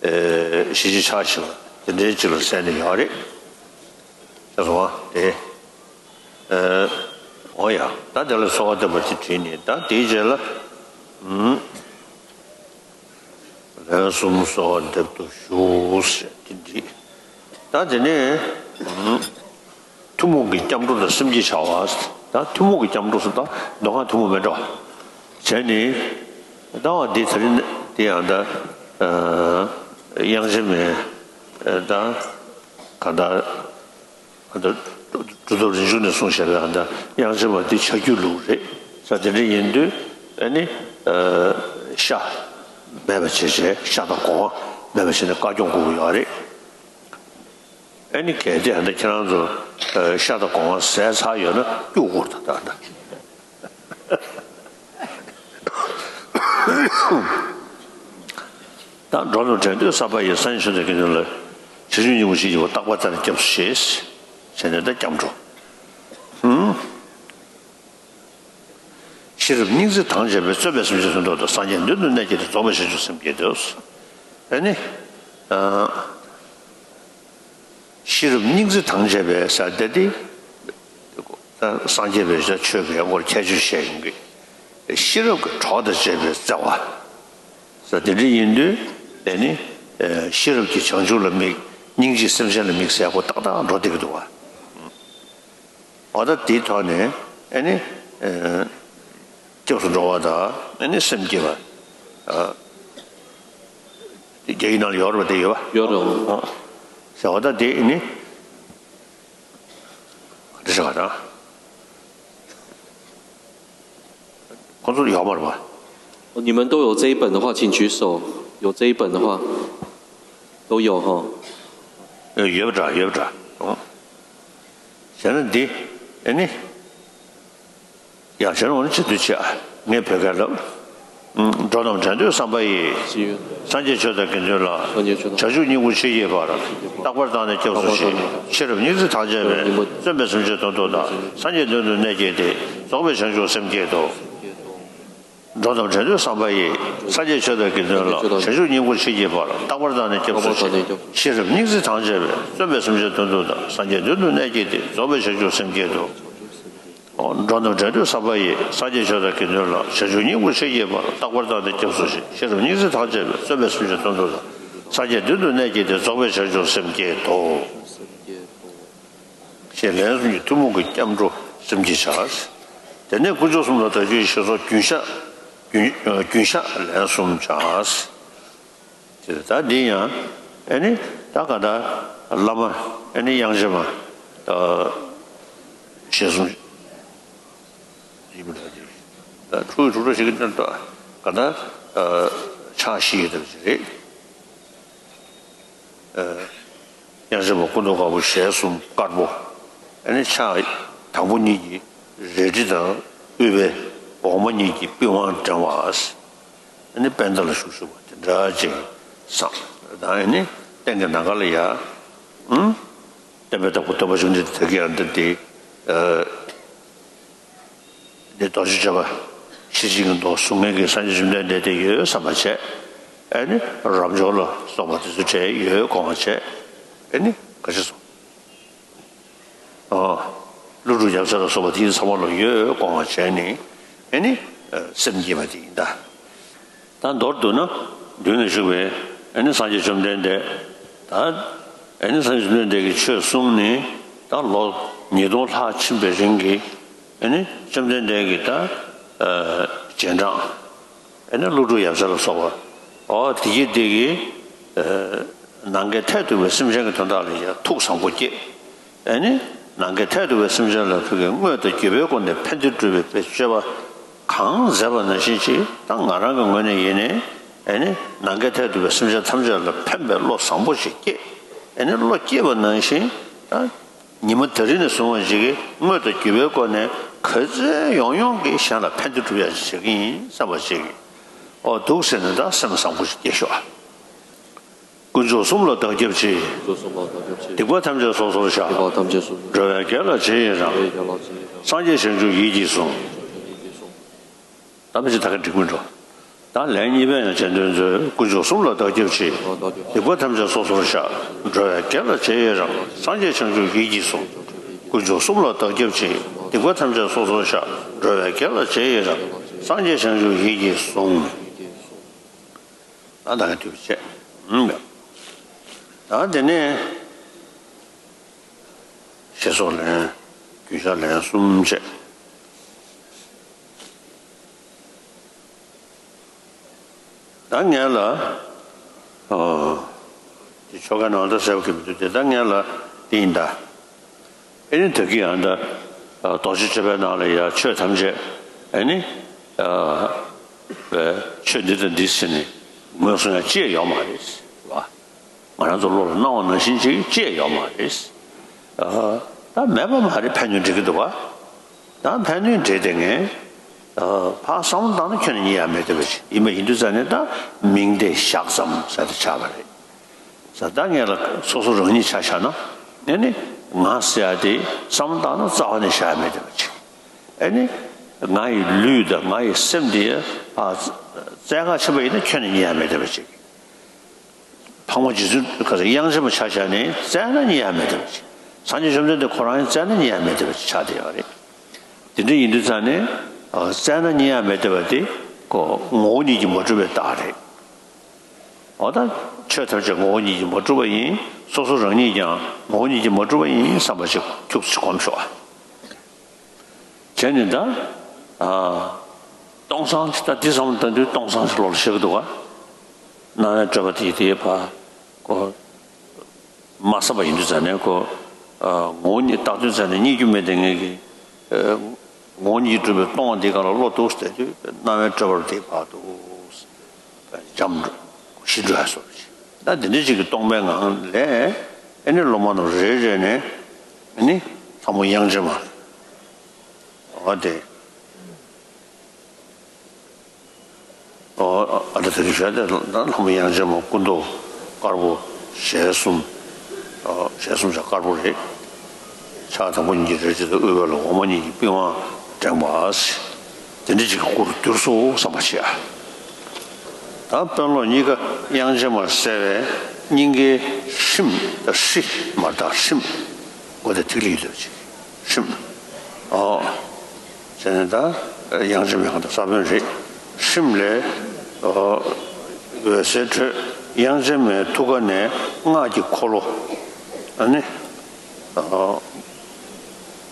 ཨེ་ཞི་བྱེད་ཕྱག་བཞི་པ་དེ་འདྲའི་ཅིག་ལ་གསན་ནས་ཡོད་རེད། ཤེས་སོང་ང་། དེ། ཨེ། འོ་ཡ། ད་དེ་ལ་གསོལ་བ་འདེབས་པ་དེ་བྲིས་ནས། ད་དེའི་རྗེས་ལ། ཨུམ། ལན་གསུམ་གསོལ་བ་འདེབས་དུ་གཞུག་ཟེར་དེ་བྲིས། ད་དེ་ནས། ཨུམ། ཐུན་མོང་གི་སྐྱབས་འགྲོ་དང་སེམས་བསྐྱེད་བྱ་བ། ད་ཐུན་མོང་གི་སྐྱབས་འགྲོ་སུ་ད་མདོ་སྔགས་ཐུན་མོང་མི་འགྲོ། བྱས་ནས། ད་བ་འདི་ད་རིང་དེ་ཡང་ད། དབྱངས་ཅན་མའི། ད། ག་ད། ད་གྲུབ་ཐོབ་རིམ་བྱོན་ནས་གསུངས་བཞག་པའི་ད་དབྱངས་ཅན་མ་འདི་ཆ་རྒྱུས་ལུགས་རེད་ས། དེ་འདྲ་ཡིན་དུས་ཨ་ནི། ཤ་མེད་པ་བྱས་བྱས། ཤ་དང་སྒོ་ང་མེད་པ་བྱས་ནས་བཀའ་སྐྱོང་དགོས་ཀྱི་ཡོད་རེད། ཨ་ནི་གལ་ཏེ་ད་ཁྱེད་རང་ཚོ་ཤ་དང་སྒོ་ང་ཟས་ཚར་ཡོད་ན་སྐྱུག་དགོས། ད་ད་ད། ད་འགྲོ་རྣམས་བྲལ་འདོད་བསམ་པ་ཡིས། སངས་རྒྱས་ཆོས་དང་དགེ་འདུན་ལ། བྱང་ཆུབ་སྙིང་པོ་ཆེ་བཞི་པོ་རྟག་པར་བདག་ནི་སྐྱབས་སུ་མཆི། བྱས་ནས་ད་སྐྱབས་འགྲོ། ཧུམ། ཤེས་རབ་སྙིང་རྗེ་དང་བཅས་པའི། བརྩོན་པས་སེམས་ཅན་དོན་དུ་བདག་སངས་རྒྱས་མདུན་དུ་གནས་བསྐྱེད་དེ། རྫོགས་པའི་བྱང་ཆུབ་སེམས་བསྐྱེད་དོ། ཨ་ནི། ཤེས་རབ་སྙིང་རྗེ་དང་བཅས་པའི་ཟེར་དེ་དེ། སངས་རྒྱས་པའི་ཆོས་ཀྱི་ཡང་སྐོར་ཁྱད་ཆོས་བཤད་ཡོང་གི། ཤེས་རབ་ཀྱི་གྲོགས་དང་བཅས་པའི་བརྩེ་བ། ཟེར་དེ་འདྲ་ཡིན་དུས་དེ་ནི། ཤེས་རབ་ཀྱི་བྱང་ཆུབ་ལ་དམིགས། སྙིང་རྗེས་སེམས་ཅན་ལ་དམིགས་ཟེར་ཡག་པོ་ཏག་ཏག་འགྲོ་བསྡད་ཀྱི་འདུག་བ། འོ་ད་དེའི་ཐོག་ནས་ཨ་ནི། སྐྱབས་སུ་འགྲོ་བ་དང་ཨ་ནི་སེམས་བསྐྱེད་པ། རྒྱ་ཡིག་ནང་ལ་ཡོད་རེད་པ། དེ་ཡོད་པ། ཡོད་རེད། ཟེར་བ་ད་དེ་ཨ་ནི། ག་འདྲ་བྱ་བ་དང་། ཁོང་ཚོ་ཡོད་མ་རེད་པ། 你们都有这一本的话，请举手。有这一本的话，都有哈。ཡོད་པ་འདྲ། ཡོད་པ་འདྲ། ཨོ། བྱས་ན་འདི་ཨ་ནི། ཡང་བྱས་ན་འོ་ན་ཅི་འདོད་བྱེད་ཨ། ངས་བོད་སྐད་ལབ། འགྲོ་རྣམས་བྲལ་འདོད་བསམ་པ་ཡིས། སངས་རྒྱས་ཆོས་དང་དགེ་འདུན་ལ། བྱང་ཆུབ་སྙིང་པོ་ཆེ་བཞིའི་བར། རྟག་པར་བདག་ནི་སྐྱབས་སུ་མཆི། ཤེས་རབ་སྙིང་རྗེ་དང་བཅས་པའི། བརྩོན་པས་སེམས་ཅན་དོན་དུ་བདག་སངས་རྒྱས་མདུན་དུ་གནས་བསྐྱེད་དེ། རྫོགས་པའི་བྱང་ཆུབ་སེམས་བསྐྱེད་དོ། འགྲོ་རྣམས་བྲལ་འདོད་བསམ་པ་ཡིས། སངས་རྒྱས་ཆོས་དང་དགེ་འདུན་ལ། བྱང་ཆུབ་སྙིང་པོ་ཆེ་བཞིའི་བར། རྟག་པར་བདག་ནི་སྐྱབས་སུ་མཆི། ཤེས་རབ་སྙིང་རྗེ་དང་བཅས་པའི། བརྩོན་པས་སེམས་ཅན་དོན་དུ་བདག་སངས་རྒྱས་མདུན་དུ་གནས་བསྐྱེད་དེ། རྫོགས་པའི་བྱང་ཆུབ་སེམས་བསྐྱེད་དོ། འགྲོ་རྣམས་བྲལ་འདོད་བསམ་པ་ཡིས། སངས་རྒྱས་ཆོས་དང་དགེ་འདུན་ལ། བྱང་ཆུབ་སྙིང་པོ་ཆེ་བཞིའི་བར། རྟག་པར་བདག་ནི་སྐྱབས་སུ་མཆི། ཤེས་རབ་སྙིང་རྗེ་དང་བཅས་པའི། བརྩོན་པས་སེམས་ཅན་དོན་དུ་བདག་སངས་རྒྱས་མདུན་དུ་གནས་བསྐྱེད་དེ། རྫོགས་པའི་བྱང་ཆུབ་སེམས་བསྐྱེད་དོ། ཞེས་ལན་གསུམ་གྱིས་ཐུན་མོང་གི་སྐྱབས་འགྲོ་སེམས་བསྐྱེད་བྱ། དེ་ནས་དཀོན་མཆོག་གསུམ་ལ་བདག་སྐྱབས་ཞེས་སོགས་རྒྱུན་བཤགས་རྒྱུན་རྒྱུན་བཤགས་ལན་གསུམ་བྱ། དེ་ད་འདི་ཡང་ཨེ་ནི་ད་ག་ད་བླ་མ་ཨེ་ནི་དབྱངས་ཅན་མ་ད་ཞལ་གསུམ་ཡིན་པ་འདྲ་ཅིག་ད་ཕྲུ་གུ་ཕྲུ་གུ་ཞིག་གི་སྟེང་དུ་ག་ད་ཕྱག་བཞི་ཡོད་དམ་ཅིག་རེད། དབྱངས་ཅན་མ་སྐུ་མདོག་དཀར་པོ་ཞལ་གསུམ་དཀར་པོ། ཨ་ནི་ཕྱག་དང་པོ་གཉིས་ཀྱིས་རལ་གྲི་དང་དབུས་པའི་འོག་མ་གཉིས་ཀྱིས་པི་ཝང་བསྒྲེང་བ། ཨ་ནི་པད་ཟླ་ལ་བཞུགས་བཞུགས་པ་དེ་འདྲ་ཅིག་བསམ་དང་། ཨ་ནི་སྟེང་གི་ནམ་མཁའ་ལ་ཡ། ཨུམ། བསྟན་པའི་བདག་པོ་སྟོན་པ་བཅོམ་ལྡན་འདས་ཀྱི་ཡང་འདི་འདི། འདི་རྡོ་རྗེ་འཆང་པ་ཤེར་ཕྱིན་གྱི་མདོ་གསུང་མཁན་གྱི་སངས་རྒྱས་བཅོམ་ལྡན་འདས་དེ་ཡོད་བསམ་པ་བྱས། ཨ་ནི་རབ་འབྱོར་ལ་སོགས་པ་དེ་ཚོ་བྱས་ཡོད་དགོངས་པ་བྱས། ཨ་ནི་ག་ཅི་སོང་། ཨོ། ཀླུ་སྒྲུབ་ཡབ་སྲས་ལ་སོགས་པ་དེ་ཚང་མ་ལ་ཡོད་དགོངས་པ་བྱས་ནས། ཨ་ནི་སེམས་བསྐྱེད་པ་དེ་ཡིན་ད། ད་མདོར་བསྡུ་ན། མདུན་ན་བཞུགས་པའི་ཨ་ནི་སངས་རྒྱས་བཅོམ་ལྡན་འདས། ད་ཨ་ནི་སངས་རྒྱས་བཅོམ་ལྡན་འདས་ཀྱིས་ཆོས་གསུངས་ནས་ད་ལོ་ཉིས་སྟོང་ལྷག་ཕྱིན་པའི་རིང་གི་ཨ་ནི་བཅོམ་ལྡན་འདས་ཀྱི་ད་རྗེས་འབྲང་ཨ་ནི་ཀླུ་སྒྲུབ་ཡབ་སྲས་ལ་སོགས་པ། ཨོ་དེ་གི་དེ་གི་ནམ་མཁའི་མཐས་གཏུགས་པའི་སེམས་ཅན་གྱི་དོན་དག་ལ་ཡང་ཐུགས་བཟང་པོ་སྐྱེས། ཨ་ནི་ནམ་མཁའི་མཐས་གཏུགས་པའི་སེམས་ཅན་ལ་ཕ་གིའི་དངོས་དང་བརྒྱུད་པའི་སྒོ་ནས་ཕན་བདེ་སྒྲུབ་པའི་སྤྱོད་པ་གང་མཛད་པ་ནང་བཞིན་ཅིག་ད་ང་རང་གི་ངོས་ནས་ཡིན་ནའི། ཨ་ནི་ནམ་མཁའི་མཐས་གཏུགས་པའི་སེམས་ཅན་ཐམས་ཅད་ལ་ཕན་པའི་བློ་བཟང་པོ་ཞིག་སྐྱེས། ཨ་ནི་བློ་སྐྱེས་པ་ནང་བཞིན་ད་ཉི་མ་དེ་རིང་ནས་བཟུང་བ་ཞིག་གིས་དངོས་དང་བརྒྱུད་པའི་སྒོ་ནས་ག་ཚོད་ཡོང་ཡོང་གིས་གཞན་ལ་ཕན་བདེ་སྒྲུབ་ཡ་ཞིག་བྱེད་ཀྱི་ཡིན་བསམ་པ་ཞིག་གིས། ཨོ་འདུག་ཟེར་ནས་ད་སེམས་བཟང་པོ་ཞིག་སྐྱེས་ཤོག་དཀོན་མཆོག་གསུམ་ལ་བདག་སྐྱབས་མཆི། སྡིག་པ་ཐམས་ཅད་སོ་སོར་བཤགས། འགྲོ་བའི་དགེ་ལ་རྗེས་ཡི་རང་། སངས་རྒྱས་བྱང་ཆུབ་ཡིད་ཀྱིས་བཟུང་། ད་མི་ཅི་ད་ག་འགྲིག་མི་འགྲོ། ད་ལན་གཉིས་པ་ཡང་བྱེད་དོན་མཛོད། དཀོན་མཆོག་གསུམ་ལ་བདག་སྐྱབས་མཆི། སྡིག་པ་ཐམས་ཅད་སོ་སོར་བཤགས། འགྲོ་བའི་དགེ་ལ་རྗེས་ཡི་རང་། སངས་རྒྱས་བྱང་ཆུབ་ཡིད་ཀྱིས་བཟུང་། དཀོན་མཆོག་གསུམ་ལ་བདག་སྐྱབས་མཆི། སྡིག་པ་ཐམས་ཅད་སོ་སོར་བཤགས། འགྲོ་བའི་དགེ་ལ་རྗེས་ཡི་རང་། སངས་རྒྱས་བྱང་ཆུབ་ཡིད་ཀྱིས་བཟུང་། ད་ད་ག་དུས་བྱས། ད་དེ་ནས་ཞེས་སོགས་ལན། རྒྱུན་བཤགས་ལན་གསུམ་བྱས། ད་ངས་ལ། ཨོ། དེ་ཆོ་ག་ནང་ད་ཟེར་བ་གི་མི་འདུག་དེ་ད་ངས་ལ་དེ་ཡིན་ད། ཨེ་ནི་ད་གི་ཡང་ད། རྡོ་རྗེ་ཐེག་པའི་ནང་ལ་ཡ་ཆོས་ཐམས་ཅད་ཨེ་ནི། ཆོས་འདི་དང་འདི་ཟེར་ནས་ངོས་བཟུང་ཡ་ཅི་ཡང་ཡོད་མ་རེད་བ། ང་རང་ཚོ་བློ་ལ་སྣང་བ་ནང་བཞིན་ཅིག་ཅི་ཡང་ཡོད་མ་རེད། ད་མེད་པ་མ་རེད། ཕན་ཡོན་འགྲིག་གི་འདུག་བ། ད་ཕན་ཡོན་འགྲིག་དེ་ངས། ཕར་བསམ་བློ་བཏང་ན་ཁྱོན་ནས་རྙེད་ཡ་མེད་བསྡད་པ་ཅིག་ཡིན་པ་ཡིན་དུས་ཙང་ནས་ད་མིང་དེ་བཞག་ཙམ་ཟེར་དེ་ཆགས་པ་རེད། ས་ད་ངས་ལ་སོ་སོ་རང་ཉིད་ཆ་བཞག་ན། ཨེ་ནི་ང་ཟེར་ཡ་དེ་བསམ་བློ་བཏང་ན་རྩ་བ་ནས་བཞག་ཡ་མེད་བསྡད་པ་ཅིག་ཨེ་ནི་ང་ཡི་ལུས་དང་ང་ཡི་སེམས་དེ་ཨ་བཙལ་ག་ཕྱིན་པ་ཡིན་ན་ཁྱོན་ནས་རྙེད་ཡ་མེད་བསྡད་པ་ཅིག་འཕགས་མ་རྗེ་བཙུན་ག་ཚོད་དབྱངས་ཅན་མ་ཆ་བཞག་ནས་བཙལ་ན་རྙེད་ཡ་མེད་བསྡད་པ་ཅིག་སངས་རྒྱས་བཅོམ་ལྡན་འདས་ཁོ་རང་ཡང་བཙལ་ན་རྙེད་ཡ་མེད་བསྡད་པ་ཅིག་ཆགས་བསྡད་ཡོད་རེད། དེ་འདྲ་ཡིན་དུས་ཙང་ནས་བཙལ་ན་རྙེད་ཡ་མེད་བསྡད་པ་དེ་ཁོ་ངོ་བོ་ཉིད་ཀྱིས་མ་གྲུབ་པའི་རྟགས་རེད། འོ་ད་ཆོས་ཐམས་ཅད་ངོ་བོ་ཉིད་ཀྱིས་མ་གྲུབ་པ་ཡིན། སོ་སོ་རང་ཉིད་ཀྱང་ངོ་བོ་ཉིད་ཀྱིས་མ་གྲུབ་པ་ཡིན་བསམ་པ་ཞིག་ཐུགས་སུ་གོམས་ཤོག་བྱས་ནས་ད། ཨ། སྟོང་སང་ཅིག་ད་འདི་བསམ་བློ་བཏང་དུས་སྟོང་སང་ཅིག་བློ་ལ་ཤར་གི་འདུག་ག་སྣང་བའི་སྤྲོས་པ་དེ་དེའི་བར་ཁོ། མ་བསམ་པ་ཡིན་དུས་ཙང་ནས་ཁོ། ཨ། ངོ་བོ་ཉིད་བཏགས་དུས་ཙང་ནས་རྙེད་རྒྱུ་མེད་དེ་ངེད་ཀྱི། ཨ། ངོ་བོ་ཉིད་གྲུབ་པའི་སྟོང་པ་འདི་སྒང་ལ་བློ་གཏད་དུས་སྣང་བའི་སྤྲོས་པ་དེའི་བར་དུ། འཇམ་འགྲོ། ཞི་འགྲོ་ཡ་སོགས་ཅིག་ད་འདི་འདྲ་ཅིག་གི་སྟོང་པའི་ངང་ལས། ཨེ་ནི་སློབ་མ་རྣམས་རེ་རེ་ནས། ཨེ་ནི། ལྷ་མོ་དབྱངས་ཅན་མ། འོ་དེ། འོ་ཨ་ད་དེ་རིང་ཞུ་ཡ་དེ་ལྷ་མོ་དབྱངས་ཅན་མ་སྐུ་མདོག་དཀར་པོ་ཞལ་གསུམ། འོ་ཞལ་གསུམ་ཞེ་དཀར་པོ་རེད། ཕྱག་དང་པོ་གཉིས་ཀྱིས་རལ་གྲི་དང་དབུས་པ་ལ་འོག་མ་གཉིས་ཀྱིས་པི་ཝང་བསྒྲེངས་པ། དེ་འདྲ་ཅིག་གི་སྐུ་རུ་གྱུར་སོང་བསམ་པ་བྱེད་ཨ། ད་དཔོན་སློབ་གཉིས་ཀ་དབྱངས་ཅན་མར་གསལ་བའི་སྙིང་གའི་ཧྲིམ་དང་ཧྲི་མར་དང་ཧྲིམ། མགོ་དང་ཐིག་ལེ་ཡོད་པ་ཅིག་ཧྲིམ། ཨོ། བྱས་ནས་ད་དབྱངས་ཅན་མའི་ཁ་དོག་ས་བོན་རེད། ཧྲིམ་ལས། ཨོ། འོད་ཟེར་འཕྲོས། དབྱངས་ཅན་མའི་ཐུགས་ཀ་ནས་སྔགས་ཀྱི་འཁོར་ལོ། ཨ་ནི། ཨོ།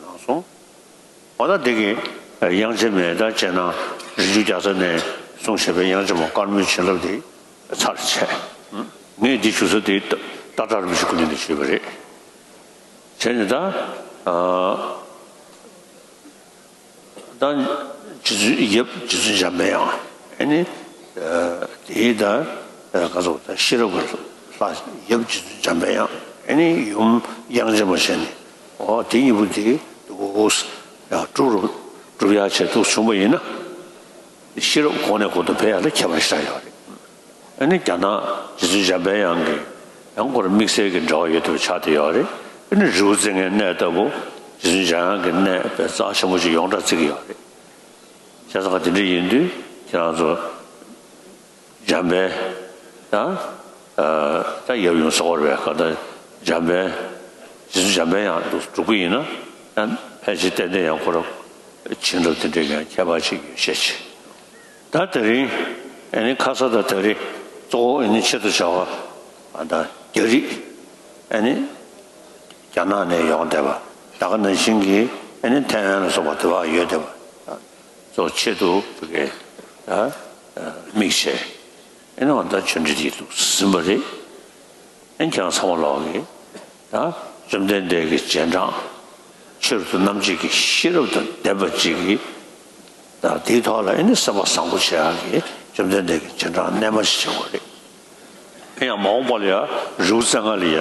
གནང་སོང་། འོ་ད་འདི་གི་དབྱངས་ཅན་མའི་ད་བྱས་ན་རི་ཆུ་རྒྱལ་ས་ནས་གསུངས་བཞག་པའི་དབྱངས་ཅན་མ་དཀར་མོའི་བྱིན་རླབས་དེ་ཚར་བྱས། ངས་འདི་ཞུ་ས་དེ་ཏ་ཏ་ཀྲ་རིན་པོ་ཆེ་སྐུ་མདུན་ནས་ཞུས་པ་རེད། བྱས་ནས་ད་ཨ། ད་རྗེ་བཙུན་ཡབ་རྗེ་བཙུན་འཇམ་པའི་དབྱངས། ཨ་ནི་དེའི་ད་ག་ཚོད་ད་ཤེས་རབ་ཀྱི་ལྷ་ཡབ་རྗེ་བཙུན་འཇམ་པའི་དབྱངས། ཨ་ནི་ཡུམ་དབྱངས་ཅན་མ་བྱས་ནས། ཨོ་དེ་གཉིས་པོ་དེ་འདུག་ཡ་སྒྲུབ་རུ་སྒྲུབ་ཡ་བྱས་འདུག་བྱུང་བ་ཡིན་ན། ཤེས་རབ་གོང་ནས་གོང་དུ་འཕེལ་ཡ་ལ་ཁྱད་པར་ཞེ་དྲག་ཡོད་རེད། ཨ་ནི་རྒྱ་ནག་རྗེ་བཙུན་འཇམ་པའི་དབྱངས་ཀྱི་ཡང་ཁོ་རང་དམིགས་བསལ་གྱི་འབྲེལ་བ་ཡོད་པ་ཆགས་བསྡད་ཡོད་རེད། ཨ་ནི་རི་བོ་རྩེ་ལྔའི་གནས་ལྟ་བུ་རྗེ་བཙུན་འཇམ་དབྱངས་ཀྱི་གནས་དཔེ་རྩ་ཆེན་པོ་ཞིག་ཡོངས་གྲགས་བརྩི་གི་ཡོད་རེད། བྱས་ཙང་དེ་འདྲ་ཡིན་དུས་ཁྱེད་རང་ཚོ་འཇམ་དཔལ་དང་ད་ཡབ་ཡུམ་སོགས་པ་རེད་པས། གང་ལྟར་འཇམ་དཔལ་རྗེ་བཙུན་འཇམ་པའི་དབྱངས་དུ་འགྲོ་གི་ཡིན་ན་ཡང་ཕལ་ཆེར་ཏན་ཏན་ཡང་ཁོ་རང་བྱིན་རླབས་དེ་འདྲའི་ཡང་ཁྱད་པར་ཅིག་ཡོད་ཤས་ཆེ། ད་དེ་རིང་ཨ་ནི་ཁ་ས་ད་དེ་རིང་གཙོ་བོ་ཨ་ནི་ཆེད་དུ་བྱ་བ་ཨ་ད་རྒྱ་རིགས་ཨ་ནི་རྒྱ་ནག་ནས་ཡོང་བསྡད་པ། ད་ག་ནང་བཞིན་གྱི་ཨ་ནི་ཐའེ་ཝན་ལ་སོགས་པ་དེ་བ་ཡོད་བསྡད་པ་གཙོ་ཆེད་དུ་བོད་སྐད་ད་དམིགས་བྱས་ཨ་ནི་འོ་ད་ཆོས་འབྲེལ་དེ་འདུག་ཟིན་པ་རེད། ཨན་ཁྱེད་རང་ཚང་མ་ལོག་གི་ད་བཅོམ་ལྡན་འདས་ཀྱི་རྗེས་འབྲང་ཆོས་རབ་ཏུ་རྣམ་འབྱེད་ཀྱི་ཤེས་རབ་དང་ལྡན་པ་ཅིག་གིས་ད་དེའི་ཐོག་ལ་ཨ་ནི་སེམས་པ་བཟང་པོ་བྱེད་ཡག་གི་བཅོམ་ལྡན་འདས་ཀྱི་རྗེས་འབྲང་རྣལ་མ་ཞིག་བྱེད་དགོས་རེད། ཨ་ཡང་མ་འོངས་པ་ལ་ཡ་རི་བོ་རྩེ་ལྔ་ལ་ཡ་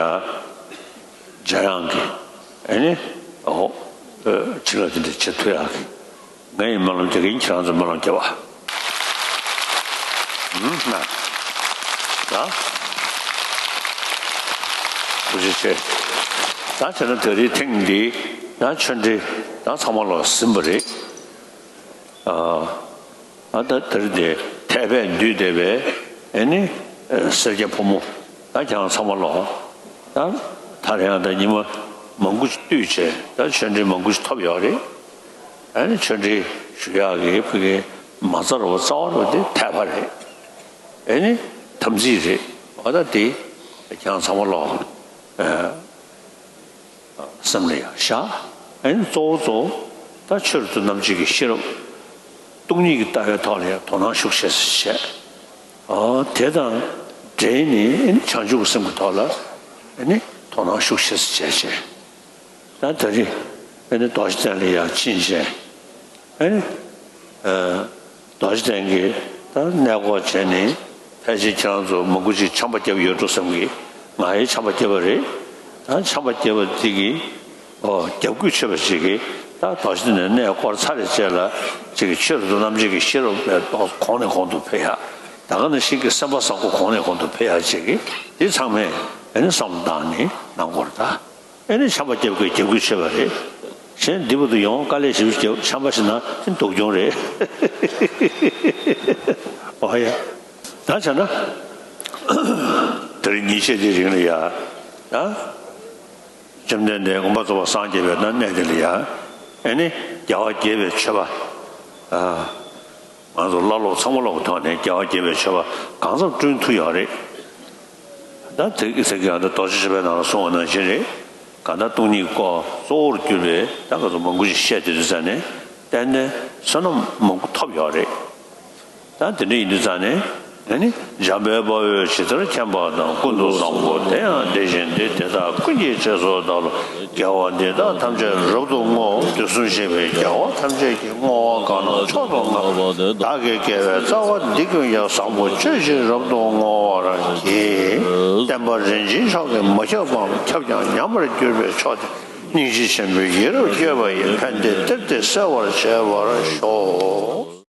འཇམ་དབྱངས་ཀྱི་ཨ་ནི་ཨོ་བྱིན་རླབས་དེ་འདྲ་བྱེད་ཐུབ་ཡག་གི་ངས་སྨོན་ལམ་རྒྱག་གིན་ཁྱེད་རང་ཚོ་སྨོན་ལམ་རྒྱབ་པ། ཧུམ་ན། ད། ཐུགས་རྗེ་ཆེ། ད་བྱས་ན་དེ་རིང་ཐེངས་འདི་ད་ཆོས་འབྲེལ་ད་ཚང་མ་ལོག་ཟིན་པ་རེད། ཨ་ཨ་ད་དེ་རིང་འདི་འཐད་པས་འདུས་བསྡད་པའི་ཨ་ནི་སེར་སྐྱ་ཕོ་མོ་ད་ཁྱེད་རང་ཚང་མ་ལོག་ད་ད་རེས་ཡང་ད་ཉི་མ་མང་པོ་ཞིག་བཏུས་བྱས་ད་ཆོས་འབྲེལ་མང་པོ་ཞིག་ཐོབ་ཡོད་རེད། ཨ་ནི་ཆོས་འབྲེལ་ཞུ་ཡག་གི་ཕ་གི་མ་རྩ་རུ་རྩ་བ་རུ་དེ་འཐད་པ་རེད། ཨ་ནི་དམ་ཚིག་རེད། འོ་ད་དེ་ཁྱེད་རང་ཚང་མ་ལོག་ཨ་སེམས་ལ་ཡང་བཞག་ཨ་ནི་གཙོ་བོ་གཙོ་བོ་ད་ཆོས་རབ་ཏུ་རྣམ་འབྱེད་ཀྱི་ཤེས་རབ་སྟོང་ཉིད་ཀྱི་ལྟ་བའི་ཐོག་ལ་ཡང་དོ་སྣང་ཤུགས་ཆེ་ཙམ་བྱས། ཨ་དེ་དང་འབྲེལ་ནས་ཨ་ནི་བྱང་ཆུབ་ཀྱི་སེམས་ཀྱི་ཐོག་ལ་ཨ་ནི་དོ་སྣང་ཤུགས་ཆེ་ཙམ་བྱས་བྱས། ད་ད་རེས་ཨ་ནི་རྡོ་རྗེ་གདན་ལ་ཡར་ཕྱིན་བྱས། ཨ་ནི་ཨ་རྡོ་རྗེ་གདན་གྱི་ད་གནས་སྐོར་བྱས་ནས་ཕལ་ཆེར་ཁྱེད་རང་ཚོ་མང་པོ་ཅིག་ཆམ་པ་བརྒྱབ་ཡོད་འགྲོ་བསམ་གི། ང་ཡང་ཆམ་པ་བརྒྱབ་པ་རེད། ད་ཆམ་པ་བརྒྱབ་པ་དེ་གི་ཨོ་རྒྱབ་ཁུལ་ཆོད་པ་ཅིག་གིས་ད་རྡོ་རྗེ་གདན་ནས་གནས་སྐོར་ཚར་རེ་བྱས་ལ་ཅིག་གི་ཆོས་རབ་ཏུ་རྣམ་འབྱེད་ཀྱི་ཤེས་རབ་པའི་ཏོག་གོང་ནས་གོང་དུ་འཕེལ་ཡག་ད་ག་ནང་བཞིན་གྱི་སེམས་པ་བཟང་པོ་གོང་ནས་གོང་དུ་འཕེལ་ཡག་ཅིག་གི་དེ་ཚང་མས་ཨ་ནི་བསམ་བློ་བཏང་ནས་གནང་དགོས་རེད་ད། ཨེ་ནི་ཆམ་པ་བརྒྱབ་དགོས་རྒྱབ་དགོས་བྱས་པ་རེད། གཞན་འདི་བར་དུ་ཡོང་དཀའ་ལས་ཞེ་པོ་བརྒྱབ་ཆམ་པ་ཞིག་ན་ཨེ་སྡུག་གྱོང་རེད། ཨོ་ཡ། ད་བྱས་ན། དེ་རིང་ཉིན་ཤས་འདིའི་རིང་ལ་ཡ། ད། བཅོམ་ལྡན་འདས་མངོན་པར་རྫོགས་པར་སངས་རྒྱས་པའི་ད་གནས་དེ་ལ་ཡ། ཨེ་ནི་རྒྱལ་བ་དགྱེས་པའི་མཆོད་པ། ཨ། ང་ཚོ་བླ་སློབ་ཚང་མ་ལོག་གི་ཐོག་ནས་རྒྱལ་བ་དགྱེས་པའི་མཆོད་པ་གང་འཚམ་བསྐྲུན་ཐུབ་ཡོད་རེད། ད་དེ་ཟེར་གྱི་ཡང་ད་རྡོ་རྗེ་ཤེས་དཔལ་ནང་ལ་གསུངས་པ་ནང་བཞིན་རེད། གང་ལྟར་སྟོང་ཉིད་སྐོར་གཙོ་བོར་གྱུར་པའི་ད་ག་ཚོད་མང་པོ་ཞིག་བཤད་དེ་དུས་ཙ་ནས་ཏན་ཏན་བསོད་ནམས་མང་པོ་ཐོབ་ཡོད་རེད། ད་དེ་འདྲ་ཡིན་དུས་ཙ་ནས་ཨ་ནི་འཇམ་དཔལ་དཔའ་བོས་ཇི་ལྟར་མཁྱེན་པ་དང་། ཀུན་ཏུ་བཟང་པོ་དེ་ཡང་དེ་བཞིན་ཏེ། དེ་དག་ཀུན་གྱི་རྗེས་སུ་བདག་སློབ། དགེ་བ་འདི་དག་ཐམས་ཅད་རབ་ཏུ་བསྔོ། དུས་གསུམ་གཤེགས་པའི་རྒྱལ་བ་ཐམས་ཅད་ཀྱིས། བསྔོ་བ་གང་རུང་མཆོག་ཏུ་བསྔགས་པ། བདག་གི་དགེ་བའི་རྩ་བ་འདི་ཀུན་ཀྱང་། བཟང་པོ་སྤྱོད་ཕྱིར་རབ་ཏུ་བསྔོ་བར་བགྱི། བསྟན་པ་རིན་ཆེན་མཆོག་གིས་མ་ཁྱབ་པའམ། ཁྱབ་ཀྱང་ཉམས་པར་གྱུར་པའི་མཆོག་དེ། སྙིང་རྗེ་ཆེན་པོས་ཡིད་རབ་བསྐྱོད་པ་ཡིས། ཕན་བདེའི་གཏེར་དེ་གསལ་བར་བྱེད་པར་ཤོག།